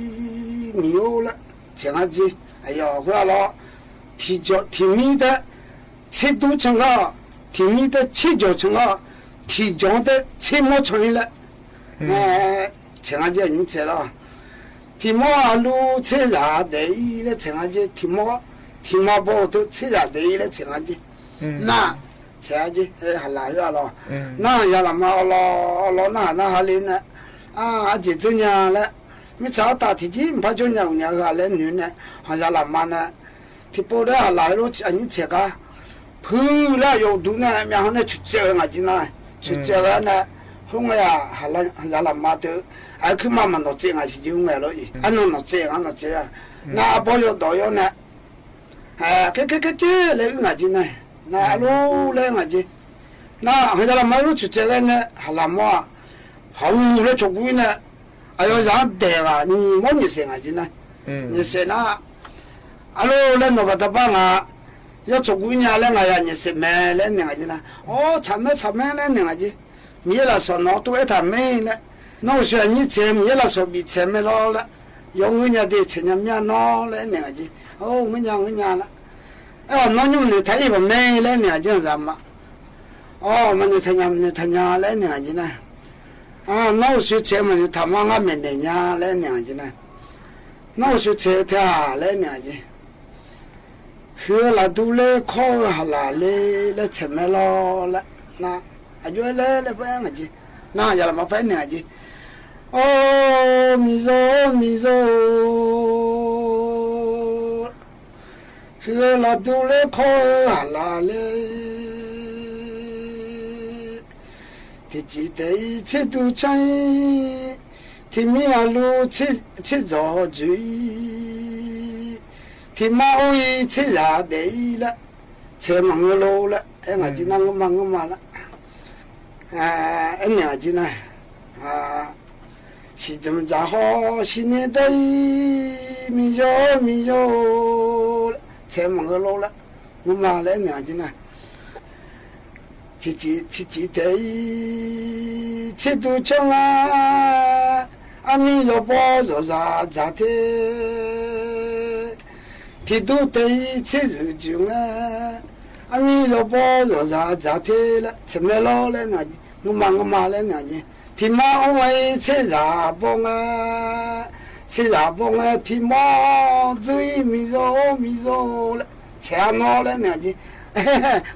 အံၤ မံၤအိၣ်လၢ ဆဲးငါက့ အယိၣ်ဃုလီၤ ထံၣ်ကၠီၣ် ထံၣ်မံတၢ် ဆ့ဒူဆၢခီ ထံၣ်မံတၢ် ဆ့ကၠီၣ်ဆၢခီ ထံၣ်ကၠီၣ်တၢ် ဆ့မိၣ်ဆၢအံၤလၢ ဆဲးငါက့ အနံၣ်ဆဲးလီၤ ထံၣ်မိၣ်အလူ ဆ့ယုၢ်ဒဲးအံၤလၢ ဆဲးငါက့ ထံၣ်မိၣ် ထံၣ်မိၣ်ဘီတၢ် ဆ့ယုၢ်ဒဲးအံၤလၢ ဆဲးငါက့ န ဆဲးက့ ဟဲလီၤယိၣ်လီၤ နယလမါအီလီၤ အီလီၤနဟးနဟးလံန့ၣ် အ အစ့ၣ်ကၠိညါလၢ မ့ၢ်ဆါအီၣ်တၢ်ထံၣ်ကံ မ့ၢ်ဖးကၠိညါအူညါဂၤလၢနုၤန့ၣ် ဟးယလမါန့ၣ် ထံၣ်ပိာ်ဒီးဟးလီၤဟဲလီၤ အနံၣ်ဆဲးခါ ဖုလၢယိၣ်ဒူန့ၣ် မ့ၢ်ဟီန့ၣ် ဆူၣ်စဲးဝဲငါက့န့ၣ် ဆူၣ်စဲးဝဲန့ၣ် ဟိုငဲယလမါတၢ် အခုမးမၤနီၣ်စဲးငါဆံးက့ ဟိုငဲလီၤအံၤ အနီၣ်နီၣ်စဲး အနီၣ်နီၣ်စဲး နအဘီယိၣ်ဒီးယိၣ်န့ၣ် ကဲကဲကဲကဲ လဲၤအုၣ်ငါက့န့ၣ် နအလူလၢငါက့ နဟးယလမါလၢဆူၣ်စဲးဝဲန့ၣ် ဟးလီၤမး ဟးဝူၤလၢဆိၣ်ကွံာ်န့ၣ် အယိၣ်ယၤဒဲးဂၤ နံၤမိၣ်နံၤစဲးငါက့န့ၣ် နံၤစဲးနၤ အလူလၢနီၢ်ဘၣ်တဘၣ်ငါ ယိၣ်ဆိၣ်ကွံာ်ညါလၢ နၤယၤနံၤစဲးမဲာ်လၢန့ၣ်ငါက့န့ၣ် အိ ဆၣ်မဲာ်ဆၣ်မဲာ်လၢန့ၣ်ငါက့ မ့ၢ်ယဲလၢစီၤနီၣ် တူၢ်အဲၣ်တၢ်မ့ၢ်လၢ နီၢ်အိၣ်ဆူအနံၣ်ဆဲး မ့ၢ်ယဲလၢစီၤဘံၣ်ဆဲးမဲာ်လီၤလၢ ယိၣ်ငုၢ်ညါဒ့ၣ် ဆဲးညါမ့ၢ်နီၢ်လၢန့ၣ်ငါက့ အိ ငုၢ်ညါငုၢ်ညါလၢ အဲၣ်ဘၣ်နီၢ်ညိမနုၤထါအံၤဘၣ်မ့ၢ်လၢန့ၣ်ငါက့ ယမါ အိ မနုၤထါညါ မနုၤထါညါလၢန့ၣ်ငါက့န့ၣ် အ နီၢ်အိၣ်ဆူဆဲး မနုၤထါမး ငါမဲာ်နဲၣ်ညါလၢန့ၣ်ငါက့န့ၣ် နီၢ်အိၣ်ဆူဆဲးထါလၢန့ၣ်ငါက့ ဃုလၢဒူလၢခီၣ်ဧၢ ဟးလၢလၢဆဲးမဲာ်လီၤလၢ န အယိၣ်လၢလၢဖဲန့ၣ်က့ နယလမါဖဲန့ၣ်က့ အိ မံၤစိ မံၤစိ ဃုလၢဒူလၢခီၣ်ဧၢ ဟးလၢလၢ ထံၣ်ကၠီၣ်တဲအံၤ ဆ့ဒူဆၢအံၤ ထံၣ်မံအလူ ဆ့ ဆ့ယုၢ်ကွံာ်အံၤ ထံၣ်မါအိၣ်အံၤ ဆ့ယုၢ်ဒဲးအံၤလၢ ဆဲးမၤငိၢ်လိလၢ အဲၣ်ငါက့နၤ ငိုမး ငိုမးလၢ အဲၣ်န့ၣ်က့နၤ စံၣ်တမၣ်စၢ်ဃီ စံၣ်န့ၣ်ဒိအံၤ မံၤယိ မံၤယိ ဆဲးမၤငိၢ်လိလၢ ငိုမးလၢအဲၣ်န့ၣ်က့နၤ ထံၣ်ကၠီၣ် ထံၣ်ကၠီၣ်တဲအံၤ ဆ့ဒူဆၢဧါ အမံၤယိဘီယိၢ်ယၤစၢ်ထဲ ထံၣ်ဒူတဲအံၤ ဆ့ယုၢ်ကွံာ်ဧါ အမံၤယိဘီယိၢ်ယၤစၢ်ထဲလၢ ဆဲးမဲာ်လီၤလၢန့ၣ်က့ ငိုမး ငိုမးလၢန့ၣ်က့ ထံၣ်မါအိၣ်အံၤ ဆ့ယုၢ်ဘီဧါ ဆ့ယုၢ်ဘီဧါ ထံၣ်မါကွံာ်အံၤ မံၤယိ မံၤယိလၢ ဆဲးနီၢ်လၢန့ၣ်က့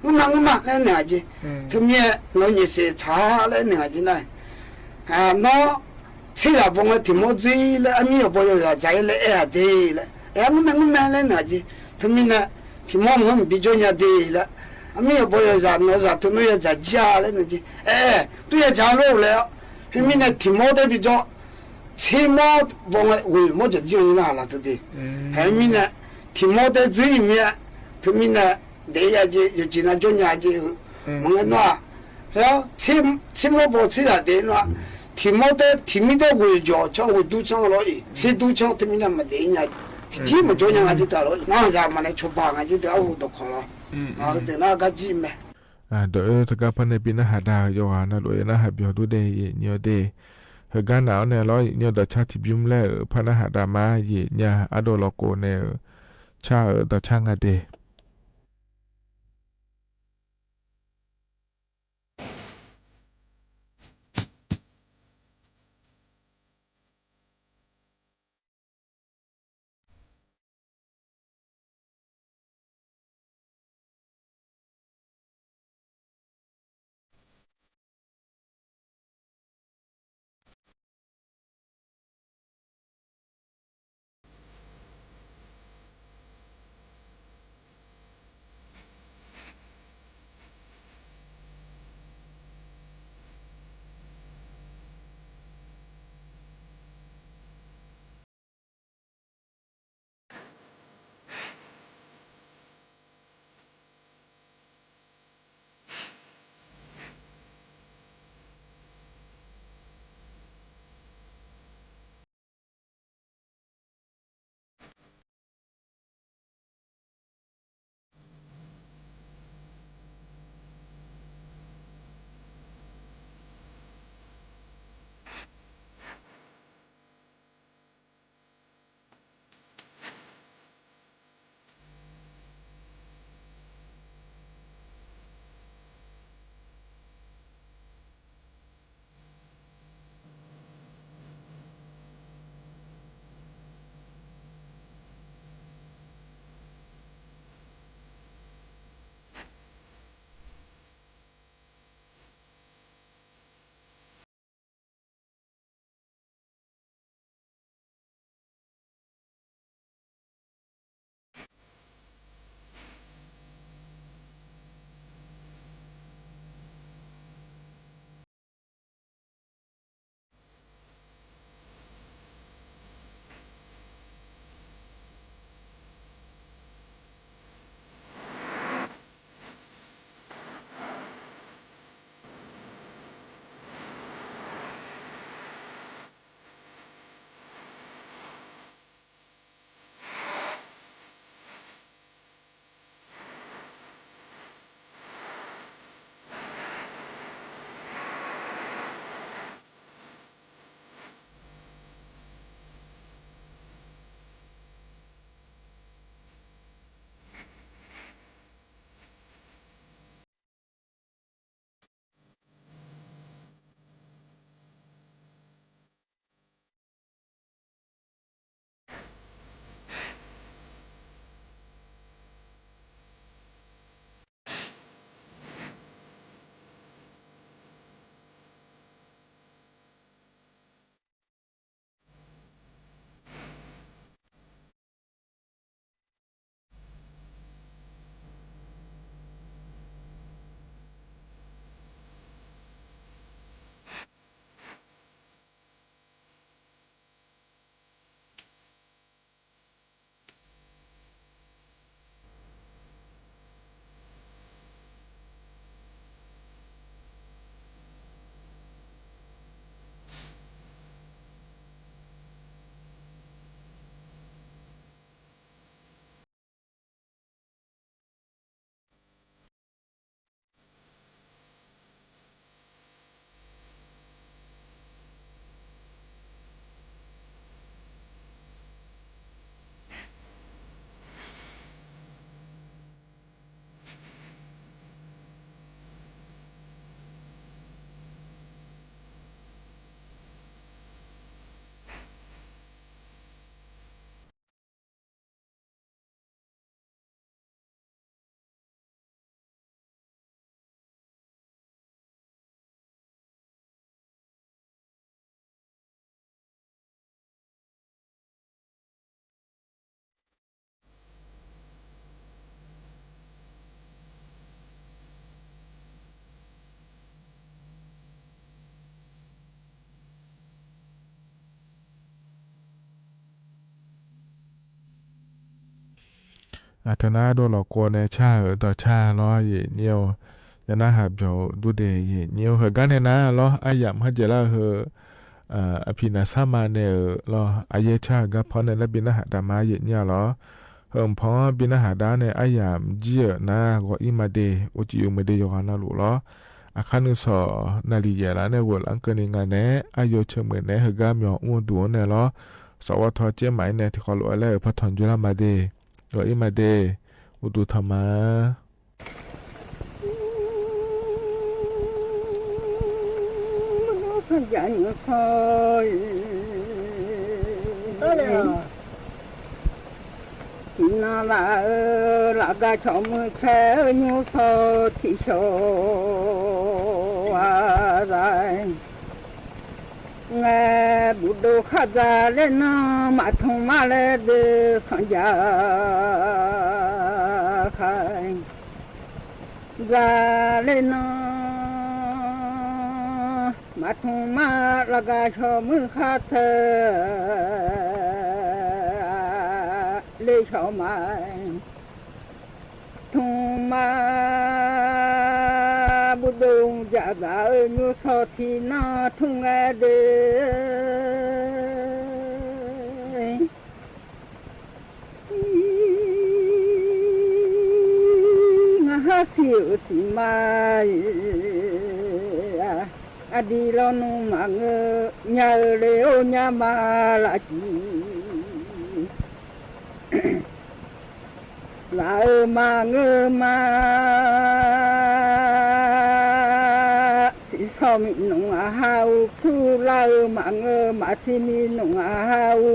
ငိုမး ငိုမးလၢန့ၣ်က့ တမံၤနီၢ်ညိၣ်စ့းဆါလၢန့ၣ်က့နၤ နီၢ် ဆ့ယုၢ်ဘီဧါ ထံၣ်မါကွံာ်အံၤလၢ အမံၤယိဘီယိၢ်ယၤစၢ်လၢအဲၣ်ဒ့လၢ အဲၣ် ငိုမး ငိုမးလၢန့ၣ်က့ တမံၤန့ၣ် ထံၣ်မါမုၢ်မံၤဘံၣ်ကၠိညါဒ့လၢ အမံၤယိဘီယိၢ်ယၤနီၢ်ယၤတနီၢ်ယၤစၢ်ကၠၢ်လၢန့ၣ်က့ အဲၣ် တူၢ်ယၤစၢ်လိာ်လၢ ဖဲမံၤန့ၣ် ထံၣ်မါတဲဘံၣ်ကၠိ ဆ့မါဘီဧါ ဝ့ၢ်မါစၢ်ကၠၢ်န့ၣ် ဟးလီၤတဒ့ ဖဲမံၤန့ၣ် ထံၣ်မါတဲကွံာ်အံၤမ့ၢ် တမံၤန့ၣ် ဒ့ယၤက့ ယိၢ်ကၠံနၤကၠိညါက့ မ့ၢ်ဂ့ၤနီၢ် ဆ့ ဆ့မါဘီဆ့ယုၢ်ဒ့နီၢ် ထံၣ်မါတဲ ထံၣ်မံတဲဝ့ၢ်ယိၢ်ဆၢ ဝ့ၢ်ဒူဆၢလီၤအံၤ ဆ့ဒူဆၢ တမံၤန့ၣ်မၤဒ့ညါ ထံၣ်မါကၠိညါက့တၢ်လီၤအံၤ နယၤမးန့ၣ် ဆိပာ်ငါက့တၢ်အအိၣ်တခီလီၤ တနာ်က့ကံၢ်မဲာ် ဒီးအၢတကးဖဲန့ၣ် ပနၢ်ဟးဒၣ်ယွၤ နဒိးယနၢ်ဟးပျီၤဒူဒဲး ယညိဒ့ ဟ့ၣ်ကနၣ်အီၤန့ၣ်လီၤ ယညိဒီးဆါထံၣ်ဘျုးမလဲၣ် ဖဲနၢ်ဟးဒၣ်မး ယညါအါဒိၣ်လီၤကိးန့ၣ် ဆါဧၢ ဒီးဆါငါဒဲး အတနါဒိလီၤကိးနဲ ဆၣ်ဧၢ ဒီးဆၣ်လီၤ ယံာ်ညိၣ်ဧိၤ, ယနၢ်ဟးပျီၤဒူဒ့ ယံာ်ညိၣ်ဧိၤ ဟဲဂၤန့ၣ်နၤလီၤ အယၣ်မဟဲကဲလၢဟဲ အဖံနၤ ဆၣ်မါနဲဧိၤလီၤ အယဲၢ်ဆၣ်ဟဲဂၤဖီန့ၣ် လၢဘံနၢ်ဟးဒါမါ ယံာ်ညိၣ်လီၤ ဟဲဖီဘံနၢ်ဟးဒါန့ၣ် အယၣ်မ့ၢ်ကံၣ်ဧိၤနၤ ဂီၤအံၤမးဒ့ အိၣ်ကံၣ်အူမ့ၢ်ဒ့ ယဂီၤနၢ်လိၤလီၤ အခါနုၣ်စီၤ နၣ်လံၤယဲၢ်လါန့ၣ် ဂီၤလၢအကနံၤအင်္ဂါန့ၣ် အယိၣ်ဆၢၣ်မှဲၤန့ၣ် ဟဲဂၤမၠီၤအူဒူၣ်န့ၣ်လီၤ စီၤဝီထီကၠ့မးအံၤန့ၣ် ထံၣ်ဃီလိာ်ဝဲလၢ ဖီထီၣ်ကၠိလၢမးဒ့ ဂီၤအံၤမးဒ့ အိၣ်တူၢ်ထီၣ်မး ထံၣ်နၤလၢအၢ လၢဂၤဆီၣ်မုၢ်ဆဲး ညိၣ်စီၤထံၣ်ဆၢ အသး ငဲ ဘူးဒိၣ်ခါ ဒၣ်လဲာ်နၤ မၤထူမးလၢဒ့ စီၤယၤခါ ဒၣ်လဲာ်နၤ မၤထူမး လၢဂၤဆီၣ်မုၢ်ခါဆဲး လဲၤဆီၣ်မး ထူမး ဘူးဒိၣ်ယၤသးဧၢ ညိၣ်စီၤထံၣ်နၤ ထူငဲဒ့ နဟးစံးဧၢစံးမး အဒ်လီၤနူမးငၢ ညါဧၢ လဲၤအိၣ်ညါမးလၢကံ လၢအၢမးငၢမး စံးဆီၣ်မံနီၢ်အဟးအူ ဆူလၢအၢမးငၢ မၤစံးမံနီၢ်အဟးအူ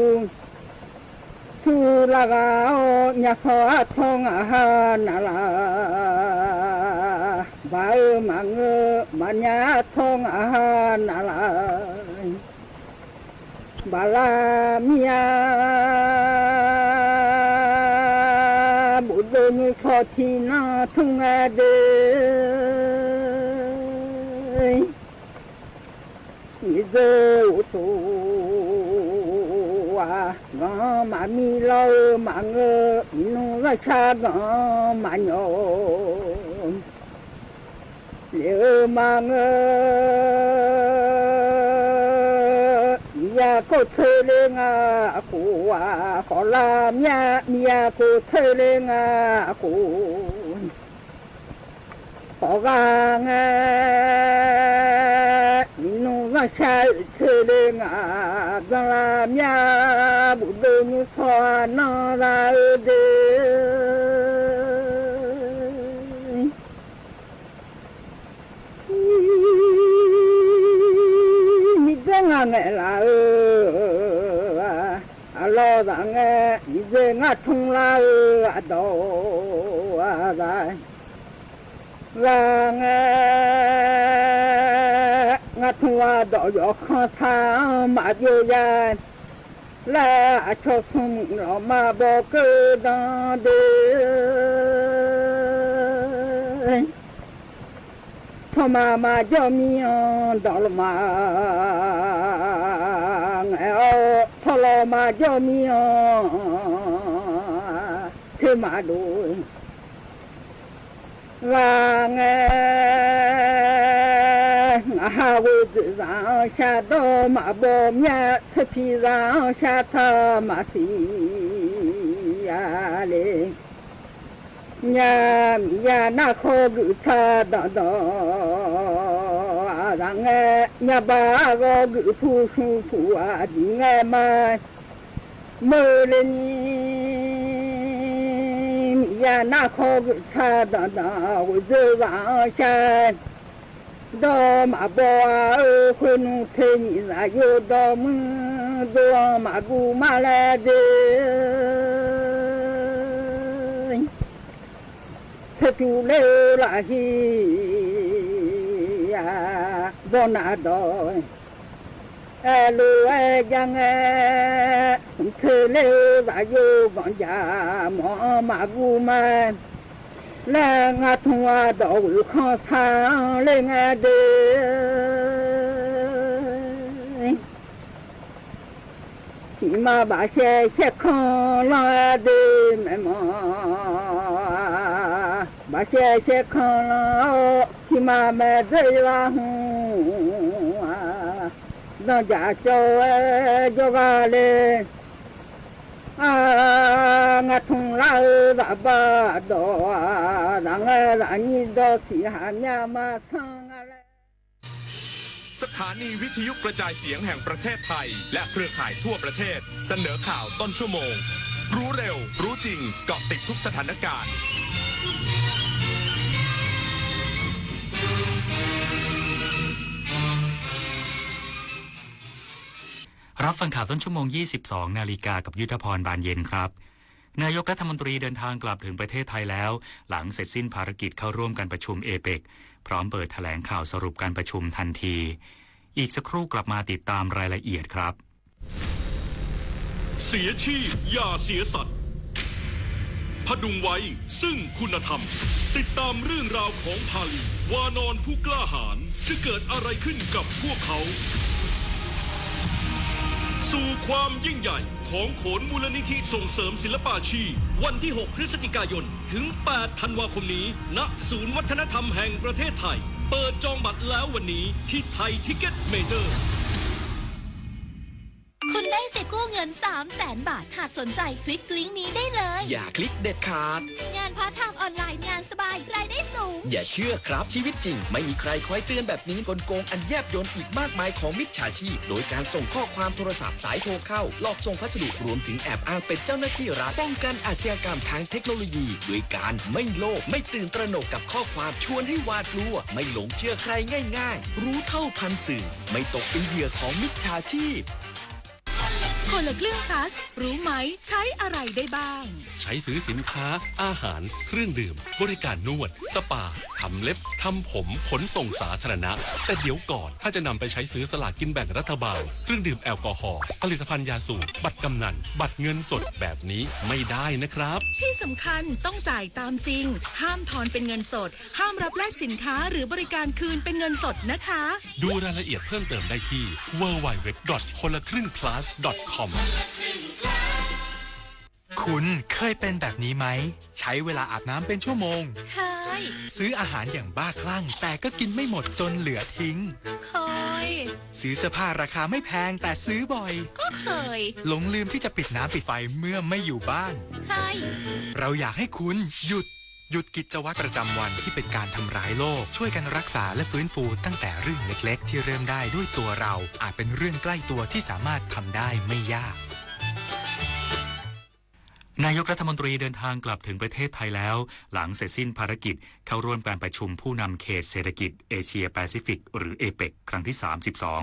ဆူလၢဂၤအီၤ ညါစီၤအါထီၣ် နဟးနၤလၢ ဘၣ်အၢမးငၢ မၤညါအါထီၣ် နဟးနၤလၢ ဘၣ်လၢမံယါ ဘူးဒိၣ်ညိၣ်စီၤထံၣ်နၤ ထူငဲဒ့ မံၤစၢၤအိၣ်ဆိးဝါ ဂီၤမးမံလီၤအၢမးငၢ မံနူၤဂီၤဆါ ဂီၤမးညီ လၢအၢမးငၢ မံယါကိးဆၢလၢငါကိးဝါ ဃီလၢမံယါ မံယါကိးဆၢလၢငါကိး ဃီဂၤငဲ မံနူၤဂီၤဆါဆၢလၢငါ ဘျီလၢမံယါ ဘူးဒိၣ်ညိၣ်စီၤနၤ သးအၢဒ့ မံၤဒဲးငါငဲလၢအၢ အလီၢ်သးငဲ မံၤဒဲးငါထူလၢအၢ အဒီးသး ဂၤငဲ ငါထူအဒီးယီၤခီၣ်ဆၣ် မၤယိယါ လၢအဆီၣ်ဆူၣ်မုၢ်လီၤ မၤဘီကၢၣ်ဒီးဒ့ ထီၣ်မၤမၤယီၤမံအီၤ ဒီးလီၤမၤ ငဲအီၤ ထီၣ်လီၤမၤယီၤမံအီၤ ထဲမၤဒိၣ် ဂၤငဲ ငါဟးဝဲဒုးသးအီၤ ဆၣ်ဒီးမၤဘီမံယါ ဆၢဖံသးအီၤ ဆၣ်ထီၣ်မၤသံယါလဲၣ် ညါမံယါနၢ်ခီဂုာ်ဆၣ်ဒီးဒီး ဂၤငဲ ညါဘၣ်ဂီၤဂုာ်ဖူဆူဖူ အဒုးငဲမး မုၢ်လၢနံၤ မံယါနၢ်ခီဂုာ်ဆၣ်ဒီးဒီး ဝဲဒုးသးအီၤဆၣ် ဒီးမၤဘီအၢ ဃုနူထဲနံၤသးယိၣ်ဒီးမုၢ် ဒိၣ်အီၤမၤကူမးလၢဒ့ ဆဲးတူၢ်လၢလၢဟံၣ် ဘီနၤဒီး အဲၣ်လိာ်ဝဲယါငဲ ဆဲးလၢသးယိၣ်ဘီယါ မၤအီၤမၤကူမး လၢငါထူအဒီးဝဲခီၣ်ဆၣ် လၢငါဒ့ ထံၣ်မးဘၣ်ရှဲရှဲခီၣ်လီၤဒ့ မဲာ်မီၢ် အရှဲရှဲခီလီၤ ခံမၤမဲာ်ဒၢဝါဟုၣ် အ ဒီးယၤကၠီဝဲ ယိဂါလ့ အ ငါထုံလၢ်အၢ သးဘၣ်ဒီး သးငဲသးညိဒီး စံးဟးမၠၣ်မၤဆၣ်ငါလဲၣ် สถานีวิทยุกระจายเสียงแห่งประเทศไทย และเครือข่ายทั่วประเทศ เสนอข่าวต้นชั่วโมง รู้เร็ว รู้จริง เกาะติดทุกสถานการณ์ รับฟังข่าวต้นชั่วโมง ยี่สิบสองนาฬิกา กับยุทธพร บานเย็นครับ นายกรัฐมนตรีเดินทางกลับถึงประเทศไทยแล้ว หลังเสร็จสิ้นภารกิจเข้าร่วมการประชุมเอเปก พร้อมเปิดแถลงข่าวสรุปการประชุมทันที อีกสักครู่กลับมาติดตามรายละเอียดครับ เสียชีพอย่าเสียสัตว์ ผดุงไว้ซึ่งคุณธรรม ติดตามเรื่องราวของพาลี วานรผู้กล้าหาญ จะเกิดอะไรขึ้นกับพวกเขา สู่ความยิ่งใหญ่ของโขนมูลนิธิส่งเสริมศิลปาชีพ วันที่ หก พฤศจิกายน ถึง แปด ธันวาคมนี้ ณ ศูนย์วัฒนธรรมแห่งประเทศไทย เปิดจองบัตรแล้ววันนี้ที่ไทยทิกเก็ตเมเจอร์ คุณได้สิทธิ์กู้เงิน สามแสน บาท หากสนใจคลิกลิงก์นี้ได้เลย อย่าคลิกเด็ดขาด งานพาร์ทไทม์ออนไลน์ งานสบาย รายได้สูง อย่าเชื่อครับ ชีวิตจริงไม่มีใครคอยเตือนแบบนี้ กลโกงอันแยบยลอีกมากมายของมิจฉาชีพ โดยการส่งข้อความโทรศัพท์ สายโทรเข้า หลอกส่งพัสดุ รวมถึงแอบอ้างเป็นเจ้าหน้าที่รัฐ ป้องกันอาชญากรรมทางเทคโนโลยี ด้วยการไม่โลภ ไม่ตื่นตระหนกกับข้อความชวนให้หวาดกลัว ไม่หลงเชื่อใครง่ายๆ รู้เท่าทันสื่อ ไม่ตกเป็นเหยื่อของมิจฉาชีพ คนละครึ่ง plus รู้ไหม ใช้อะไรได้บ้าง ใช้ซื้อสินค้า อาหาร เครื่องดื่ม บริการนวด สปา ทำเล็บ ทำผม ขนส่งสาธารณะ แต่เดี๋ยวก่อน ถ้าจะนำไปใช้ซื้อสลากกินแบ่งรัฐบาล เครื่องดื่มแอลกอฮอล์ ผลิตภัณฑ์ยาสูบ บัตรกำนัล บัตรเงินสดแบบนี้ไม่ได้นะครับ ที่สำคัญต้องจ่ายตามจริง ห้ามทอนเป็นเงินสด ห้ามรับแลกสินค้าหรือบริการคืนเป็นเงินสดนะคะ ดูรายละเอียดเพิ่มเติมได้ที่ ดับเบิลยู ดับเบิลยู ดับเบิลยู ดอท คนละครึ่ง plus ดอท คอม คุณเคยเป็นแบบนี้ไหม ใช้เวลาอาบน้ำเป็นชั่วโมง เคย ซื้ออาหารอย่างบ้าคลั่ง แต่ก็กินไม่หมดจนเหลือทิ้ง เคย ซื้อเสื้อผ้าราคาไม่แพงแต่ซื้อบ่อย ก็เคย หลงลืมที่จะปิดน้ำปิดไฟเมื่อไม่อยู่บ้าน เคย เราอยากให้คุณหยุด หยุดกิจวัตรประจำวันที่เป็นการทำร้ายโลก ช่วยกันรักษาและฟื้นฟูตั้งแต่เรื่องเล็กๆ ที่เริ่มได้ด้วยตัวเรา อาจเป็นเรื่องใกล้ตัวที่สามารถทำได้ไม่ยาก นายกรัฐมนตรีเดินทางกลับถึงประเทศไทยแล้ว หลังเสร็จสิ้นภารกิจเข้าร่วมการประชุมผู้นำเขตเศรษฐกิจเอเชียแปซิฟิก หรือ เอเปก ครั้งที่ สามสิบสอง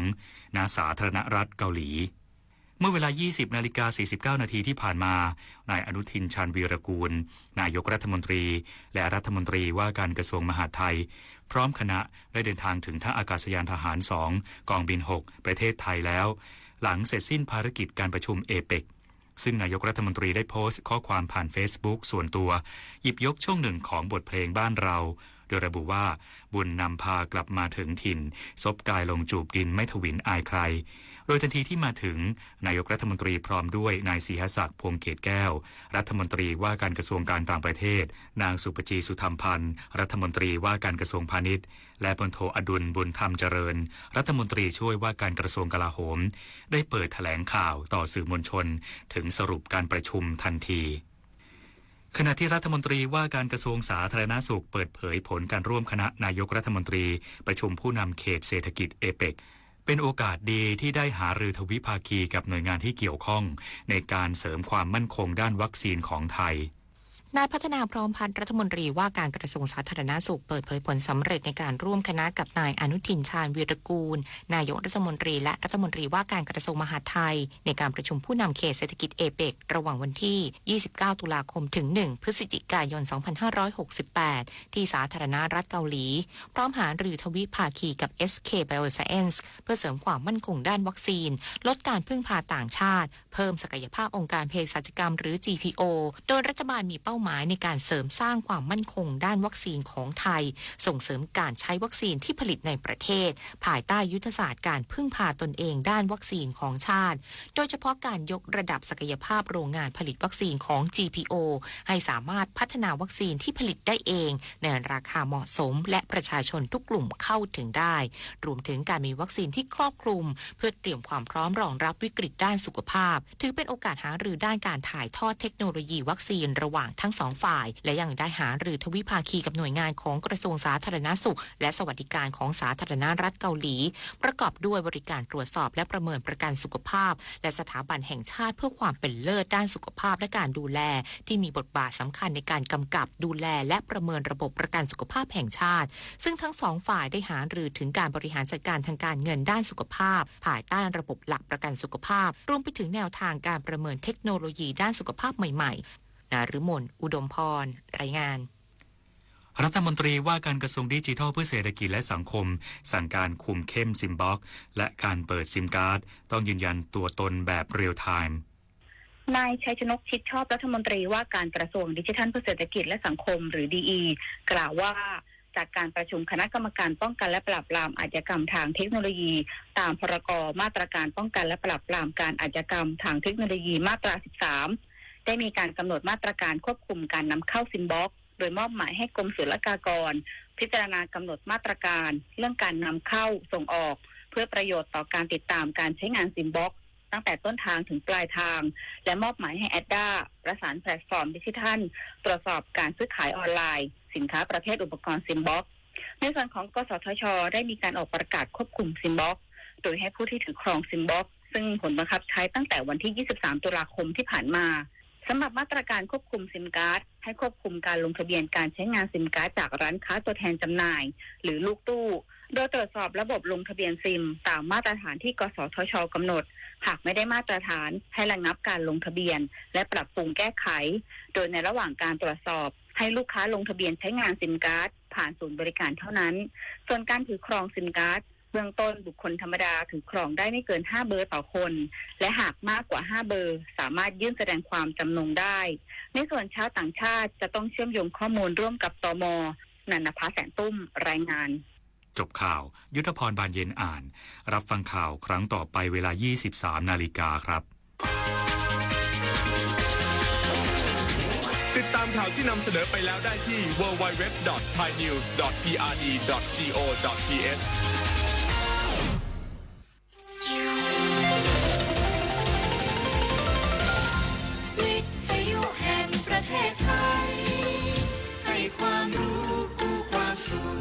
ณ สาธารณรัฐเกาหลี เมื่อเวลา ยี่สิบนาฬิกา สี่สิบเก้านาทีที่ผ่านมา นายอนุทิน ชาญวีรกูล นายกรัฐมนตรี และรัฐมนตรีว่าการกระทรวงมหาดไทย พร้อมคณะได้เดินทางถึงท่าอากาศยานทหาร สอง กองบิน หก ประเทศไทยแล้ว หลังเสร็จสิ้นภารกิจการประชุมเอเปก ซึ่งนายกรัฐมนตรีได้โพสต์ข้อความผ่านเฟซบุ๊กส่วนตัว หยิบยกช่วงหนึ่งของบทเพลงบ้านเรา โดยระบุว่า บุญนำพากลับมาถึงถิ่น ซบกายลงจูบดินไม่ถวิลอายใคร โดยทันทีที่มาถึง นายกรัฐมนตรีพร้อมด้วยนายสีหศักดิ์ พวงเกตแก้ว รัฐมนตรีว่าการกระทรวงการต่างประเทศ นางสุปจี สุธรรมพันธ์ รัฐมนตรีว่าการกระทรวงพาณิชย์ และพลโทอดุล บุญธรรมเจริญ รัฐมนตรีช่วยว่าการกระทรวงกลาโหม ได้เปิดแถลงข่าวต่อสื่อมวลชน ถึงสรุปการประชุมทันที ขณะที่รัฐมนตรีว่าการกระทรวงสาธารณสุขเปิดเผยผลการร่วมคณะนายกรัฐมนตรีประชุมผู้นำเขตเศรษฐกิจเอเปก เป็นโอกาสดีที่ได้หารือทวิภาคีกับหน่วยงานที่เกี่ยวข้องในการเสริมความมั่นคงด้านวัคซีนของไทย นายพัฒนา พร้อมพัฒน์ รัฐมนตรีว่าการกระทรวงสาธารณสุข เปิดเผยผลสำเร็จในการร่วมคณะกับนายอนุทิน ชาญวีรกูล นายกรัฐมนตรี และรัฐมนตรีว่าการกระทรวงมหาดไทย ในการประชุมผู้นำเขตเศรษฐกิจเอเปก ระหว่างวันที่ ยี่สิบเก้า ตุลาคม ถึง หนึ่ง พฤศจิกายน สองพันห้าร้อยหกสิบแปด ที่สาธารณรัฐเกาหลี พร้อมหารือทวิภาคีกับ เอสเค Bioscience เพื่อเสริมความมั่นคงด้านวัคซีน ลดการพึ่งพาต่างชาติ เพิ่มศักยภาพองค์การเภสัชกรรม หรือ จีพีโอ โดยรัฐบาลมีเป้า หมายในการเสริมสร้างความมั่นคงด้านวัคซีนของไทย ส่งเสริมการใช้วัคซีนที่ผลิตในประเทศ ภายใต้ยุทธศาสตร์การพึ่งพาตนเองด้านวัคซีนของชาติ โดยเฉพาะการยกระดับศักยภาพโรงงานผลิตวัคซีนของ จีพีโอ ให้สามารถพัฒนาวัคซีนที่ผลิตได้เองในราคาเหมาะสม และประชาชนทุกกลุ่มเข้าถึงได้ รวมถึงการมีวัคซีนที่ครอบคลุม เพื่อเตรียมความพร้อมรองรับวิกฤตด้านสุขภาพ ถือเป็นโอกาสหารือด้านการถ่ายทอดเทคโนโลยีวัคซีนระหว่างทั้งสองฝ่าย และยังได้หารือทวิภาคีกับหน่วยงานของกระทรวงสาธารณสุข และสวัสดิการของสาธารณรัฐเกาหลี ประกอบด้วยบริการตรวจสอบและประเมินประกันสุขภาพ และสถาบันแห่งชาติเพื่อความเป็นเลิศด้านสุขภาพและการดูแล ที่มีบทบาทสำคัญในการกำกับดูแล และประเมินระบบประกันสุขภาพแห่งชาติ ซึ่งทั้งสองฝ่ายได้หารือถึงการบริหารจัดการทางการเงินด้านสุขภาพ ภายใต้ระบบหลักประกันสุขภาพ รวมไปถึงแนวทางการประเมินเทคโนโลยีด้านสุขภาพใหม่ๆ นฤมล อุดมพร รายงาน รัฐมนตรีว่าการกระทรวงดิจิทัลเพื่อเศรษฐกิจและสังคม สั่งการคุมเข้มซิมบ็อกซ์ และการเปิดซิมการ์ดต้องยืนยันตัวตนแบบเรียลไทม์ นายชัยชนก ชิดชอบ รัฐมนตรีว่าการกระทรวงดิจิทัลเพื่อเศรษฐกิจและสังคม หรือ ดีอี กล่าวว่า จากการประชุมคณะกรรมการป้องกันและปราบปรามอาชญากรรมทางเทคโนโลยี ตาม พรก มาตรการป้องกันและปราบปรามการอาชญากรรมทางเทคโนโลยี มาตรา สิบสาม ได้มีการกำหนดมาตรการควบคุมการนำเข้าซิมบ็อกซ์ โดยมอบหมายให้กรมศุลกากร พิจารณากำหนดมาตรการเรื่องการนำเข้าส่งออก เพื่อประโยชน์ต่อการติดตามการใช้งานซิมบ็อกซ์ ตั้งแต่ต้นทางถึงปลายทาง และมอบหมายให้แอดด้า ประสานแพลตฟอร์มดิจิทัล ตรวจสอบการซื้อขายออนไลน์ สินค้าประเภทอุปกรณ์ซิมบ็อกซ์ ในส่วนของ กสทช ได้มีการออกประกาศควบคุมซิมบ็อกซ์ โดยให้ผู้ที่ถือครองซิมบ็อกซ์ ซึ่งผลบังคับใช้ตั้งแต่วันที่ ยี่สิบสาม ตุลาคมที่ผ่านมา สำหรับมาตรการควบคุมซิมการ์ด ให้ควบคุมการลงทะเบียนการใช้งานซิมการ์ดจากร้านค้าตัวแทนจำหน่าย หรือลูกตู้ โดยตรวจสอบระบบลงทะเบียนซิม ตามมาตรฐานที่ กสทช กำหนด หากไม่ได้มาตรฐาน ให้ระงับการลงทะเบียน และปรับปรุงแก้ไข โดยในระหว่างการตรวจสอบ ให้ลูกค้าลงทะเบียนใช้งานซิมการ์ด ผ่านศูนย์บริการเท่านั้น ส่วนการถือครองซิมการ์ด เบื้องต้นบุคคลธรรมดาถือครองได้ไม่เกิน ห้า เบอร์ต่อคน และหากมากกว่า ห้า เบอร์ สามารถยื่นแสดงความจำนงได้ ในส่วนชาวต่างชาติจะต้องเชื่อมโยงข้อมูลร่วมกับ ตม. นันทภา แสนตุ้ม รายงาน จบข่าว ยุทธพร บานเย็นอ่าน รับฟังข่าวครั้งต่อไปเวลา ยี่สิบสาม นาฬิกาครับ ติดตามข่าวที่นำเสนอไปแล้วได้ที่ ดับเบิลยู ดับเบิลยู ดับเบิลยู ดอท ไทยนิวส์ ดอท พีอาร์ดี ดอท จีโอ ดอท ทีเอช วิทยุแห่งประเทศไทย ให้ความรู้คู่ความสุข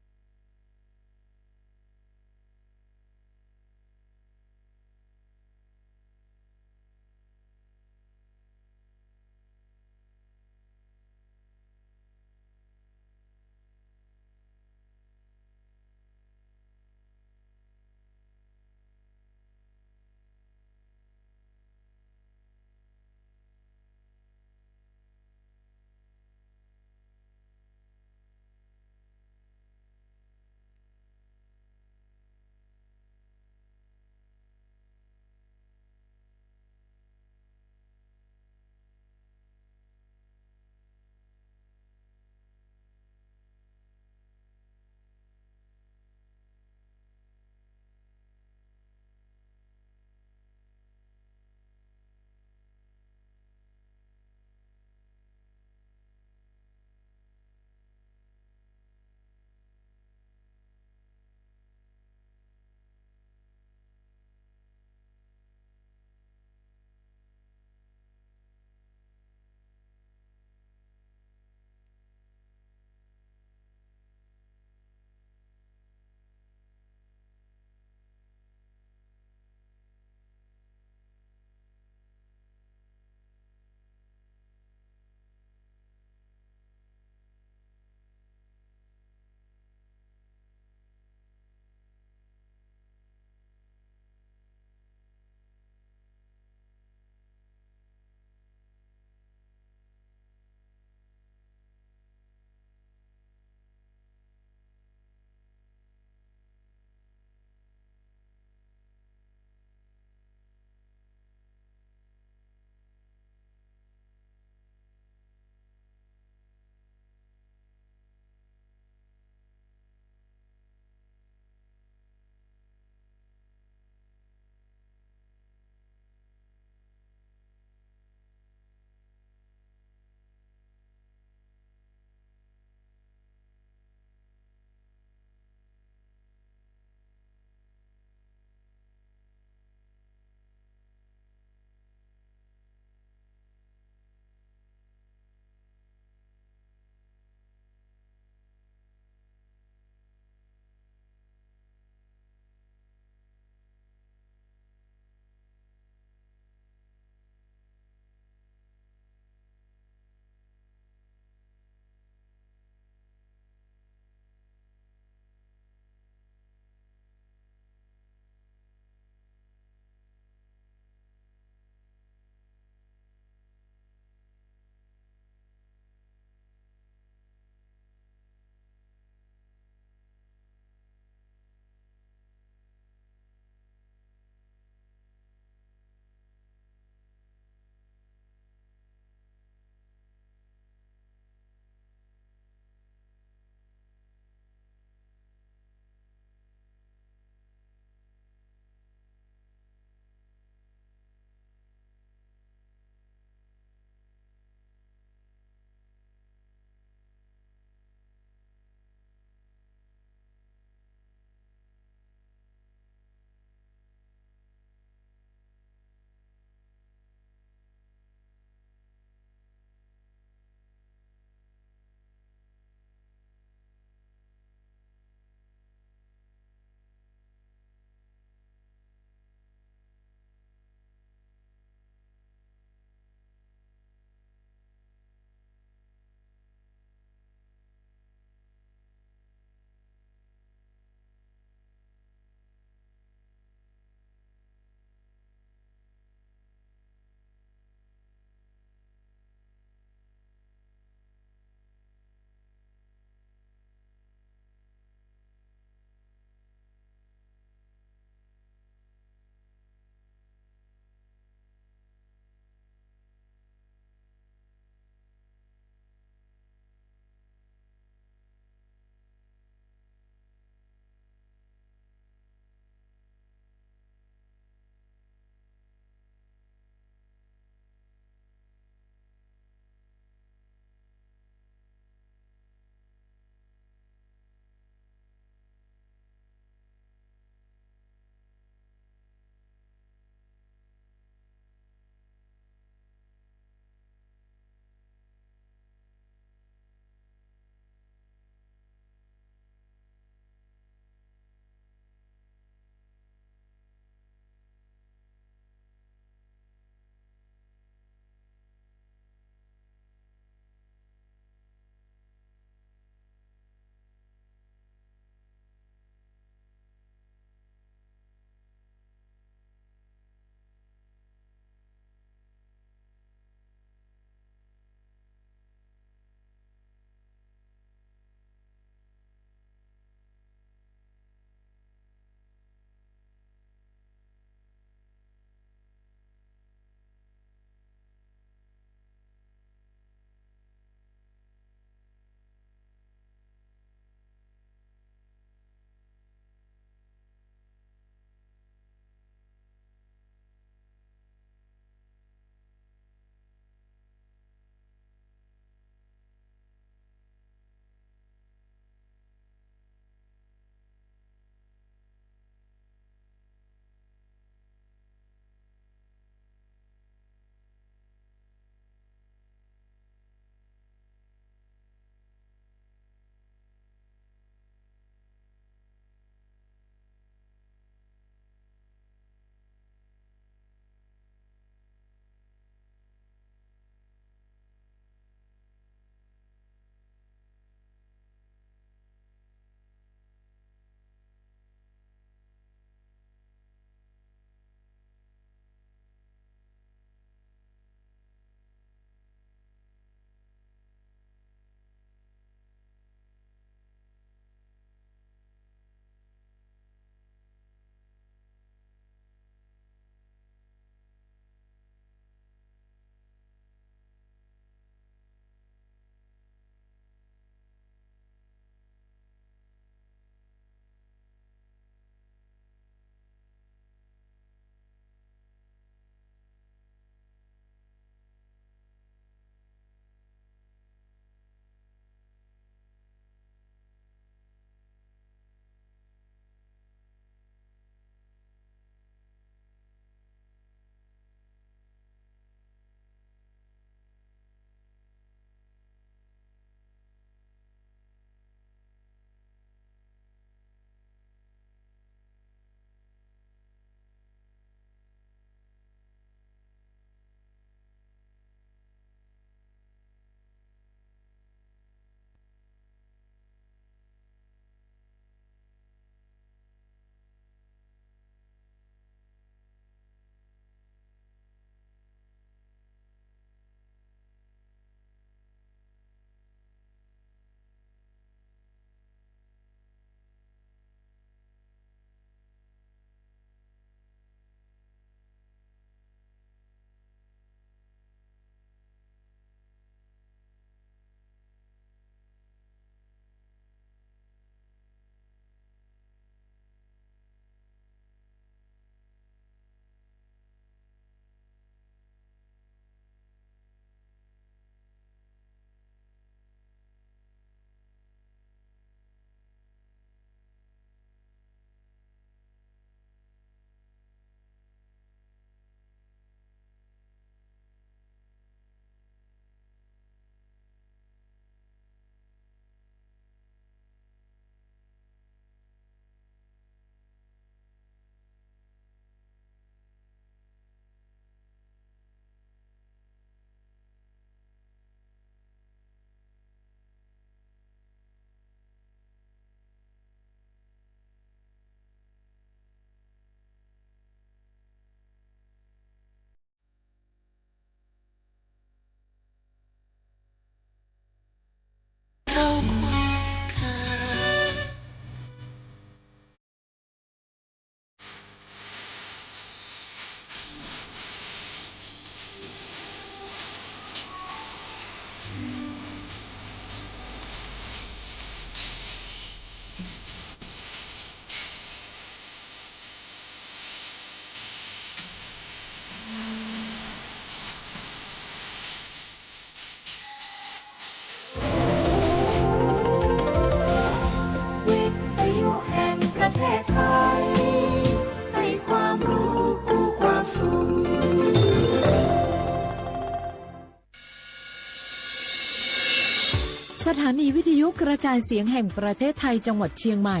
ถานีวิทยุกระจายเสียงแห่งประเทศไทยจังหวัดเชียงใหม่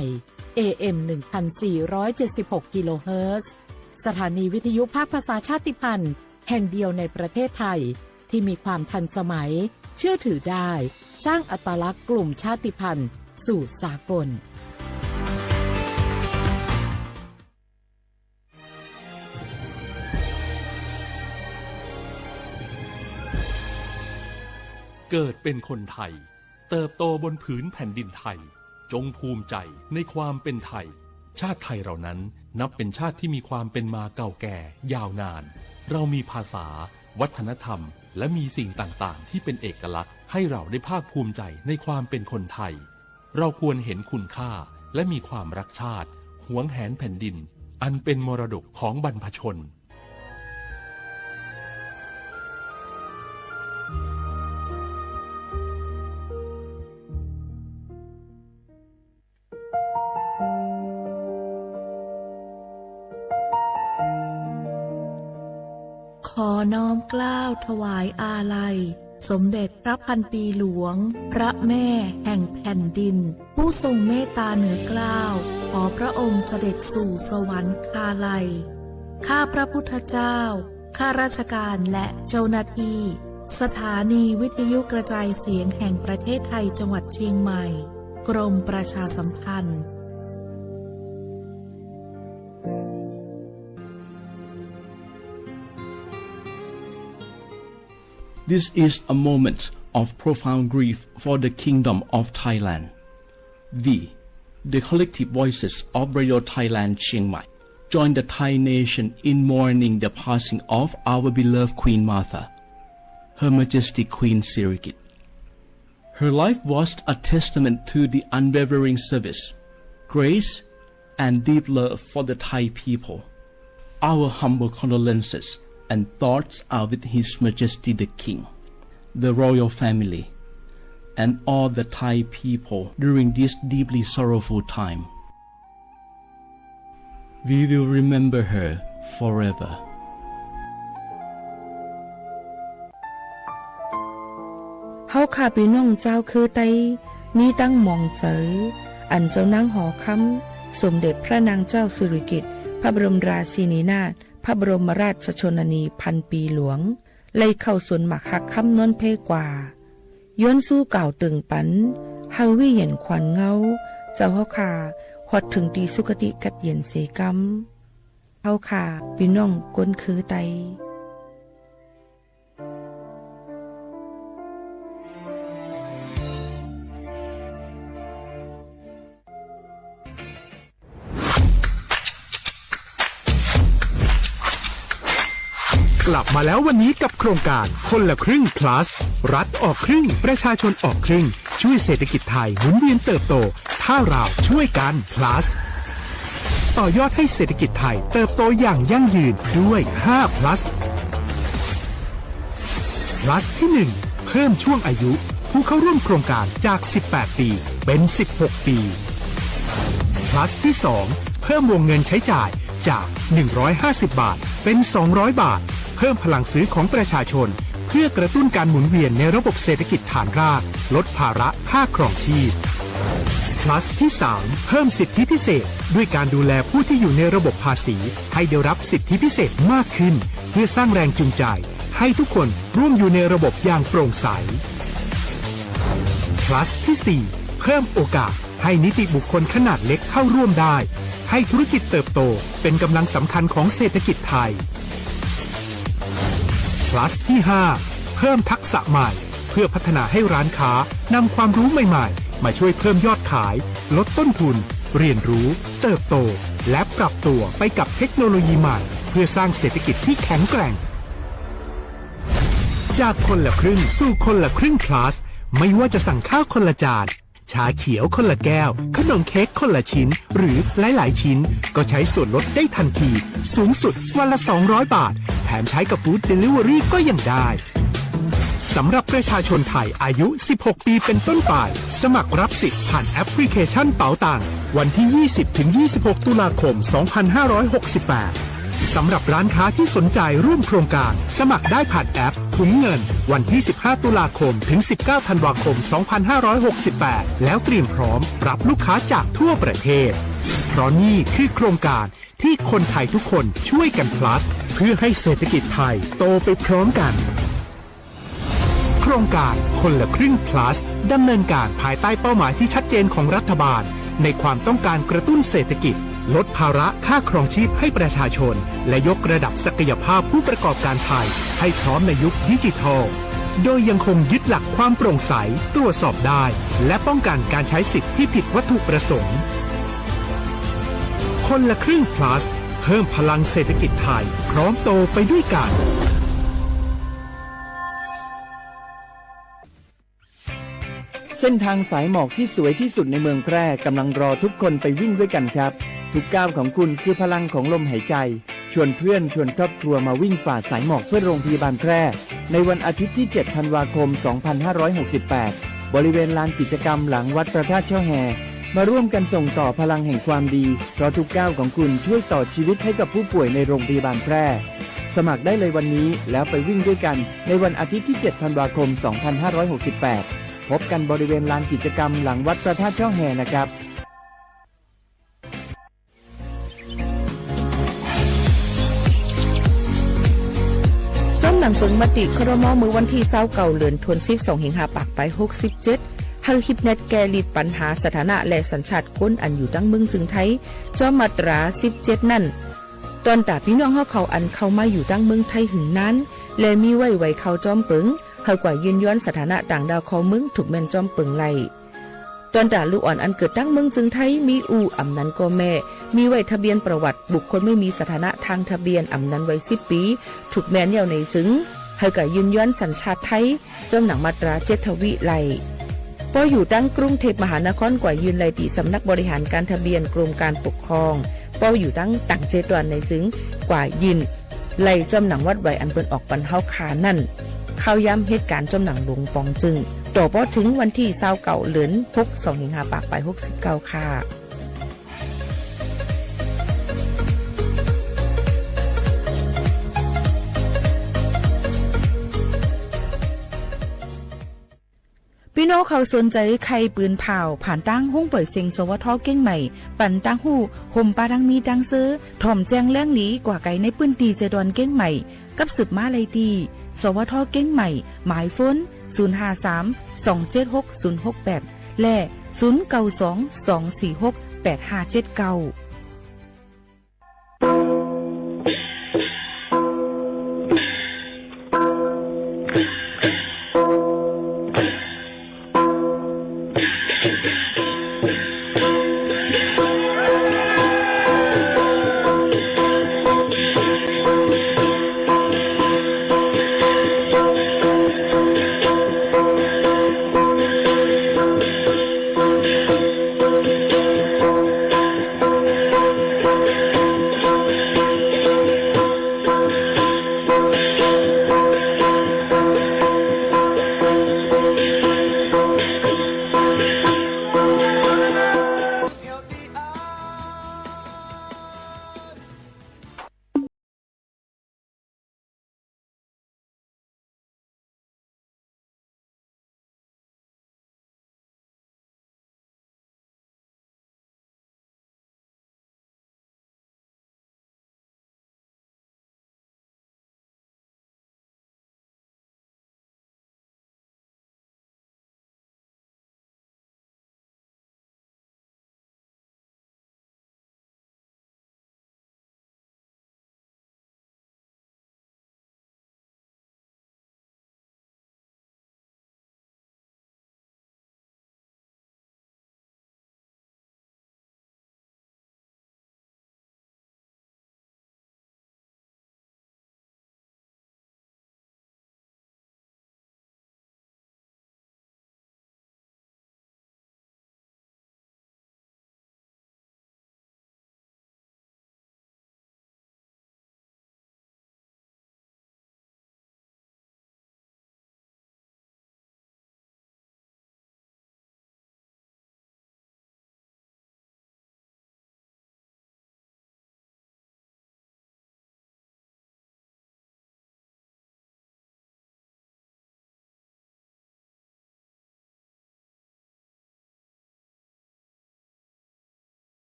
เอ เอ็ม หนึ่งพันสี่ร้อยเจ็ดสิบหก กิโลเฮิรตซ์ สถานีวิทยุภาคภาษาชาติพันธุ์แห่งเดียวในประเทศไทย ที่มีความทันสมัย เชื่อถือได้ สร้างอัตลักษณ์กลุ่มชาติพันธุ์สู่สากล เกิดเป็นคนไทย เติบโตบนผืนแผ่นดินไทย จงภูมิใจในความเป็นไทย ชาติไทยเรานั้นนับเป็นชาติที่มีความเป็นมาเก่าแก่ยาวนาน เรามีภาษา วัฒนธรรม และมีสิ่งต่างๆ ที่เป็นเอกลักษณ์ ให้เราได้ภาคภูมิใจในความเป็นคนไทย เราควรเห็นคุณค่า และมีความรักชาติ หวงแหนแผ่นดิน อันเป็นมรดกของบรรพชน ขอน้อมเกล้าถวายอาลัย สมเด็จพระพันปีหลวง พระแม่แห่งแผ่นดิน ผู้ทรงเมตตาเหนือเกล้า ขอพระองค์เสด็จสู่สวรรคาลัย ข้าพระพุทธเจ้า ข้าราชการและเจ้าหน้าที่ สถานีวิทยุกระจายเสียงแห่งประเทศไทยจังหวัดเชียงใหม่ กรมประชาสัมพันธ์ This is a moment of profound grief for the Kingdom of Thailand. We, the collective voices of Radio Thailand Chiang Mai, join the Thai nation in mourning the passing of our beloved Queen Mother, Her Majesty Queen Sirikit. Her life was a testament to the unwavering service, grace, and deep love for the Thai people. Our humble condolences and thoughts are with His Majesty the King, the royal family, and all the Thai people during this deeply sorrowful time. We will remember her forever. เฮาข้าปี้น้องจาวเคือไต มีตังหมองเจอ อันเจ้านางหอคำ สมเด็จพระนางเจ้าสิริกิติ์ พระบรมราชินีนาถ พระบรมราชชนนีพันปีหลวง ไล่เข้าสวนหมากฮักคำนนเพกว่า ย้อนสู้กล่าวเติ่งปัน เฮาวิเหียนขวัญเงา เจ้าเฮาข้า ฮอดเถิงตี้สุคติกัดเย็นเสกำ เฮาข้าปี้น้องคนคือไต กลับมาแล้ววันนี้กับโครงการคนละครึ่ง plus รัฐออกครึ่ง ประชาชนออกครึ่ง ช่วยเศรษฐกิจไทยหมุนเวียนเติบโต ถ้าเราช่วยกัน plus ต่อยอดให้เศรษฐกิจไทยเติบโตอย่างยั่งยืนด้วย ห้า plus plus ที่หนึ่ง เพิ่มช่วงอายุผู้เข้าร่วมโครงการจาก สิบแปด ปี เป็น สิบหก ปี plus ที่สอง เพิ่มวงเงินใช้จ่ายจาก หนึ่งร้อยห้าสิบ บาท เป็น สองร้อย บาท เพิ่มพลังซื้อของประชาชน เพื่อกระตุ้นการหมุนเวียนในระบบเศรษฐกิจฐานราก ลดภาระค่าครองชีพ plus ที่สาม เพิ่มสิทธิพิเศษ ด้วยการดูแลผู้ที่อยู่ในระบบภาษี ให้ได้รับสิทธิพิเศษมากขึ้น เพื่อสร้างแรงจูงใจ ให้ทุกคนร่วมอยู่ในระบบอย่างโปร่งใส plus ที่สี่ เพิ่มโอกาสให้นิติบุคคลขนาดเล็กเข้าร่วมได้ ให้ธุรกิจเติบโตเป็นกำลังสำคัญของเศรษฐกิจไทย plus ที่ห้า เพิ่มทักษะใหม่ เพื่อพัฒนาให้ร้านค้านำความรู้ใหม่ๆ มาช่วยเพิ่มยอดขาย ลดต้นทุน เรียนรู้ เติบโต และปรับตัวไปกับเทคโนโลยีใหม่ เพื่อสร้างเศรษฐกิจที่แข็งแกร่ง จากคนละครึ่งสู่คนละครึ่ง plus ไม่ว่าจะสั่งข้าวคนละจาน ชาเขียวคนละแก้ว ขนมเค้กคนละชิ้น หรือหลายๆ ชิ้น ก็ใช้ส่วนลดได้ทันที สูงสุดวันละ สองร้อย บาท แถมใช้กับ food delivery ก็ยังได้ สำหรับประชาชนไทยอายุ สิบหก ปีเป็นต้นไป สมัครรับสิทธิ์ผ่านแอปพลิเคชันเป๋าตัง วันที่ ยี่สิบ ถึง ยี่สิบหก ตุลาคม สองพันห้าร้อยหกสิบแปด สำหรับร้านค้าที่สนใจร่วมโครงการ สมัครได้ผ่านแอป ถุงเงิน วันที่ สิบห้า ตุลาคม ถึง สิบเก้า ธันวาคม สองพันห้าร้อยหกสิบแปด แล้วเตรียมพร้อมรับลูกค้าจากทั่วประเทศ เพราะนี่คือโครงการที่คนไทยทุกคนช่วยกัน plus เพื่อให้เศรษฐกิจไทยโตไปพร้อมกัน โครงการคนละครึ่ง plus ดำเนินการภายใต้เป้าหมายที่ชัดเจนของรัฐบาล ในความต้องการกระตุ้นเศรษฐกิจ ลดภาระค่าครองชีพให้ประชาชน และยกระดับศักยภาพผู้ประกอบการไทยให้พร้อมในยุคดิจิทัล โดยยังคงยึดหลักความโปร่งใส ตรวจสอบได้ และป้องกันการใช้สิทธิ์ที่ผิดวัตถุประสงค์ คนละครึ่ง plus เพิ่มพลังเศรษฐกิจไทย พร้อมโตไปด้วยกัน เส้นทางสายหมอกที่สวยที่สุดในเมืองแพร่กำลังรอทุกคนไปวิ่งด้วยกันครับ ทุกก้าวของคุณคือพลังของลมหายใจ ชวนเพื่อนชวนครอบครัวมาวิ่งฝ่าสายหมอกเพื่อโรงพยาบาลแพร่ ในวันอาทิตย์ที่ เจ็ด ธันวาคม สองพันห้าร้อยหกสิบแปด บริเวณลานกิจกรรมหลังวัดพระธาตุช่อแฮ มาร่วมกันส่งต่อพลังแห่งความดี เพราะทุกก้าวของคุณช่วยต่อชีวิตให้กับผู้ป่วยในโรงพยาบาลแพร่ สมัครได้เลยวันนี้ แล้วไปวิ่งด้วยกันในวันอาทิตย์ที่ เจ็ด ธันวาคม สองพันห้าร้อยหกสิบแปด พบกันบริเวณลานกิจกรรมหลังวัดพระธาตุช่อแฮนะครับ จ้อมหนังเปิงมติ ครม. เมื่อวันตี้ ซาวเก้า เดือนธันวาคม สองพันห้าร้อยหกสิบเจ็ด หื้อฮิปเน็ตแก้ลิดปัญหาสถานะและสัญชาติคนอันอยู่ตังเมืองจึงไทย จ้อมมาตรา สิบเจ็ด นั้น ตอนต๋าปี้น้องเฮาเขาอันเข้ามาอยู่ตังเมืองไทยหึงนาน และมีไว้ไวเข้าจ้อมเปิง หื้อกว่ายื่นย้อนสถานะต่างด้าวเข้าเมือง ถูกแม่นจ้อมเปิงไล่ ตอนต๋าลูกอ่อนอันเกิดตังเมืองจึงไทย มีอู้อำนั้นก็แม่ มีไว้ทะเบียนประวัติบุคคลไม่มีสถานะทางทะเบียนอำนั้นไว้ สิบ ปี๋ ถูกแม่นแล้วในจึง หื้อกว่ายื่นย้อนสัญชาติไทย จ้อมหนังมาตรา เจ็ด ทวีไล่ ปออยู่ตังกรุงเทพมหานครกว่ายื่นไล่ตี้สำนักบริหารการทะเบียนกรมการปกครอง ปออยู่ตังต่างเจตวันในจึงกว่ายื่นไล่จ้อมหนังวัดไวอันเปิ้นออกปันเฮาขานั้น เข้าย้ำเหตุการณ์จ้อมหนังหลวงป๋องจึง ต่อปอถึงวันตี้ ซาวเก้า เดือนหก สองพันห้าร้อยหกสิบเก้า ค่ะ ปี้น้องเขาสนใจ๋ใค่ปืนเผ่า ผ่านตางห้องป่วยเซ็ง สวท. เกียงใหม่ ปันตางฮู้ ห่มปาตังมีตังเซอ ถ่อมแจ้งแหล่งหลีกว่าไกลในปื้นตี้เจดอนเกียงใหม่ กับสืบมาไล่ตี้ สวท. เกียงใหม่ หมายโฟน ศูนย์ ห้า สาม สอง เจ็ด หก ศูนย์ หก แปด และ ศูนย์ เก้า สอง สอง สี่ หก แปด ห้า เจ็ด เก้า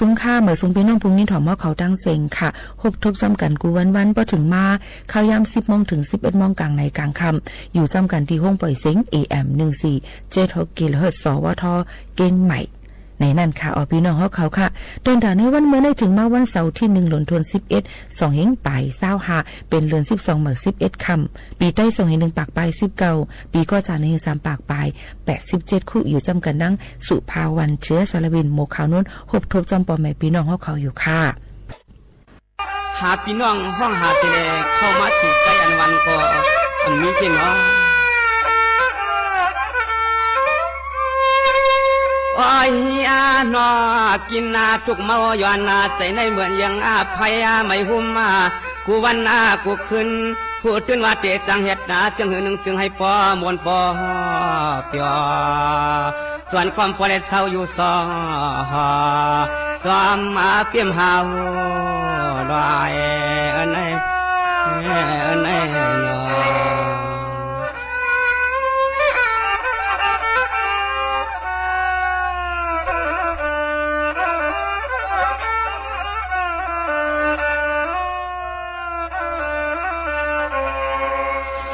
สุงค่ะ หมายสุงปี้น้องผู้ยินถ่อมฮอกเขาตังเซ็งค่ะ ฮบทบจ้ำกั๋นกู้วันๆ ปอเถิงมา ข้าวยามสิบโมงเถิงสิบเอ็ดโมง ก๋างในก๋างค่ำ อยู่จ้ำกั๋นตี้ห้องป่อยเสียง เอเอ็ม หนึ่งสี่เจ็ดหก กิโลเฮิรตซ์ สวท เจียงใหม่ ในนั้นค่ะ อ๋อ ปี้น้องฮอกเขาค่ะ เดินต๋าในวันเมื่อในเถิงมาวันเสาร์ตี้หนึ่ง หลนทนสิบเอ็ด สองเฮงป๋ายซาวห้า เป๋นเดือนสิบสอง หมายสิบเอ็ดค่ำ ปี๋ไต้สองเฮงหนึ่งปากป๋ายสิบเก้า ปี๋ก่อจ๋านหนึ่งเฮงสามปากป๋ายแปดสิบเจ็ด คู่อยู่จ้ำกั๋นดัง สุภาวัน เชื้อสารวิน หมวกขาวโน้น ฮบทบจ้อมป้อแม่ปี้น้องฮอกเขาอยู่ค่ะ หาปี้น้องฮ้องหาเตแล เข้ามาสู่ใก้อันวันก็อันนี้เจ้าเนาะ โอ้ย อาหนอ กิ๋นนาตุ๊กเมาย้อนนา ใจ๋ในเหมือนยังอาภัยอาไม่หุ้มอา กู้วันอากู้คืน ผู้ตื่นว่าเต๋จางเฮ็ดนา เจิ่งหื้อนึ่งจึงหื้อปอมวนปอเปียว ส่วนความปอได้เซาอยู่ซ้อ ซ้อมมาเปียมหาวดอยเอิ้นไอ้ เอิ้นไอ้เนาะ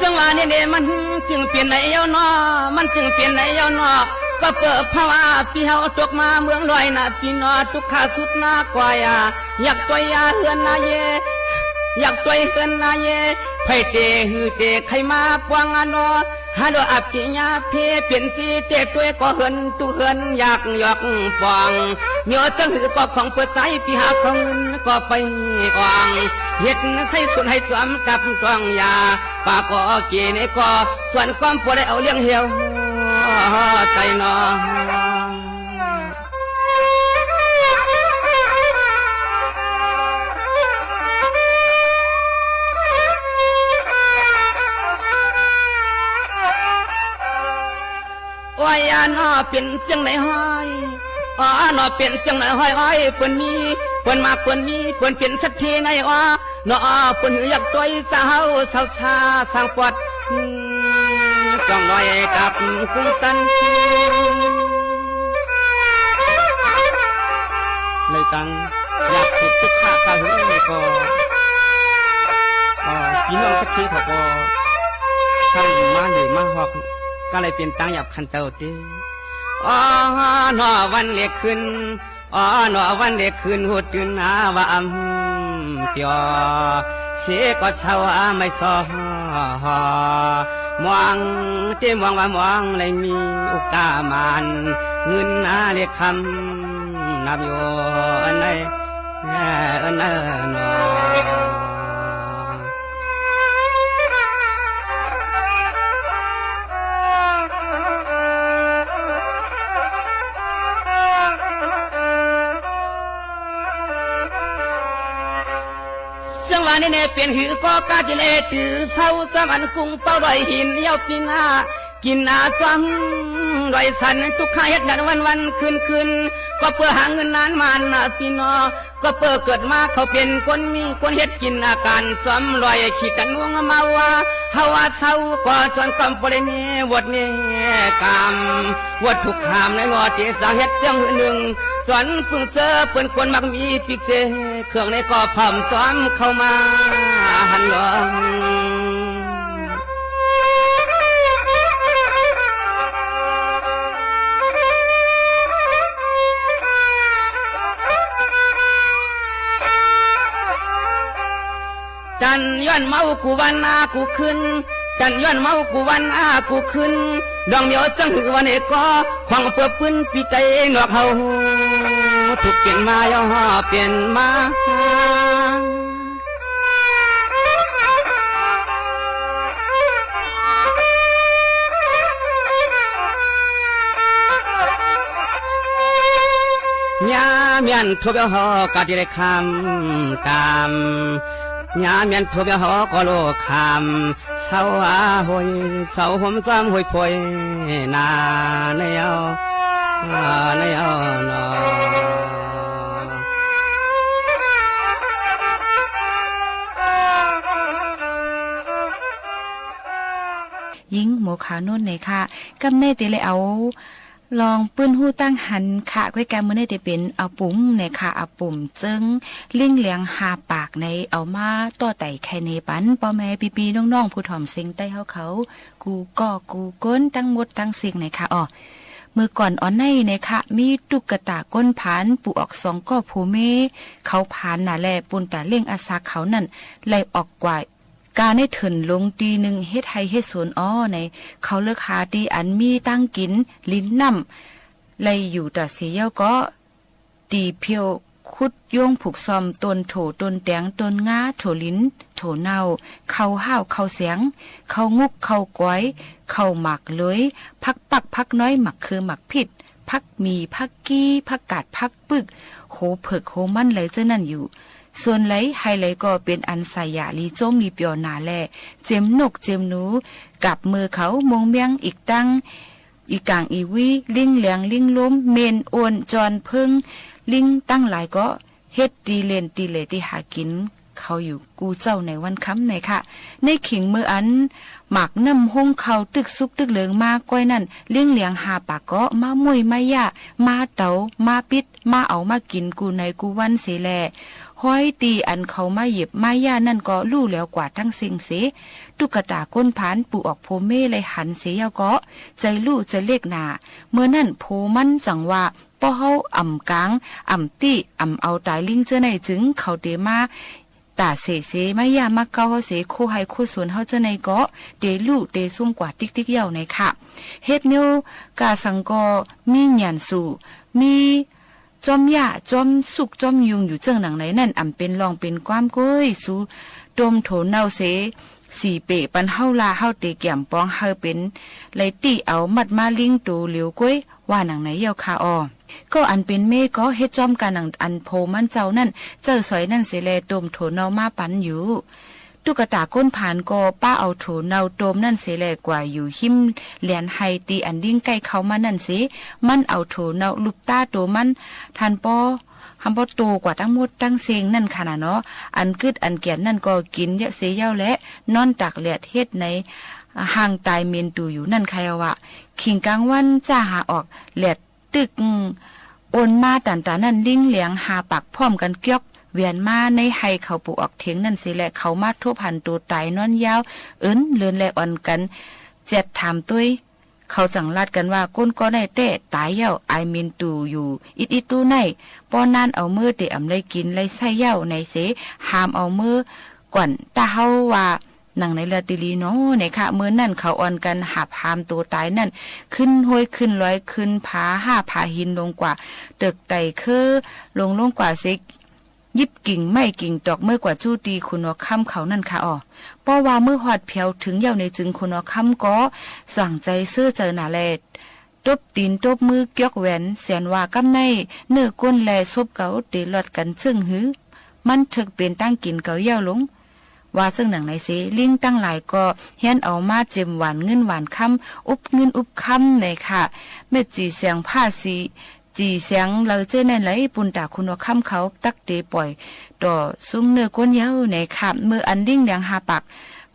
จังหวะนี้เนี่ยมันจึงเป๋นไหนเย้าเนาะ มันจึงเป๋นไหนเย้าเนาะ ก็เป๋นเพราะว่าปี้เฮาตกมาเมืองลอยนะปี้เนาะ ตุ๊กข์สุดหน้ากว่าอ่ะ อยากตวยอ่ะเฮือนนาเย อยากตวยเฮือนนาเย ใผเต๋หื้อเต๋ใค่มาปวงอ่ะเนาะ หาโดยอับกิริยาเพเป๋นตี้เต๋ตวยก็เฮือนตุ๊เฮือนอยากหยอกปอง เมียวจังหื้อปอกของเปิดใจ๊ปี้หาของเงินก็ไปอ่อง เฮ็ดใส้สุดหื้อจอมตับต้องยา ป้าก็เกเนก็ ส่วนความปวดได้เอาเลี้ยงเหี่ยวใส่นอ โอ้ย อาหนอ เป๋นจังไหนฮ้อย อ๋อ หนอ เป๋นจังไหนฮ้อย อ้อย เปิ้นมี เปิ้นมาก เปิ้นมี เปิ้นเป๋นสักทีไหน อ๋อ หนอ เปิ้นหื้ออยากตวยสาว สาวสาสร้างปอด อืม ต้องลอยกับกุ้งสัน ในตังอยากถูกทุกข์ข้าข้าหื้อก็ เอ่อ ปี้น้องสักทีเขาก็ ใค่มาเหลือมาฮอก ก็เลยเป๋นตังหยาบคันเจ้าเต้ อ๋อ หนอ วันเล็กขึ้น อ๋อ หนอ วันเล็กคืน ฮู้ตื่นหาว่าอำเปียว เสก็เศร้าไม่ซ้อ มองเต้มองว่ามองเลยมีอุกตามาน เงินหาเล็กคำนับอยู่อันใด เออ เออ เออ เนาะ จังหวะนี้เนี่ยเป๋นหื้อก็กล้าจะเลว ตื่นเช้าจำอันกุ้งเป้าดอยหิน เยี่ยวปีหน้า กิ๋นอาซ้อมดอยสัน ตุ๊กข์เฮ็ดงานวันๆ คืนๆ ก็เปื้อหาเงินนานมานนะปี้น้อง ก็เปื้อเกิดมาเขาเป๋นคนมีคนเฮ็ดกิ๋นอาก๋านซ้อมดอยขี้ตะนุงเมาว่า เฮาว่าเศร้าก็จนกำปริเนวดเนกาม วดทุกข์หามในงอเต๋สาเฮ็ดจังหื้อนึ่ง สอนปึ้งเจอเปิ้นคนมักมีปิ๊กเจ เครื่องในก็พร้อมซ้อมเข้ามาหันหลวง ตันย้อนเมากู้วันอากู้คืน ตันย้อนเมากู้วันอากู้คืน ดองเหมียวจังหื้อวันเอกก็ ของเปื้อปืนปี้ไตนอกเฮา ถูกเป๋นมาเย้าเป๋นมา ยาเมียนทั่วเปียวหอก็ได้คำตาม ยาเมียนทั่วเปียวหอก็โลคำ เศร้าอาโหย เศร้าโหมซ้อมโหยโผย นาในเอา นาในเอาหนอ ญิงหมวกขาวโน้นไหนค่ะ กำเน่เต๋เลยเอา ลองปื้นฮู้ตั้งหันค่ะ ก้อยกามื้อนี้ได้เป๋นอาปุ๋มนะคะ อาปุ๋มเจิง ลิงเหลืองห้าปากใน เอามาต่อไต่ไขเนปันป้อแม่ปี้ๆ น้องๆ ผู้ถ่อมเสียงใต้เฮาเขา กู้ก่อกู้ก้นตังหมดตังสิ้นนะคะ อ้อ เมื่อก่อนอ่อนในนะคะ มีตุ๊กตาก้นผาน ปู๋ออกสองก่อผัวเมีย เขาผานหนาแล ปูนต๋าเล่งอาสักเขานั้น ไล่ออกกว่า กาในเถินลงตี้นึ่งเฮ็ดไฮ่เฮ็ดสวนอ้อ ใน เขาเลือกหาตี้อันมีตังกิ๋น รินน้ำ ไล่อยู่ต๋าเสียเย้าเกาะ ตี้เผี้ยวขุดโย้งผูกซ่อม ต้นโถ่ ต้นแต๋ง ต้นงา โถ่หลิน โถ่เน่า เข้าห้าว เข้าแสง เข้างุก เข้ากอย เข้าหมากเหลย ผักปัก ผักน้อย หมากเขือ หมากพริก ผักหมี่ ผักกี้ ผักกาด ผักปึก โหเผิก โหมัน ไหลเจ้านั้นอยู่ ส่วนไหลไฮ่ไหลก็เป๋นอันสายาหลีโจ๊มหลีเปียวหนาแล เจ็มนก เจ็มหนู กับมือเขา มงเมียง อีกตัง อีก๋าง อีหวี ลิงแหลง ลิงลม เมน อ้วน จอน เผิง ลิงตังหลายก็ เฮ็ดตี้เล่นตี้เหล่ตี้หากิ๋น เขาอยู่กู้เจ้าในวันค่ำในค่ะ ในขิงเมื่ออัน หมากน้ำฮงเข้าตึกสุกตึกเหลิงมาก้อยนั้น ลิงเหลืองห้าปากก็มามุ่ยมาย่า มาเต๋า มาปิ๊ด มาเอามากิ๋นกู้ในกู้วันเสียแล ฮ้อยตี้อันเขามาเหยียบมาย่านั้นก็ลู่แล้วกว่าตังสิ้นเสีย ตุ๊กตาก้นผาน ปู๋ออกผัวเมีย ไล่หันเสียเย้าเกาะ ใจ๋ลู่ใจ๋เล็กหนา เมื่อนั้นโผมันจังว่า ป้อเฮาอ่ำก๋าง อ่ำตี้ อ่ำเอาต๋ายลิงเจ้าไหนจึง เขาเต๋มาต๋าเสเส มาย่ามาเก๊าเฮาเส โค่ไฮ่โค่สวนเฮาเจ้าไหนก็ เต๋ลู่เต๋ซุ่มกว่าติ๊กๆ เย้าในค่ะ เฮ็ดเนี้ยวกาสังก็มีหยันสู่ มีจ้อมย่า จ้อมสุก จ้อมยุงอยู่เจิ่งหนังไหนนั้น อ่ำเป๋นลองเป๋นความก้อย สูต้มโถ่เน่าเส สี่เป๋ปันเฮาลา เฮาเต๋แก๋มปอง หื้อเป๋นไหล่ตี้เอา มัดมาลิงโตเหลียวก้อย ว่าหนังไหนเย้าค่ะอ้อ ก็อันเป๋นเมียก็เฮ็ดจ้อมกาหนังอันโผมันเจ้านั้น เจ้าสอยนั้นเสียแล ต้มโถ่เน่ามาปันอยู่ ตุ๊กตาก้นผานก็ป้าเอาโถ่เน่าต้มนั้นเสียแล กว่าอยู่ฮิมแหลนไฮ่ตี้อันลิงใก้เข้ามานั้นเส มันเอาโถ่เน่าลูบต๋าโตมัน ทันป้อ หำป้อโตกว่าตังหมดตังสิ้นนั่นค่ะน่ะเนาะ อันกึ๊ดอันแก่นนั่นก็กิ๋นเยาะเสยเย้าแล นอนตากแดดเฮ็ดใน ห่างต๋ายเหม็นตู่อยู่นั่นค่ะว่า ขิงกลางวันจ้าหาออก แดดตึก โอนมาตันต๋านั้น ลิงเหลืองห้าปากพร้อมกั๋นเกี้ยก แหวนมาในไฮ่เขาปู๋ออกเถียงนั่นเสยแล เขามาทบหันโตต๋ายนอนยาว เอิ้นเลินแลอ่อนกั๋น แจ็ดถามตวย เขาจั่งลาดกั๋นว่า ก้นก้อได้แต๊ต๋ายเย้า อายเหม็นตู่อยู่ อิดๆ ตู้ไหน ป้อนานเอาเมื่อเต๋อ่ำไล่กิ๋นไล่ใส้เย้าในเส หามเอาเมื่อก่อน ต๋าเฮาว่า หนังไหนละติลีเนาะในค่ะ เมื่อนั้นเขาอ่อนกั๋นหาบหามโตต๋ายนั้น ขึ้นห้วยขึ้นลอย ขึ้นผาห้าผาหินลงกว่า เติกไต่เค้อลงลงกว่าเส หยิบกิ่งไม้กิ่งตอกเมื่อกว่าจู้ตี้ขุนหัวค่ำเขานั่นค่ะอ้อ ป้อว่าเมื่อฮอดแผวเถิงเย้าในจึง ขุนหัวค่ำก็ส่างใจ๋เซ้อใจ๋หนาแล ตบตี๋นตบมือเกี้ยกแหวน แสนว่ากำไหน เนื้อก้นแลศพเก๋าเต๋รอดกั๋นเซิ่งหื้อ มันเถิกเป๋นตังกิ๋นเก๋าเย้าลง ว่าเซิ่งหนังไหนเส ลิงตังหลายก็เฮี้ยนเอามาเจ็มหว่านเงินหว่านคำ อุบเงินอุบคำในค่ะ เม็ดจี๋แสงผ้าสี จี๋แสงเลาเจ้าไหนไหล ปูนต๋าขุนหัวค่ำเขาตักเต๋ป่อย ต่อซุ่งเนื้อก้นเย้าในค่ะ เมื่ออันลิงเหลืองห้าปาก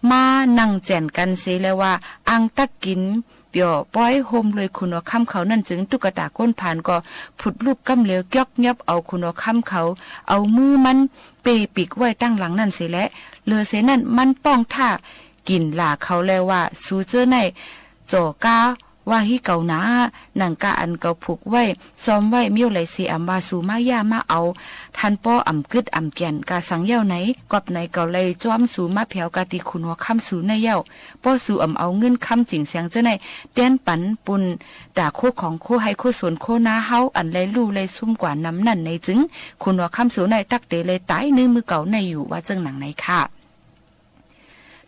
มานั่งแจ่นกั๋นเสยแลว่า อั้งตักกิ๋น เปียป้อยโฮมโดยขุนหัวค่ำเขานั่นจึง ตุ๊กตาก้นผานก็ผุดลุกกำเหลว เกี้ยกยอบเอาขุนหัวค่ำเขา เอามือมันเปปิกไว้ตังหลังนั่นเสยแล เหลือเสยนั้นมันป้องท่ากิ๋นหล่าเขาแลว่า สูเจ้าไหน จ่อก้าว่าฮี้เก๋าหนา หนังก้าอันเก๋าผูกไว้ ซ้อมไว้ เมี้ยวไหลเสอำว่าสูมาย่ามาเอา ทันป้ออ่ำกึ๊ดอ่ำแก่นกาสังเย้าไหน กอบไหนเก๋าไล่จ้อมสูมาแผวกาตี้ขุนหัวค่ำสูไหนเย้า ป้อสูอ่ำเอาเงินคำจิ่งแสงเจ้าไหน แตนปั๋นปูนต๋าโคของโคไฮ่โคสวนโคนาเฮา อันไล่ลู่ไล่ซุ่มกว่านำนั่นในจึง ขุนหัวค่ำสูไหนตักเต๋ไล่ต๋ายในมือเก๋าไหนอยู่ ว่าเซิ่งหนังไหนค่ะ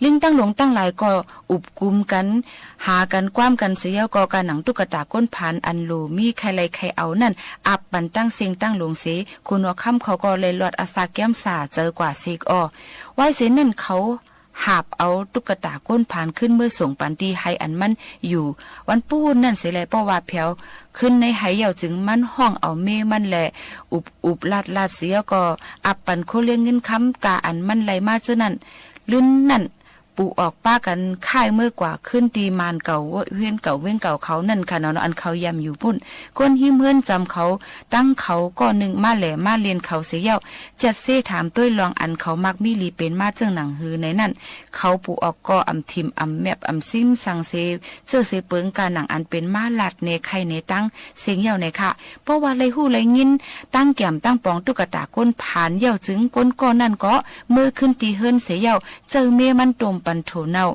ลิงตังหลวงตังหลายก็อุบกุมกั๋น หากั๋นกว้ามกั๋นเสยเย้าก็ กาหนังตุ๊กตาก้นผานอันหลูมีใค่ไล่ใค่เอานั่น อับปั๋นตังเซ็งตังหลวงเส ขุนหัวค่ำเขาก็ไล่ลอดอาสาแก้มสาเจอกว่าเสกอ้อ วายเสนั้นเขา หาบเอาตุ๊กตาก้นผานขึ้นเมื่อส่งปั๋นตี้ไฮ่อันมันอยู่วันปู้นนั่นเสยแล ป้อว่าแผวขึ้นในไฮ่เย้าจึง มันฮ้องเอาเมียมันแล อุบอุบลาดลาดเสยเย้าก็ อับปั๋นโคเลี้ยงเงินคำกาอันมันไล่มาเจ้านั้น ลึ้นนั่น ปู่ออกปากั๋นค่ายเมือกว่าขึ้นตี้ม่านเก่า เฮือนเก่าเวงเก่าเขานั่นค่ะเนาะ อันเขายำอยู่ปู๊น คนฮิมเฮือนจำเขา ตังเขาก้อนึ่งมาแหล่มาเลียนเขาเสียเย้า จัดเซ้ถามตวยลองอันเขามักมีหลีเป๋นมาเจิ่งหนังหื้อในนั้น เขาปู่ออกก็อ่ำถิ่มอ่ำแมบอ่ำซิมสั่งเส เจ้อเสเปิงก้าหนังอันเป๋นมาลาดแหน่ไข่แหน่ตังเสี้ยงเย้าในค่ะ เพราะว่าไล่ฮู้ไล่ยิน ตังแก่มตังป๋องตุ๊กตาก้นผานเย้าจึง คนก้อนั้นก็เมือขึ้นตี้เฮือนเสียเย้า เจ้อเม้มันต้มปันโถเน่า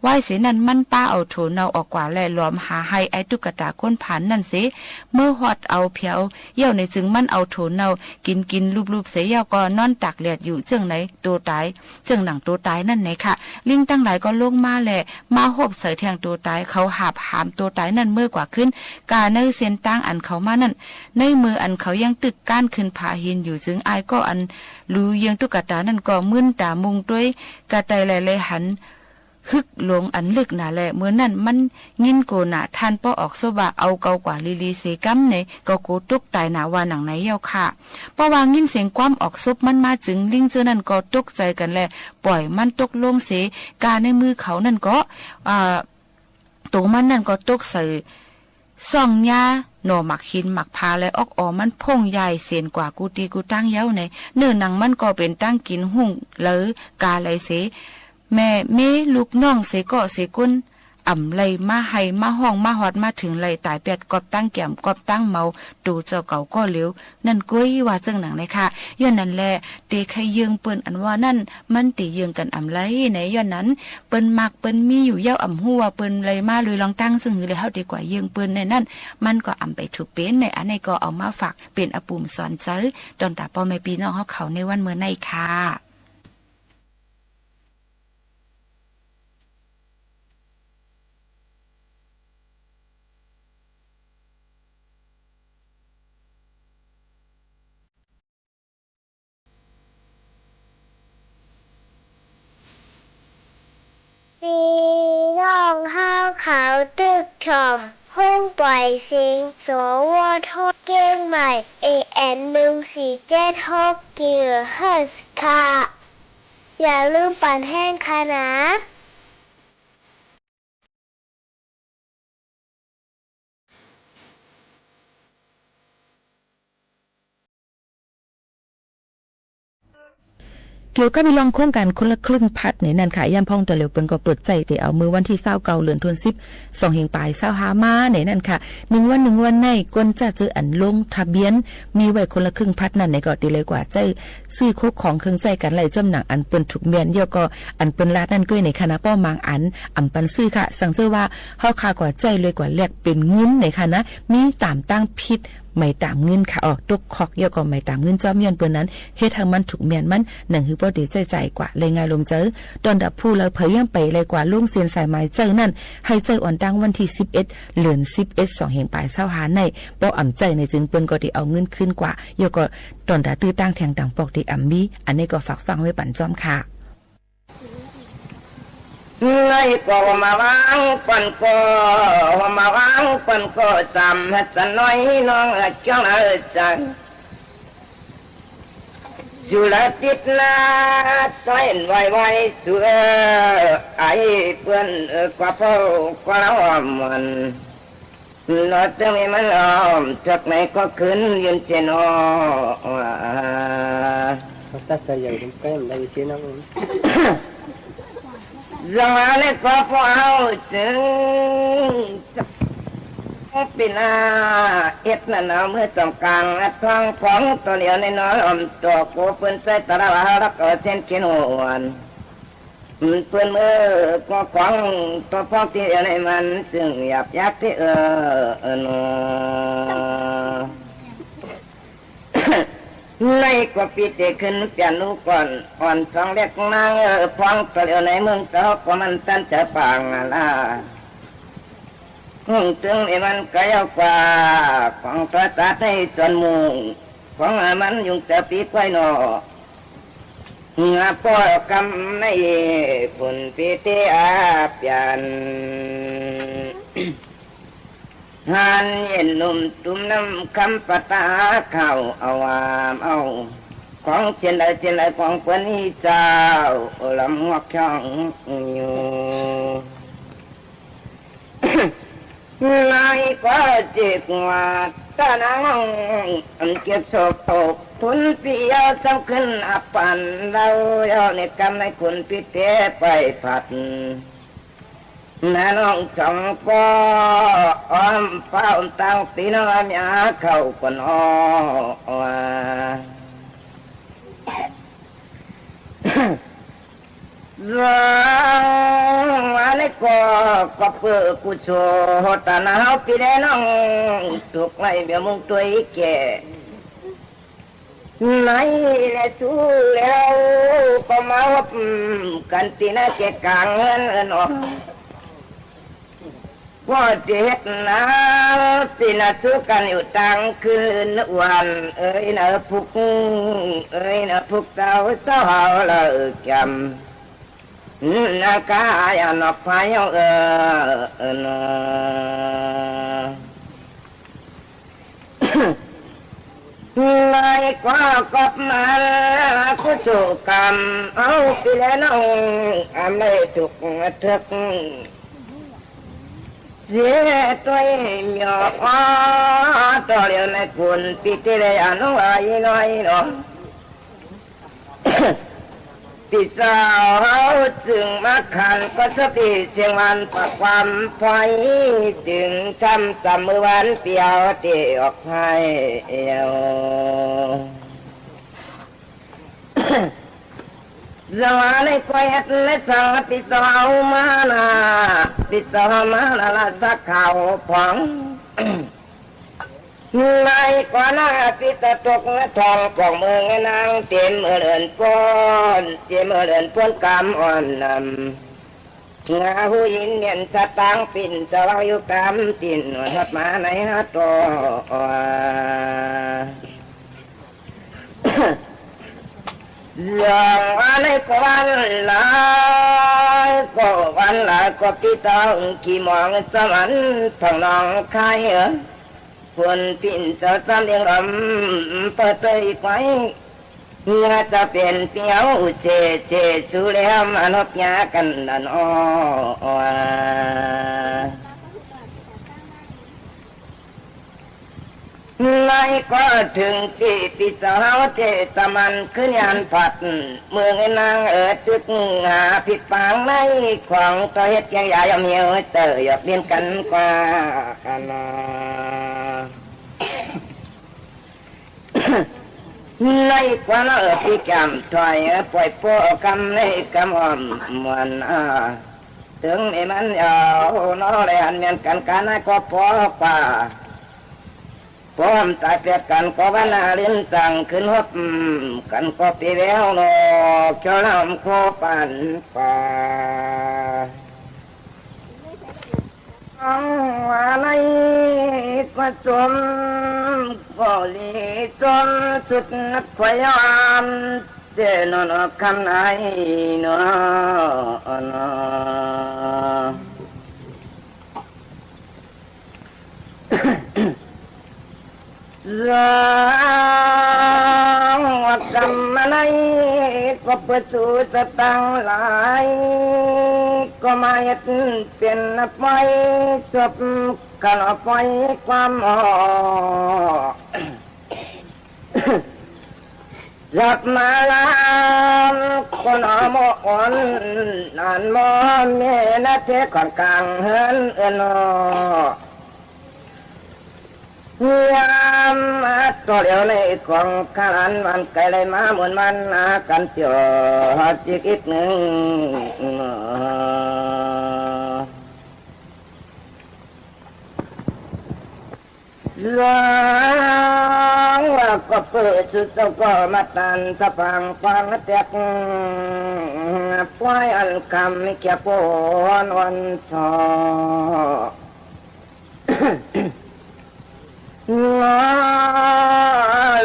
วายเสียนั้นมันปาเอาโถเน่าออกกว่าแลหลอมหาไฮ่ไอ้ตุ๊กตาก้นผานนั้นเส เมือฮอดเอาเผียวเย้าในจึงมันเอาโถเน่ากิ๋นกิ๋นลูบๆ เสียเย้าก็นอนตากแดดอยู่เจิ่งในโตต๋าย เจิ่งหนังโตต๋ายนั่นในค่ะ ลิงตังหลายก็ลงมาแหล่มาฮบใส่แท่งโตต๋าย เขาหาบหามโตต๋ายนั่นเมือกว่าขึ้น ก้าในเส้นตางอันเขามานั่น ในเมืออันเขายังตึกก้านขึ้นผาหินอยู่จึง อ้ายก็อันหลูเยืองตุ๊กตานั่นก็มึนต๋ามุ่งตวย กาไตแลแลหัน ฮึกหลงอันลึกหนาแล เมือนั้นมันยินโกหนาต้านป้อออกซบว่า เอาเกากว่าลีๆ เสก้ำใน เกาโกตกต๋ายหนาว่าหนังในเย้าค่ะ เพราะว่ายินเสียงความออกซบมันมาจึง ลิงเจ้อนั้นก็ตกใจ๋กั๋นแล ป่อยมันตกลงเส ก้าในมือเขานั่นก็ อ่า โตมันนั่นก็ตกใส่ ซ่องหญ้าหน่อหมากหินหมากผาแล ออกอ่อมันพ่งยายเสนกว่ากู้ตี้กู้ตางเย้าใน เนื้อหนังมันก็เป๋นตางกิ๋น หุงเหลือก้าไหลเส แม่เม้ลูกน้องเสก็เสก้น อ่ำไล่มาไห้มาฮ้องมาฮอดมาเถิงไล่ต๋ายแป๊ด กอบตางแก่มกอบตางเมา โตเจ้าเก่าก็เหลว นั่นก้วยว่าเจิ่งหนังในค่ะ ย้อนนั้นแล เตใค่เยืองเปิ้นอันว่านั้น มันเตเยืองกั๋นอ่ำไลใน ย้อนนั้น เปิ้นมักเปิ้นมีอยู่เย้า อ่ำฮู้ว่าเปิ้นไล่มาลุยลองตางเซิ่งหื้อแล เฮาเตกว่าเยืองเปิ้นในนั้น มันก็อ่ำไปถูกเป๋นใน อันนี้ก็เอามาฝากเป๋นอะปุ่มสอนใจ๋ ตอนต๋าป้อแม่ปี้น้องเฮาเขาในวันเมื่อในค่ะ ปี้น้องเฮาเขาตึกถ่อม โฮมปล่อยเสียง สวท เจียงใหม่ เอเอ็ม หนึ่งสี่เจ็ดหก กิโลเฮิรตซ์ ค่ะ อย่าลืมปั่นแฮงค่ะนะ เกี่ยวกับเรื่องโครงก๋านคนละครึ่งพัฒน์ในนั้นค่ะ ย่ำพ่องตั๋วเหลียวเปิ้นก็เปิดใจ๊เต๋เอาเมื่อวันตี้ซาวเก้า เดือนธันวาคม สองเฮงป๋ายซาวห้ามาในนั้นค่ะ หนึ่งวันหนึ่งวันใน คนจะเจออันลงทะเบียน มีไว้คนละครึ่งพัฒน์นั้นในก็เต๋เลยกว่าใจ๊ ซื้อเข้าของเครื่องใจ๊กั๋นไล่จ้อมหนังอันเปิ้นถูกเมียน เย้าก็อันเปิ้นลาดนั่นก้วยในค่ะนะ ป้อมางอันอ่ำปันซื้อค่ะ สังเจ้าว่าเฮาคากว่าใจ๊เลยกว่าแลกเป๋นเงินในค่ะนะ มีต๋ามตางผิด ไหมต๋ามเงินค่ะ ออกตกคอก เย้าก็ไหมต๋ามเงินจ้อม ย้อนเปิ้นนั้น เฮ็ดหื้อมันถูกเมียนมัน หนังหื้อป้อเต๋ใจ๊จ่ายกว่าไล่ง่ายลมเจิง ต๋อนต๋าผู้เล่าเผยยังไปไล่กว่าลงเซ็นสายหมายใจ๊นั้น หื้อใจ๊อ่อนตั้งวันตี้สิบเอ็ด เดือนสิบเอ็ด สองเฮงป๋ายซาวห้าใน ป้ออ่ำใจ๊ในจึงเปิ้นก็เต๋เอาเงินคืนกว่า เย้าก็ ต๋อนต๋าตื้อตางแถงตางปอกตี้อ่ำมี อันนี้ก็ฝากฟังไว้ปันจ้อมค่ะ ไหนก็มาวางปันก็ มาวางปันก็ สามหัดสะน้อยน้องเอ๋ย เจ้าเอ๋ยจัง สุรติดนา ต้อยไหวไหว สุเอ๋ย ไอ้เปิ้นเอ๋ย กว่าเป้ากว่าละอ่อมมัน นอเติงมีมันอ้อม จักไหนก็ขึ้นยืนเจนอ ตัดสายใหญ่เป็นแป้งได้เจนอ จังหวะนี้ก็พอเอาถึง ปีหน้าเอ็ดหน้าหนาวเมื่อสองกลางอัดท้องของตัวเหลียวในนอนอ้อมตัวโกปืนใส่ตะละวารักเอาเส้นเขียนหวน เปิ้นเออ ก็ของตัวพ้องตี้เดียวในมัน ซึ่งหยาบยักษ์ตี้เออ เออเนาะ ในกว่าปีเต๋ขึ้นเปียนลูกก่อน อ่อนสองเล็กนางเออ พ้องตัวเดียวในเมืองเก่า ก็มันตันจะปางอะล่ะ หงตึงไอ้มันก็ยาวกว่า ของตัวตาไทยส่วนมุง ของมันยุงเจอปีควายนอ เหือป้อกำในผุ่นปีเตอาเปียน หานเย็นนุ่มตุ้มน้ำคำปะตาข้าวเอาวามเอา ของเสี้ยนใดเสี้ยนใดของเปิ้นนี้เจ้า ลำงอกช่องอยู่ ในกว่าเจกว่า ตานางอันเก็บโสโครก พุ้นปี้เย้าซ้ำขึ้นอับปานเล่า เย้าในกำในขุนปี้เต๊ไปผัด น้าน้องสองป้อ อ้อมป้าอ้อมตางปี้น้องเมียเข้าก่อนอ้อ ว่าในก็ ก็เปื้อกุศลตานาเฮาปี้แลน้อง ถูกไล่เมียมุงตวยแก่ ในแลสู้แล้ว ก็มาฮบกั๋นตี้หน้าแก่กลางเฮือนเอิ้นออก ว่าจะเฮ็ดนา ตี้หน้าสู้กั๋นอยู่ตางคืนวัน เอ๋ยเนอพุก เอ๋ยเนอพุกเต้า เต้าเฮาเลิกจำ นากาอย่านอกพายเอ๋ยเนอ ในกว่ากอบมากุศลกรรม เอาปี้แลน้อง อำได้ถูกเถิก เสียตวยเมียอ้อ ต่อเดียวในกุนปี้เต๊แลอันว่าอีน้อยเนาะ ปี้สาวเฮาจึงมาขันก็สติเสียงวันปากความพอย จึงทำตามมื้อวันเปียวเตออกให้เอว สวาในก็เฮ็ดในสังปี้สาวมานา ปี้สาวมานาละสักข่าวผอง ในกว่านาปี้ตะตกทองของเมืองนางเต็มเอิ้นป้น เต็มเอิ้นป้นกำอ่อนนำ งาหูยินเมียนสะตางปิ่นสะวาวอยู่กำติ่นหัดมาในหัดตอ อย่างว่าในก็วันหลาย ก็วันหลายก็ปี้ต้องขี้หมองสมันทางน้องคายเอ๋ย คนปิ้นเจ้าซ้ำเลี้ยงลำเปิดเตยไกว เมื่อจะเป๋นเปียวเจเจสูแล้วมานกยากั๋นนั่นอ้อ ในก็เถิงตี้ปี้สาวเจตมันขึ้นยานผัด เมืองนางเอ๋ยตึกหาผิดปางในของต่อเฮ็ดแกงยาย่อมเหี่ยวเต๋อยอกเลียนกั๋นกว่าอันนา ในกว่าเนอปี้แก้มถ้อย ป่อยโป้กำในกำอ้อมม่วนอา เถิงไอ้มันยาวเนาะ แลหันเมียนกั๋นกานะก็ปอกว่า พร้อมต๋ายแปดกั๋นก็วันนาลืนสั่งขึ้นฮบกั๋นก็ปี้แววเนาะ เขียวลำโคปันป่า อันว่าในก็สมก็ดีสมสุดนักพยายามเจนอนคำไหนเนาะ สร้างวัดกรรมอะไรก็เปิดสู่สตังหลาย ก็มาเฮ็ดเป๋นปล่อยศพ ขะหนอปล่อยความออก สับมาลามคนอมอ่อน อันมอแม่นาเทขอนกลางเฮือนเอิ้นออก ยามมาต่อเดียวในของข้าหลานวันไกลเลยมาหมุนมันหากั๋นเปียวจิกอิกนึ่ง หลวงว่าก็เปิดสุดเจ้าก็มาตันสะพางฟังแตก ปล่อยอันคำมีแก่ผู้อ่อนสอ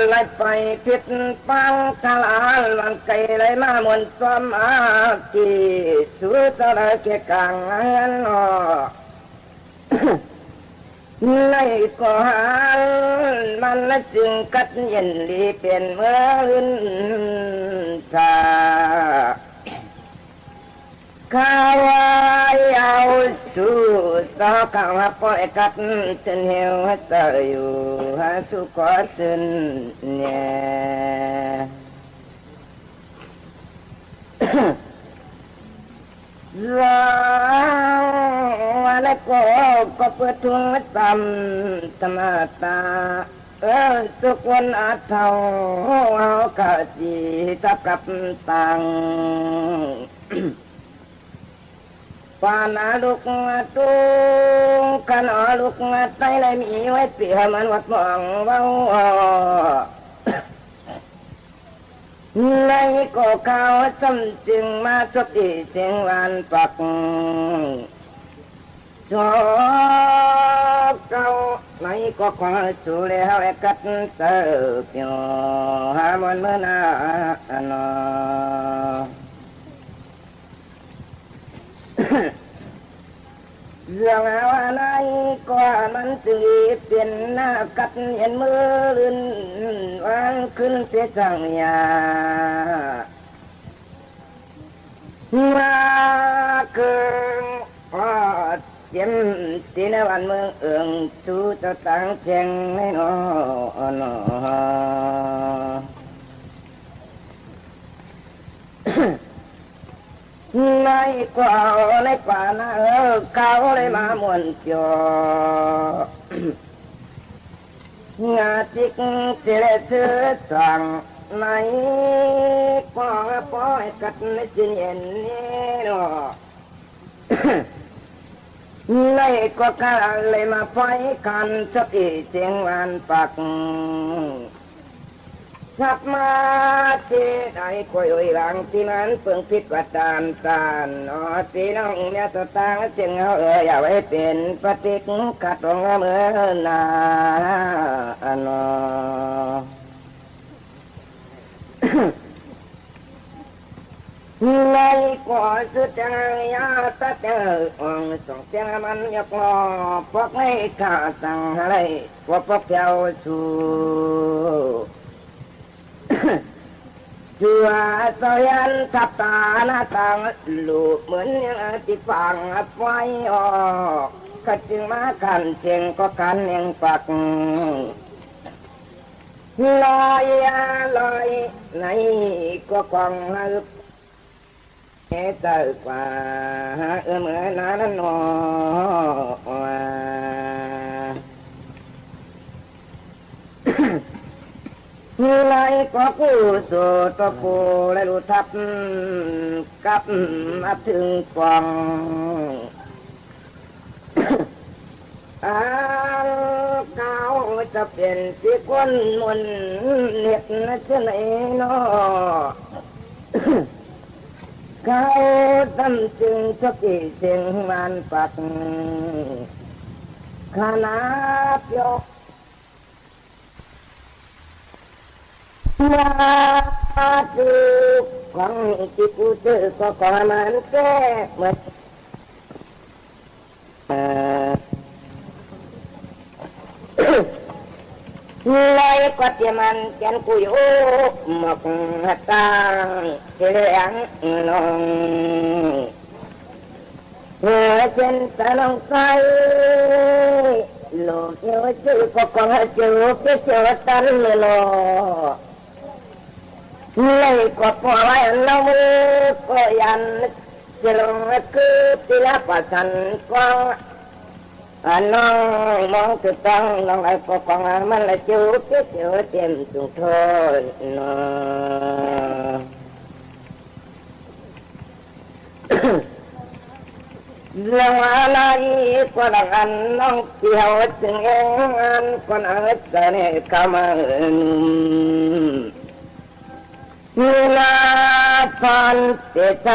ไหลไปผิดปางทลาลวันไกลไหลมาหมุนซ้อมอาที่สุดเท่าไรแก่กลางเฮือนออก ในก็หันมันจึงกัดเย็นดีเป๋นเมื่ออื่นสา ข้าว่าเอาสู่สาวข้าว่าป้อยกัดตื่นเหี่ยวเจ้าอยู่หาสู่ก็ตื่นแน่ ว่าแล้วก็ ก็เปิดถุงตำตมาตา เออ สุกวันอาเฒ่า เฮากะสิตับกับตัง ปานาลุกตุง คันออลุกไต้เลยมีไว้ปี๋หามันวัดมองเว้า ในก็ข้าวซ้ำจึงมาสบอีเสียงหวานปัก สอบเก้า ในก็ขอสู่แล้วแลกัดเติบอยู่หาบนเมื่อหน้าหนอ เรื่องว่าในก็มันจึงเป๋นหน้ากัดเย็นมื้อลื่น วางขึ้นเสียสังยา มาเกิง อ้อ เตรียมตี้ในวันเมืองเอิง สู่เจ้าตางแจ้งในหนอ หนอ ในกว่า ในกว่านะ เออ เขาเลยมาม่วนจ่อ งาจิกเจริญเสือสาง ในกว่าป้อยกัดในสินเย็นนี้เนาะ ในก็กะเลยมาป้อยกันสักอีเสียงหวานปัก สับมาเจไดก็อยู่หลังตี้มันเปิงผิดว่าตานตานเนาะ ปี้น้องเมียตะตางเสียงเฮาเอ่ย อย่าไว้เป๋นปฏิกขัดองค์เมือหน้าเนาะ ในก็สุดแจ้งยาตัดแจ้งอ่องส่องแจ้งมันยกล้อปอกให้ข้าสั่งอะไร ว่าปอกแถวสู่ จั่วเจ้ายันทับตาหน้าต่าง ลูกเหมือนยังติดปางอับไว้ออก ก็จึงมากันเชียงก็กันเนียงปัก ลอยลอยในก็กองนึก เต๋อกว่าเอื้อมเอื้อนานั้นหนอ ในก็กู้สู่ตัวผู้และลูกทัพ กับมาถึงกอง อันเก่าจะเป๋นตี้คนมนต์เฮ็ดนะเจ้าไหนเนาะ เขาทำจึงสติเสียงมันปัก ขนาดยก มาถูกของตี้กูซื้อก็ขอมันแก้เหมือน เอ่อ เลยก็เตรียมมันแกนกูอยู่หมกหัดตังเสียงน้อง เออ เส้นตาน้องใส โลกเยาวจื้อก็ของเจ้าเปเสียวตันเลยเนาะ เลยก็ปอไว้น้องมือก็ยัน จะลงคือปีละประสันก็ อ่า น้องมองถูกต้อง น้องไอ้ก็ของมันละเจ้าเปเสียวเต็มสุงทนเนาะ เรื่องอะไรก็ดังอันน้องเที่ยวจึงเองอันคนเอาเสน่ห์เข้ามา มีนาทอนเตจ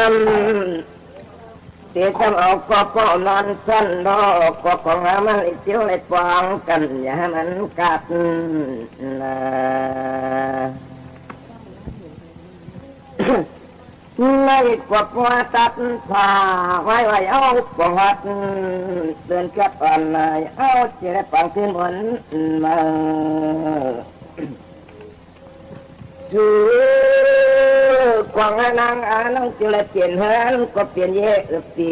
ำ เตจำเอาก็ป้อนอนซ่อนดอก ก็ของมันไอ้เจียวไอ้ปองกัน อย่าให้มันกัดนะ เ ในกว่าปัวตัดผ้าไว้ไว้เอาปอด เดินแคบอ่อนหน่อย เอาเจริญปังขึ้นบนมา สู่ขวางนางอานังจึงได้เปลี่ยนเฮือนก็เปลี่ยนเยอะปี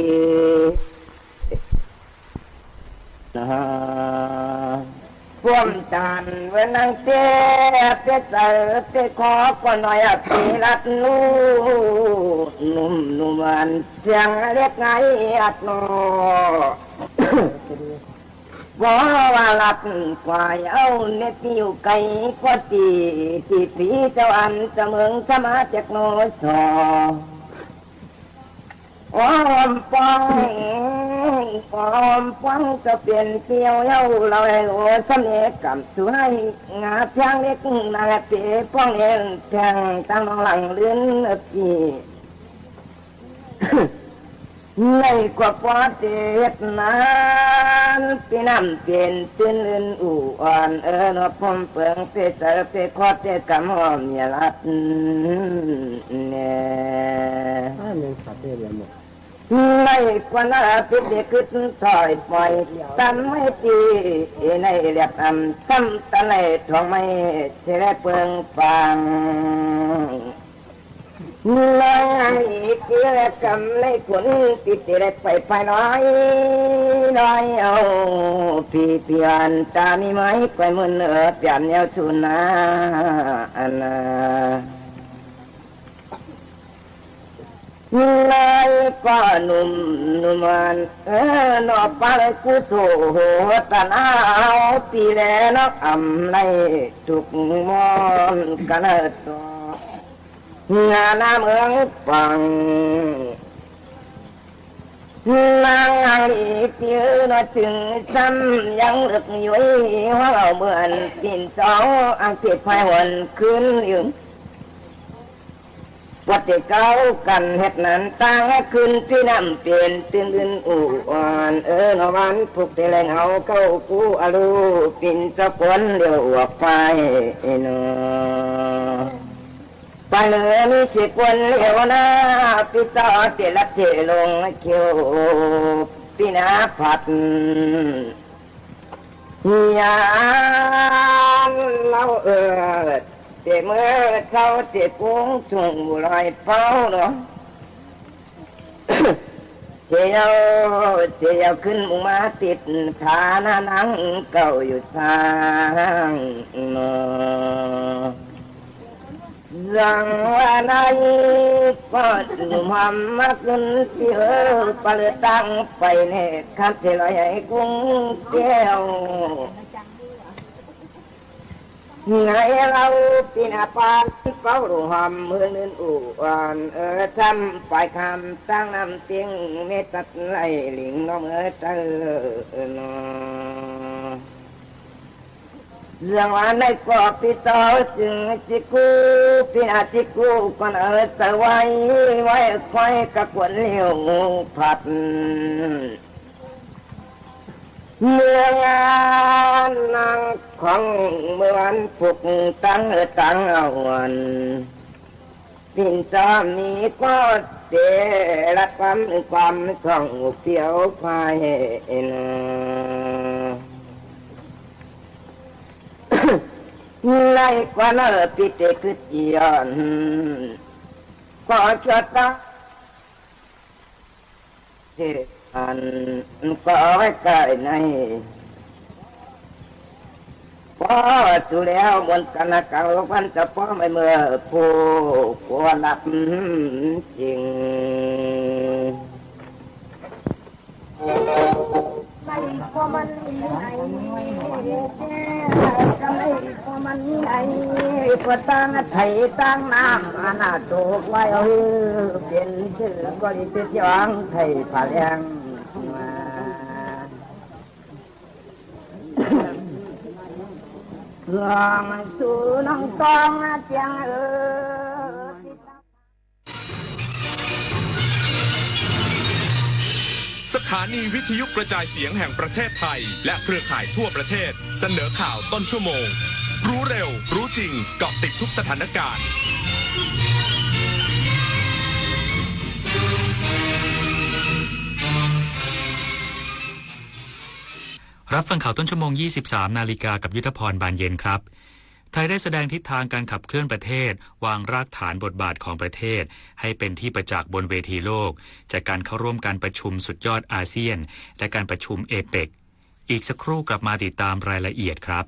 นะฮะ พวมจานเวนังเตะ เตะใส่เตะคอก็หน่อยอะ ปีรัดลูกหนุ่มหนุ่มอันเสียงเล็กไงอัดนอ บ่ว่ารัดควายเอาเน็ตอยู่ไกลก็ตี ตีผีเจ้าอันเจ้าเมืองสมาจักโนชอ อ้อมปอง อ้อมปองจะเปลี่ยนเปลี่ยวเย้า เราให้โอเสน่ห์กำสวย งาเพียงเล็กนางเปป้องเอ็นแทงตั้งหลังลื่นปี ในกว่าปอเตศนั้น ปีน้ำเปลี่ยนตื่นลื่นอู่อ่อน เออ นอพมเปิงเปเจอเปคอเตกำหอมอย่าลัดแน่ อ้าว แม่นขาดเตเดียวหมด ในกว่านาพิษได้กึดถอยปล่อย ตำไม่ตี ในเรียบอำ ตำตะไลทองไม่เสลเปิงปาง น้อยอีกทีละกำในผล ปิดที่แรกไปไปน้อย น้อยเอา พี่พี่อันตามีไม้ก้อยมือเออ เปรียบแนวสุนา อันนา นายก็หนุ่มหนุ่มอัน เออ นอปาเลยกุโสตนาเอาปีแลนอกอำในทุกมอนกันเออต่อ งานาเมืองปัง นางอังลีติวเนาะ จึงซ้ำยังเลิกยุ้ย ว่าเอาเหมือนปิ่นเจ้า อังเทศไพหวนขึ้นอยู่ วัดที่เก้ากันเฮ็ดนั้น ตั้งคืนปีน้ำเปลี่ยนตื่นอื่นอู่อ่อน เออ เนาะวันพุกที่แลงเอาเข้ากู้อลู ปิ่นเจ้าคนเดียวอวกไปเนาะ ไปเหลือมีสิบคนเหลียวหน้า พี่เจ้าเตลัดเตลงคิว พี่นาผัด ยามเราเอิดเตเมื่อเช้าเตปุ้งทุ่งบุลอยเป้าเนาะ เตียว เตียวขึ้นมุงมาติดฐานะนังเก่าอยู่สร้างเนาะ ยังว่าในก็หนุ่มหอมมาขึ้นที่เออ ปะเลือตั้งไปเนี่ย คัดเทลอยให้กุ้งแก้ว ไงเราปีนาปานเป้าหลวงหอมมือนื่นอู่อ่อน เออ ทำปลายคำตั้งน้ำเตียง เมตตัดไหลหลิงน้องเออเตอเนาะ เรื่องว่าในกอบปีเตาจึงจิกู้ ปีนาจิกู้ก่อนเออเตอไว้ ไว้คอยกะกวนเหลียวผัด เมืองงานนางของเมืองผูกตั้งตั้งเอาวัน ปิ่นจอมมีก็เจรัดความความส่องเปียวไฟเอ็น ในกว่าเนอปิเตกึดย้อน ก็จะตั้ง เทศอันก็ไว้ใกล้ใน พอสุแล้วมนต์กันนะเก่าวันจะพ้อมไอ้เมื่อผู้ควรนับจริง ไม่พอมันมีไหน ไม่พอมันมีไหน ก็ตั้งไถ่ตั้งน้ำอันน่ะถูกไว้เอา เปลี่ยนชื่อก็ดีชื่อจองไถ่ผาแดงมา ลองสู่น้องตองเจียงเออ สถานีวิทยุกระจายเสียงแห่งประเทศไทย และเครือข่ายทั่วประเทศ เสนอข่าวต้นชั่วโมง รู้เร็ว รู้จริง เกาะติดทุกสถานการณ์ รับฟังข่าวต้นชั่วโมง ยี่สิบสามนาฬิกา กับยุทธพร บานเย็นครับ ไทยได้แสดงทิศทางการขับเคลื่อนประเทศ วางรากฐานบทบาทของประเทศ ให้เป็นที่ประจักษ์บนเวทีโลก จากการเข้าร่วมการประชุมสุดยอดอาเซียน และการประชุมเอเปก อีกสักครู่กลับมาติดตามรายละเอียดครับ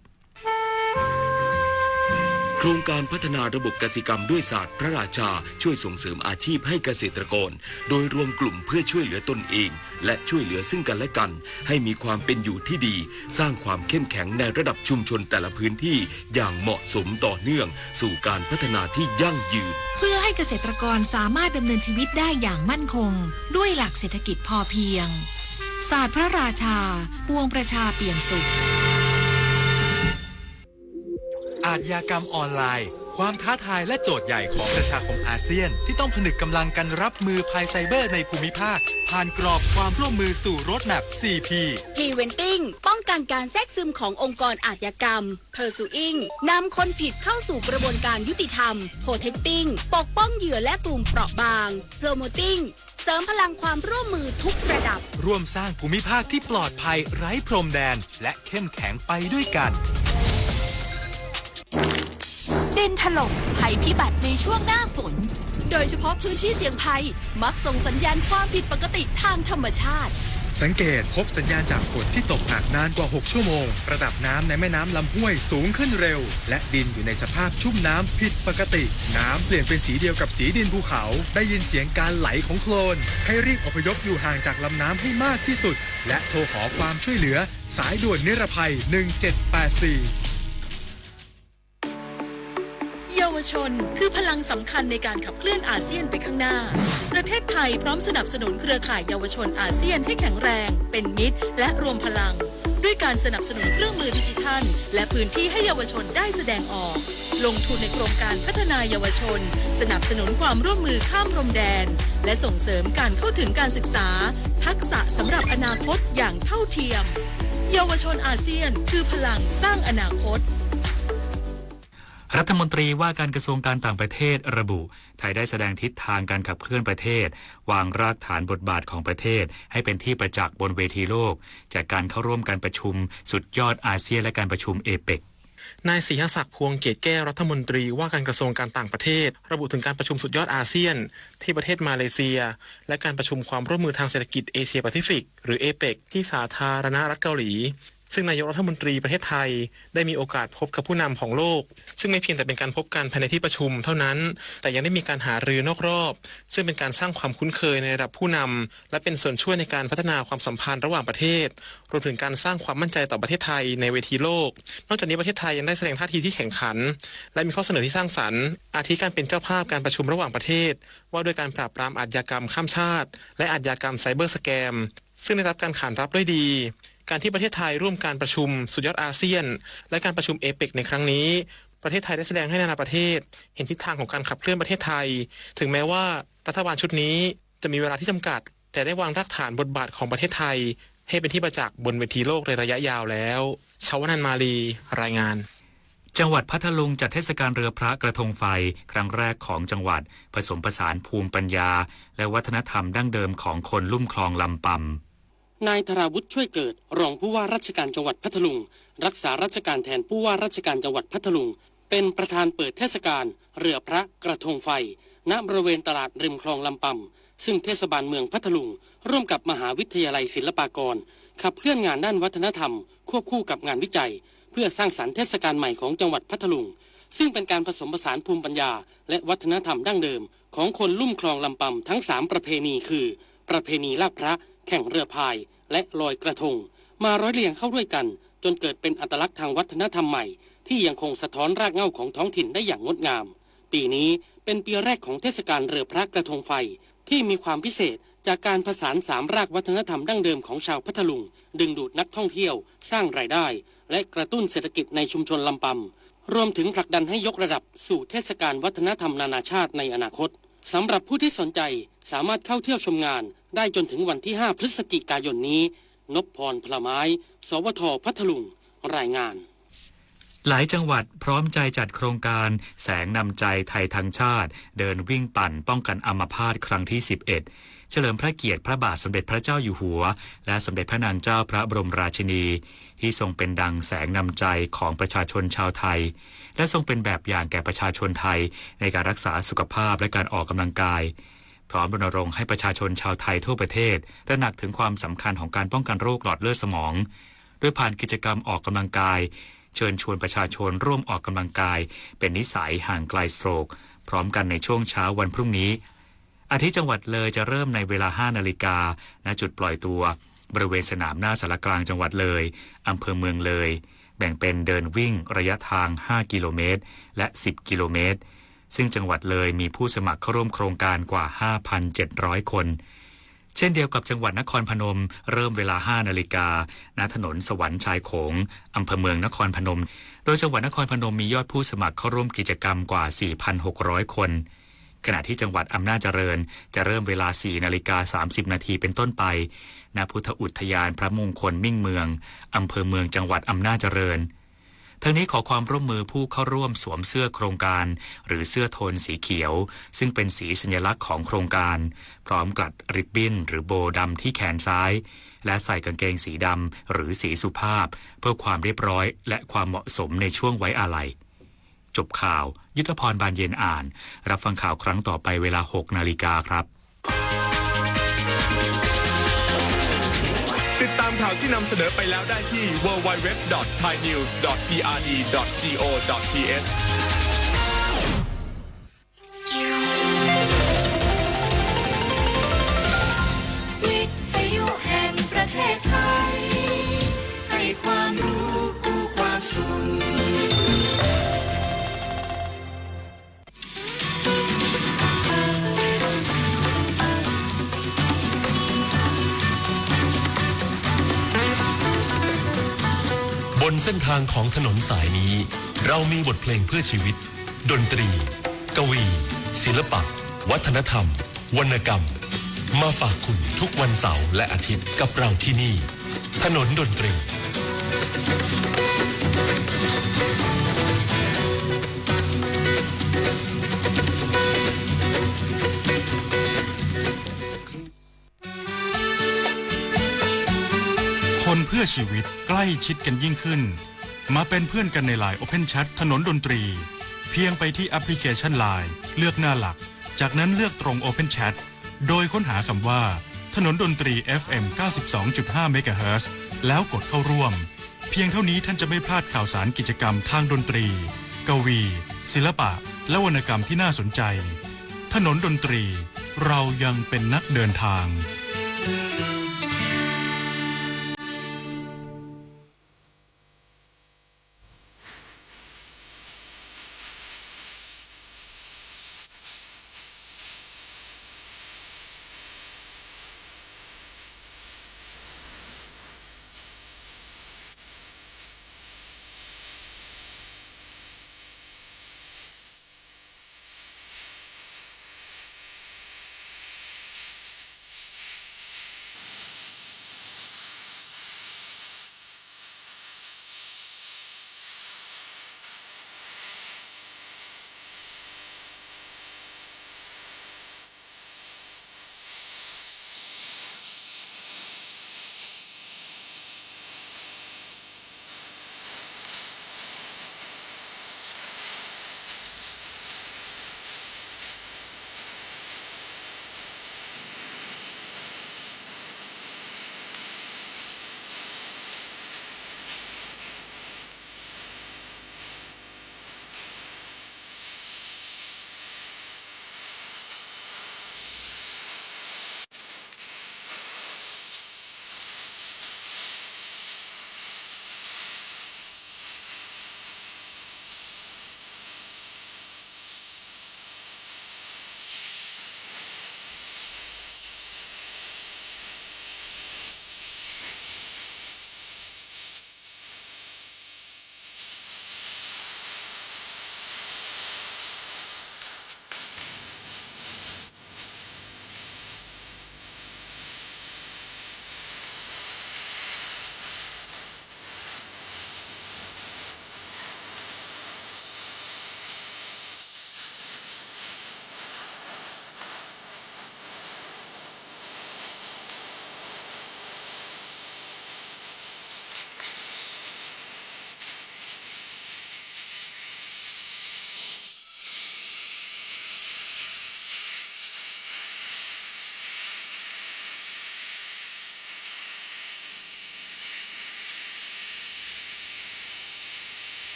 โครงการพัฒนาระบบกสิกรรมด้วยศาสตร์พระราชา ช่วยส่งเสริมอาชีพให้เกษตรกร โดยรวมกลุ่มเพื่อช่วยเหลือตนเอง และช่วยเหลือซึ่งกันและกัน ให้มีความเป็นอยู่ที่ดี สร้างความเข้มแข็งในระดับชุมชนแต่ละพื้นที่ อย่างเหมาะสมต่อเนื่อง สู่การพัฒนาที่ยั่งยืน เพื่อให้เกษตรกรสามารถดำเนินชีวิตได้อย่างมั่นคง ด้วยหลักเศรษฐกิจพอเพียง ศาสตร์พระราชา ปวงประชาเปี่ยมสุข อาชญากรรมออนไลน์ ความท้าทายและโจทย์ใหญ่ของประชาคมอาเซียน ที่ต้องผนึกกำลังกันรับมือภัยไซเบอร์ในภูมิภาค ผ่านกรอบความร่วมมือสู่ Roadmap สี่ P Preventing ป้องกันการแทรกซึมขององค์กรอาชญากรรม Pursuing นำคนผิดเข้าสู่กระบวนการยุติธรรม Protecting ปกป้องเหยื่อและกลุ่มเปราะบาง Promoting เสริมพลังความร่วมมือทุกระดับ ร่วมสร้างภูมิภาคที่ปลอดภัยไร้พรมแดน และเข้มแข็งไปด้วยกัน ดินถล่ม ภัยพิบัติในช่วงหน้าฝน โดยเฉพาะพื้นที่เสี่ยงภัย มักส่งสัญญาณความผิดปกติทางธรรมชาติ สังเกตพบสัญญาณจากฝนที่ตกหนักนานกว่า หก ชั่วโมง ระดับน้ำในแม่น้ำลำห้วยสูงขึ้นเร็ว และดินอยู่ในสภาพชุ่มน้ำผิดปกติ น้ำเปลี่ยนเป็นสีเดียวกับสีดินภูเขา ได้ยินเสียงการไหลของโคลน ให้รีบอพยพอยู่ห่างจากลำน้ำให้มากที่สุด และโทรขอความช่วยเหลือ สายด่วนนิรภัย หนึ่งเจ็ดแปดสี่ เยาวชนคือพลังสำคัญในการขับเคลื่อนอาเซียนไปข้างหน้า ประเทศไทยพร้อมสนับสนุนเครือข่ายเยาวชนอาเซียนให้แข็งแรง เป็นมิตร และรวมพลัง ด้วยการสนับสนุนเครื่องมือดิจิทัล และพื้นที่ให้เยาวชนได้แสดงออก ลงทุนในโครงการพัฒนาเยาวชน สนับสนุนความร่วมมือข้ามพรมแดน และส่งเสริมการเข้าถึงการศึกษา ทักษะสำหรับอนาคตอย่างเท่าเทียม เยาวชนอาเซียนคือพลังสร้างอนาคต รัฐมนตรีว่าการกระทรวงการต่างประเทศระบุ ไทยได้แสดงทิศทางการขับเคลื่อนประเทศ วางรากฐานบทบาทของประเทศ ให้เป็นที่ประจักษ์บนเวทีโลก จากการเข้าร่วมการประชุมสุดยอดอาเซียน และการประชุมเอเปก นายสีหศักดิ์ พวงเกตแก้ว รัฐมนตรีว่าการกระทรวงการต่างประเทศ ระบุถึงการประชุมสุดยอดอาเซียน ที่ประเทศมาเลเซีย และการประชุมความร่วมมือทางเศรษฐกิจเอเชียแปซิฟิก หรือเอเปก ที่สาธารณรัฐเกาหลี ซึ่งนายกรัฐมนตรีประเทศไทยได้มีโอกาสพบกับผู้นำของโลก ซึ่งไม่เพียงแต่เป็นการพบกันภายในที่ประชุมเท่านั้น แต่ยังได้มีการหารือนอกรอบ ซึ่งเป็นการสร้างความคุ้นเคยในระดับผู้นำ และเป็นส่วนช่วยในการพัฒนาความสัมพันธ์ระหว่างประเทศ รวมถึงการสร้างความมั่นใจต่อประเทศไทยในเวทีโลก นอกจากนี้ประเทศไทยยังได้แสดงท่าทีที่แข็งขัน และมีข้อเสนอที่สร้างสรรค์ อาทิการเป็นเจ้าภาพการประชุมระหว่างประเทศ ว่าด้วยการปราบปรามอาชญากรรมข้ามชาติ และอาชญากรรมไซเบอร์สแกม ซึ่งได้รับการขานรับด้วยดี การที่ประเทศไทยร่วมการประชุมสุดยอดอาเซียน และการประชุมเอเปกในครั้งนี้ ประเทศไทยได้แสดงให้นานาประเทศ เห็นทิศทางของการขับเคลื่อนประเทศไทย ถึงแม้ว่ารัฐบาลชุดนี้จะมีเวลาที่จำกัด แต่ได้วางรากฐานบทบาทของประเทศไทย ให้เป็นที่ประจักษ์บนเวทีโลกในระยะยาวแล้ว ชวนันท์ มาลี รายงาน จังหวัดพัทลุงจัดเทศกาลเรือพระกระทงไฟ ครั้งแรกของจังหวัด ผสมผสานภูมิปัญญา และวัฒนธรรมดั้งเดิมของคนลุ่มคลองลำปำ นายธราวุฒิ ช่วยเกิด รองผู้ว่าราชการจังหวัดพัทลุง รักษาราชการแทนผู้ว่าราชการจังหวัดพัทลุง เป็นประธานเปิดเทศกาลเรือพระกระทงไฟ ณ บริเวณตลาดริมคลองลำปำ ซึ่งเทศบาลเมืองพัทลุง ร่วมกับมหาวิทยาลัยศิลปากร ขับเคลื่อนงานด้านวัฒนธรรม ควบคู่กับงานวิจัย เพื่อสร้างสรรค์เทศกาลใหม่ของจังหวัดพัทลุง ซึ่งเป็นการผสมผสานภูมิปัญญา และวัฒนธรรมดั้งเดิม ของคนลุ่มคลองลำปำทั้งสามประเพณีคือ ประเพณีลากพระ แข่งเรือพาย และลอยกระทง มาร้อยเรียงเข้าด้วยกัน จนเกิดเป็นอัตลักษณ์ทางวัฒนธรรมใหม่ ที่ยังคงสะท้อนรากเหง้าของท้องถิ่นได้อย่างงดงาม ปีนี้เป็นปีแรกของเทศกาลเรือพระกระทงไฟ ที่มีความพิเศษจากการผสานสามรากวัฒนธรรมดั้งเดิมของชาวพัทลุง ดึงดูดนักท่องเที่ยว สร้างรายได้ และกระตุ้นเศรษฐกิจในชุมชนลำปำ รวมถึงผลักดันให้ยกระดับสู่เทศกาลวัฒนธรรมนานาชาติในอนาคต สำหรับผู้ที่สนใจสามารถเข้าเที่ยวชมงานได้จนถึงวันที่ห้าพฤศจิกายนนี้ นพพร พลาไม้ สวท พัทลุง รายงาน หลายจังหวัดพร้อมใจจัดโครงการแสงนำใจไทยทั้งชาติ เดินวิ่งปั่นป้องกันอัมพาตครั้งที่สิบเอ็ด เฉลิมพระเกียรติพระบาทสมเด็จพระเจ้าอยู่หัว และสมเด็จพระนางเจ้าพระบรมราชินี ที่ทรงเป็นดังแสงนำใจของประชาชนชาวไทย และทรงเป็นแบบอย่างแก่ประชาชนไทยในการรักษาสุขภาพและการออกกำลังกาย พร้อมรณรงค์ให้ประชาชนชาวไทยทั่วประเทศตระหนักถึงความสำคัญของการป้องกันโรคหลอดเลือดสมอง โดยผ่านกิจกรรมออกกำลังกาย เชิญชวนประชาชนร่วมออกกำลังกายเป็นนิสัยห่างไกลสโตรก พร้อมกันในช่วงเช้าวันพรุ่งนี้ อาทิจังหวัดเลยจะเริ่มในเวลา ห้านาฬิกา ณ จุดปล่อยตัว บริเวณสนามหน้าศาลากลางจังหวัดเลย อำเภอเมืองเลย แบ่งเป็นเดินวิ่งระยะทาง ห้ากิโลเมตร และ สิบกิโลเมตร ซึ่งจังหวัดเลยมีผู้สมัครเข้าร่วมโครงการกว่า ห้าพันเจ็ดร้อยคน เช่นเดียวกับจังหวัดนครพนม เริ่มเวลา ห้านาฬิกา ณ ถนนสวรรค์ชายโขง อำเภอเมืองนครพนม โดยจังหวัดนครพนมมียอดผู้สมัครเข้าร่วมกิจกรรมกว่า สี่พันหกร้อยคน ขณะที่จังหวัดอำนาจเจริญจะเริ่มเวลา สี่นาฬิกา สามสิบนาทีเป็นต้นไป ณ พุทธอุทยานพระมงคลมิ่งเมือง อำเภอเมืองจังหวัดอำนาจเจริญ ทั้งนี้ขอความร่วมมือผู้เข้าร่วมสวมเสื้อโครงการ หรือเสื้อโทนสีเขียว ซึ่งเป็นสีสัญลักษณ์ของโครงการ พร้อมกลัดริบบิ้นหรือโบว์ดำที่แขนซ้าย และใส่กางเกงสีดำหรือสีสุภาพ เพื่อความเรียบร้อยและความเหมาะสมในช่วงไว้อาลัย จบข่าว ยุทธพร บานเย็นอ่าน รับฟังข่าวครั้งต่อไปเวลา หกนาฬิกาครับ ติดตามข่าวที่นำเสนอไปแล้วได้ที่ ดับเบิลยู ดับเบิลยู ดับเบิลยู ดอท ไทยนิวส์ ดอท พี อาร์ ดี ดอท จี โอ ดอท ที เอช วิทยุแห่งประเทศไทย ให้ความรู้คู่ความสุข บนเส้นทางของถนนสายนี้ เรามีบทเพลงเพื่อชีวิต ดนตรี กวี ศิลปะ วัฒนธรรม วรรณกรรม มาฝากคุณทุกวันเสาร์และอาทิตย์กับเราที่นี่ ถนนดนตรี คนเพื่อชีวิตใกล้ชิดกันยิ่งขึ้น มาเป็นเพื่อนกันในไลน์ Open Chat ถนนดนตรี เพียงไปที่แอปพลิเคชันไลน์ เลือกหน้าหลัก จากนั้นเลือกตรง Open Chat โดยค้นหาคำว่า ถนนดนตรี เอฟเอ็ม เก้าสิบสองจุดห้าเมกะเฮิรตซ์ แล้วกดเข้าร่วม เพียงเท่านี้ท่านจะไม่พลาดข่าวสารกิจกรรมทางดนตรี กวี ศิลปะ และวรรณกรรมที่น่าสนใจ ถนนดนตรี เรายังเป็นนักเดินทาง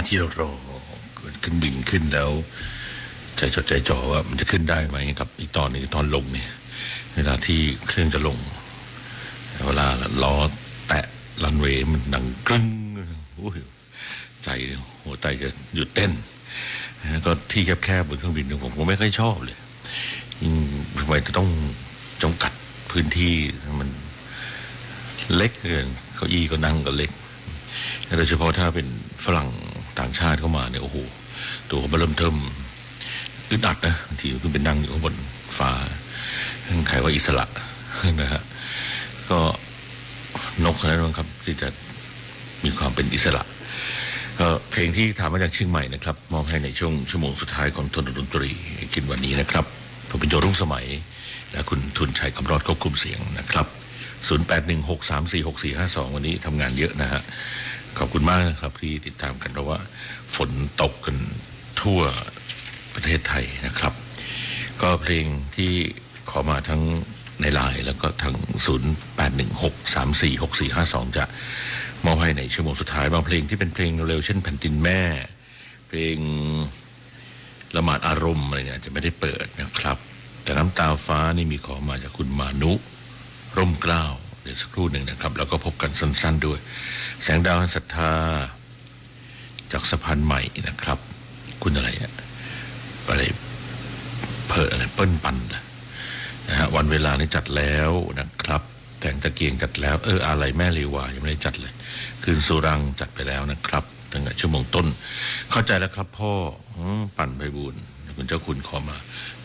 ที่เรารอเครื่องบินขึ้นแล้ว ใจจดใจจ่อว่ามันจะขึ้นได้ไหม กับอีกตอนหนึ่ง ตอนลงเนี่ย เวลาที่เครื่องจะลง เวลาล้อแตะรันเวย์มันดังกรึ้ง โอ้ย ใจ หัวใจจะหยุดเต้น แล้วก็ที่แคบๆบนเครื่องบินเนี่ย ผมก็ไม่ค่อยชอบเลย ยิ่งทำไมจะต้องจำกัดพื้นที่ มันเล็กเกิน เก้าอี้ก็นั่งก็เล็ก โดยเฉพาะถ้าเป็นฝรั่งต่างชาติเข้ามาเนี่ย โอ้โห ตัวเขาเริ่มเทิ่ม อึดอัดนะ บางทีขึ้นไปนั่งอยู่ข้างบนฟ้า ใครว่าอิสระนะฮะ ก็นกเท่านั้นมั้งครับ ที่จะมีความเป็นอิสระ ก็เพลงที่ถามมาจากเชียงใหม่นะครับ มอบให้ในช่วงชั่วโมงสุดท้ายของทนดนตรีคืนวันนี้นะครับ ผมเป็นโยรุ่งสมัย และคุณทุนชัยคำรอดควบคุมเสียงนะครับ ศูนย์แปดหนึ่งหกสามสี่หกสี่ห้าสอง วันนี้ทำงานเยอะนะฮะ ขอบคุณมากนะครับที่ติดตามกัน เพราะว่าฝนตกกันทั่วประเทศไทยนะครับ ก็เพลงที่ขอมาทั้งในไลน์แล้วก็ทาง ศูนย์แปดหนึ่งหกสามสี่หกสี่ห้าสอง จะมอบให้ในชั่วโมงสุดท้าย บางเพลงที่เป็นเพลงเร็วๆ เช่นแผ่นดินแม่ เพลงละหมาดอารมณ์อะไรเนี่ย อาจจะไม่ได้เปิดนะครับ แต่น้ำตาฟ้านี่มีขอมาจากคุณมานุ ร่มเกล้า เดี๋ยวสักครู่หนึ่งนะครับ แล้วก็พบกันสั้นๆด้วย แสงดาวแห่งศรัทธา จากสะพานใหม่นะครับ คุณอะไรอะ อะไร เพิ่นอะไร เปิ้ลปันนะ นะฮะ วันเวลานี่จัดแล้วนะครับ แสงตะเกียงจัดแล้ว เออ อาลัยแม่เรวายังไม่ได้จัดเลย คืนสู่รังจัดไปแล้วนะครับ ตั้งแต่ชั่วโมงต้น เข้าใจแล้วครับพ่อ อืม ปั่นไพบูลย์ คุณเจ้าคุณขอมา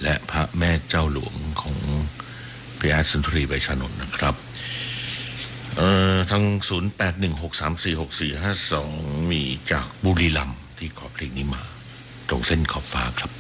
และพระแม่เจ้าหลวงของพี่แอดสุนทรี ใบชานนท์นะครับ เอ่อ ทาง ศูนย์แปดหนึ่งหกสามสี่หกสี่ห้าสอง มีจากบุรีรัมย์ที่ขอเพลงนี้มา ตรงเส้นขอบฟ้าครับ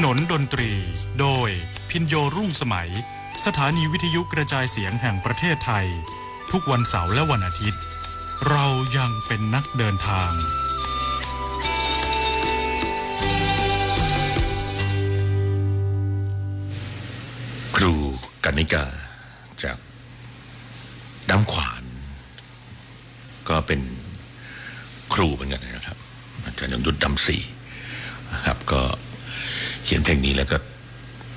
ถนนดนตรี โดย พิญโญ รุ่งสมัย สถานีวิทยุกระจายเสียงแห่งประเทศไทย ทุกวันเสาร์และวันอาทิตย์ เรายังเป็นนักเดินทาง ครูกรรณิกา จากด้ามขวาน ก็เป็นครูเหมือนกันนะครับ อาจารย์ยงยุทธ ดำศรีนะครับ ก็เขียนเพลงนี้แล้วก็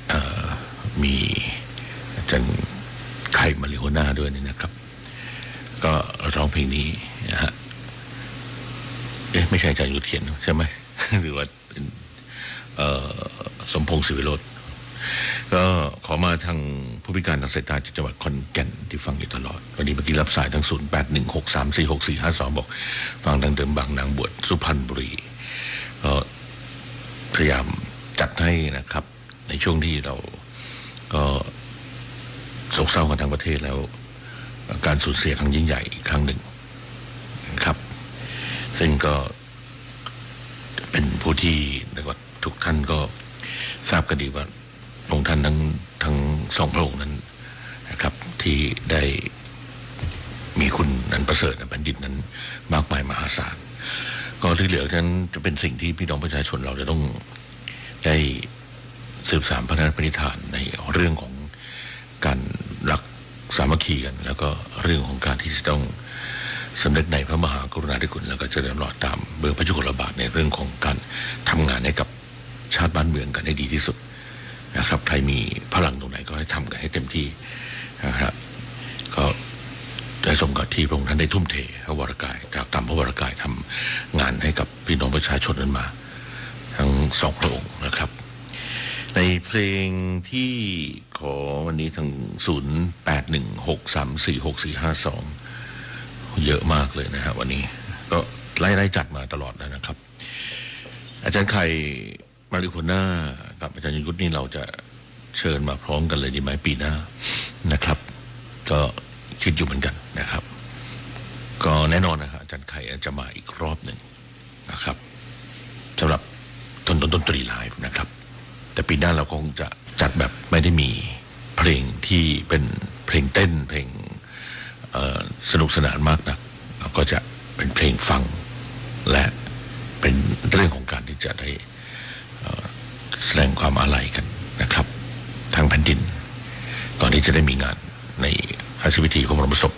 เอ่อ มีอาจารย์ไข่มาริโฮน่าด้วยนี่นะครับ ก็ร้องเพลงนี้นะฮะ เอ๊ะ ไม่ใช่อาจารย์ยงยุทธเขียนใช่ไหม หรือว่าเป็น เอ่อ สมพงษ์ ศิวิโรจน์ ก็ขอมาทางผู้พิการทางสายตาจากจังหวัดขอนแก่นที่ฟังอยู่ตลอด วันนี้เมื่อกี้รับสายทาง ศูนย์แปดหนึ่งหกสามสี่หกสี่ห้าสอง บอกฟังทางเดิมบางนางบวช สุพรรณบุรี ก็พยายามจัดให้นะครับ ในช่วงที่เราก็โศกเศร้ากันทั้งประเทศแล้ว การสูญเสียครั้งยิ่งใหญ่อีกครั้งหนึ่งนะครับ ซึ่งก็เป็นผู้ที่ แล้วก็ทุกท่านก็ทราบกันดีว่า พระองค์ท่านทั้ง ทั้งสองพระองค์นั้นนะครับ ที่ได้มีคุณอันประเสริฐในแผ่นดินนั้นมากมายมหาศาล ก็ที่เหลือนั้นจะเป็นสิ่งที่พี่น้องประชาชนเราจะต้องได้สืบสานพระราชปณิธานในเรื่องของการรักสามัคคีกัน แล้วก็เรื่องของการที่จะต้องสำนึกในพระมหากรุณาธิคุณ แล้วก็เจริญรอยตามเบื้องพระยุคลบาทในเรื่องของการทำงานให้กับชาติบ้านเมืองกันให้ดีที่สุดนะครับ ใครมีพลังตรงไหนก็ให้ทำกันให้เต็มที่นะฮะ ก็ได้สมกับที่พระองค์ท่านได้ทุ่มเทพระวรกาย จากตามพระวรกายทำงานให้กับพี่น้องประชาชนนั้นมา ทั้งสองพระองค์นะครับ ในเพลงที่ขอวันนี้ทาง ศูนย์แปดหนึ่งหกสามสี่หกสี่ห้าสอง เยอะมากเลยนะฮะ วันนี้ก็ไล่ๆจัดมาตลอดแล้วนะครับ อาจารย์ไข่มาริโฮน่ากับอาจารย์ยงยุทธนี่เราจะเชิญมาพร้อมกันเลยดีไหมปีหน้านะครับ ก็คิดอยู่เหมือนกันนะครับ ก็แน่นอนนะฮะ อาจารย์ไข่จะมาอีกรอบหนึ่งนะครับ สำหรับถนนดนตรีไลฟ์นะครับ แต่ปีหน้าเราก็คงจะจัดแบบไม่ได้มีเพลงที่เป็นเพลงเต้น เพลง เอ่อ สนุกสนานมากนัก เราก็จะเป็นเพลงฟัง และเป็นเรื่องของการที่จะได้ เอ่อ แสดงความอาลัยกันนะครับ ทั้งแผ่นดิน ก่อนที่จะได้มีงานในพระราชพิธีพระบรมศพ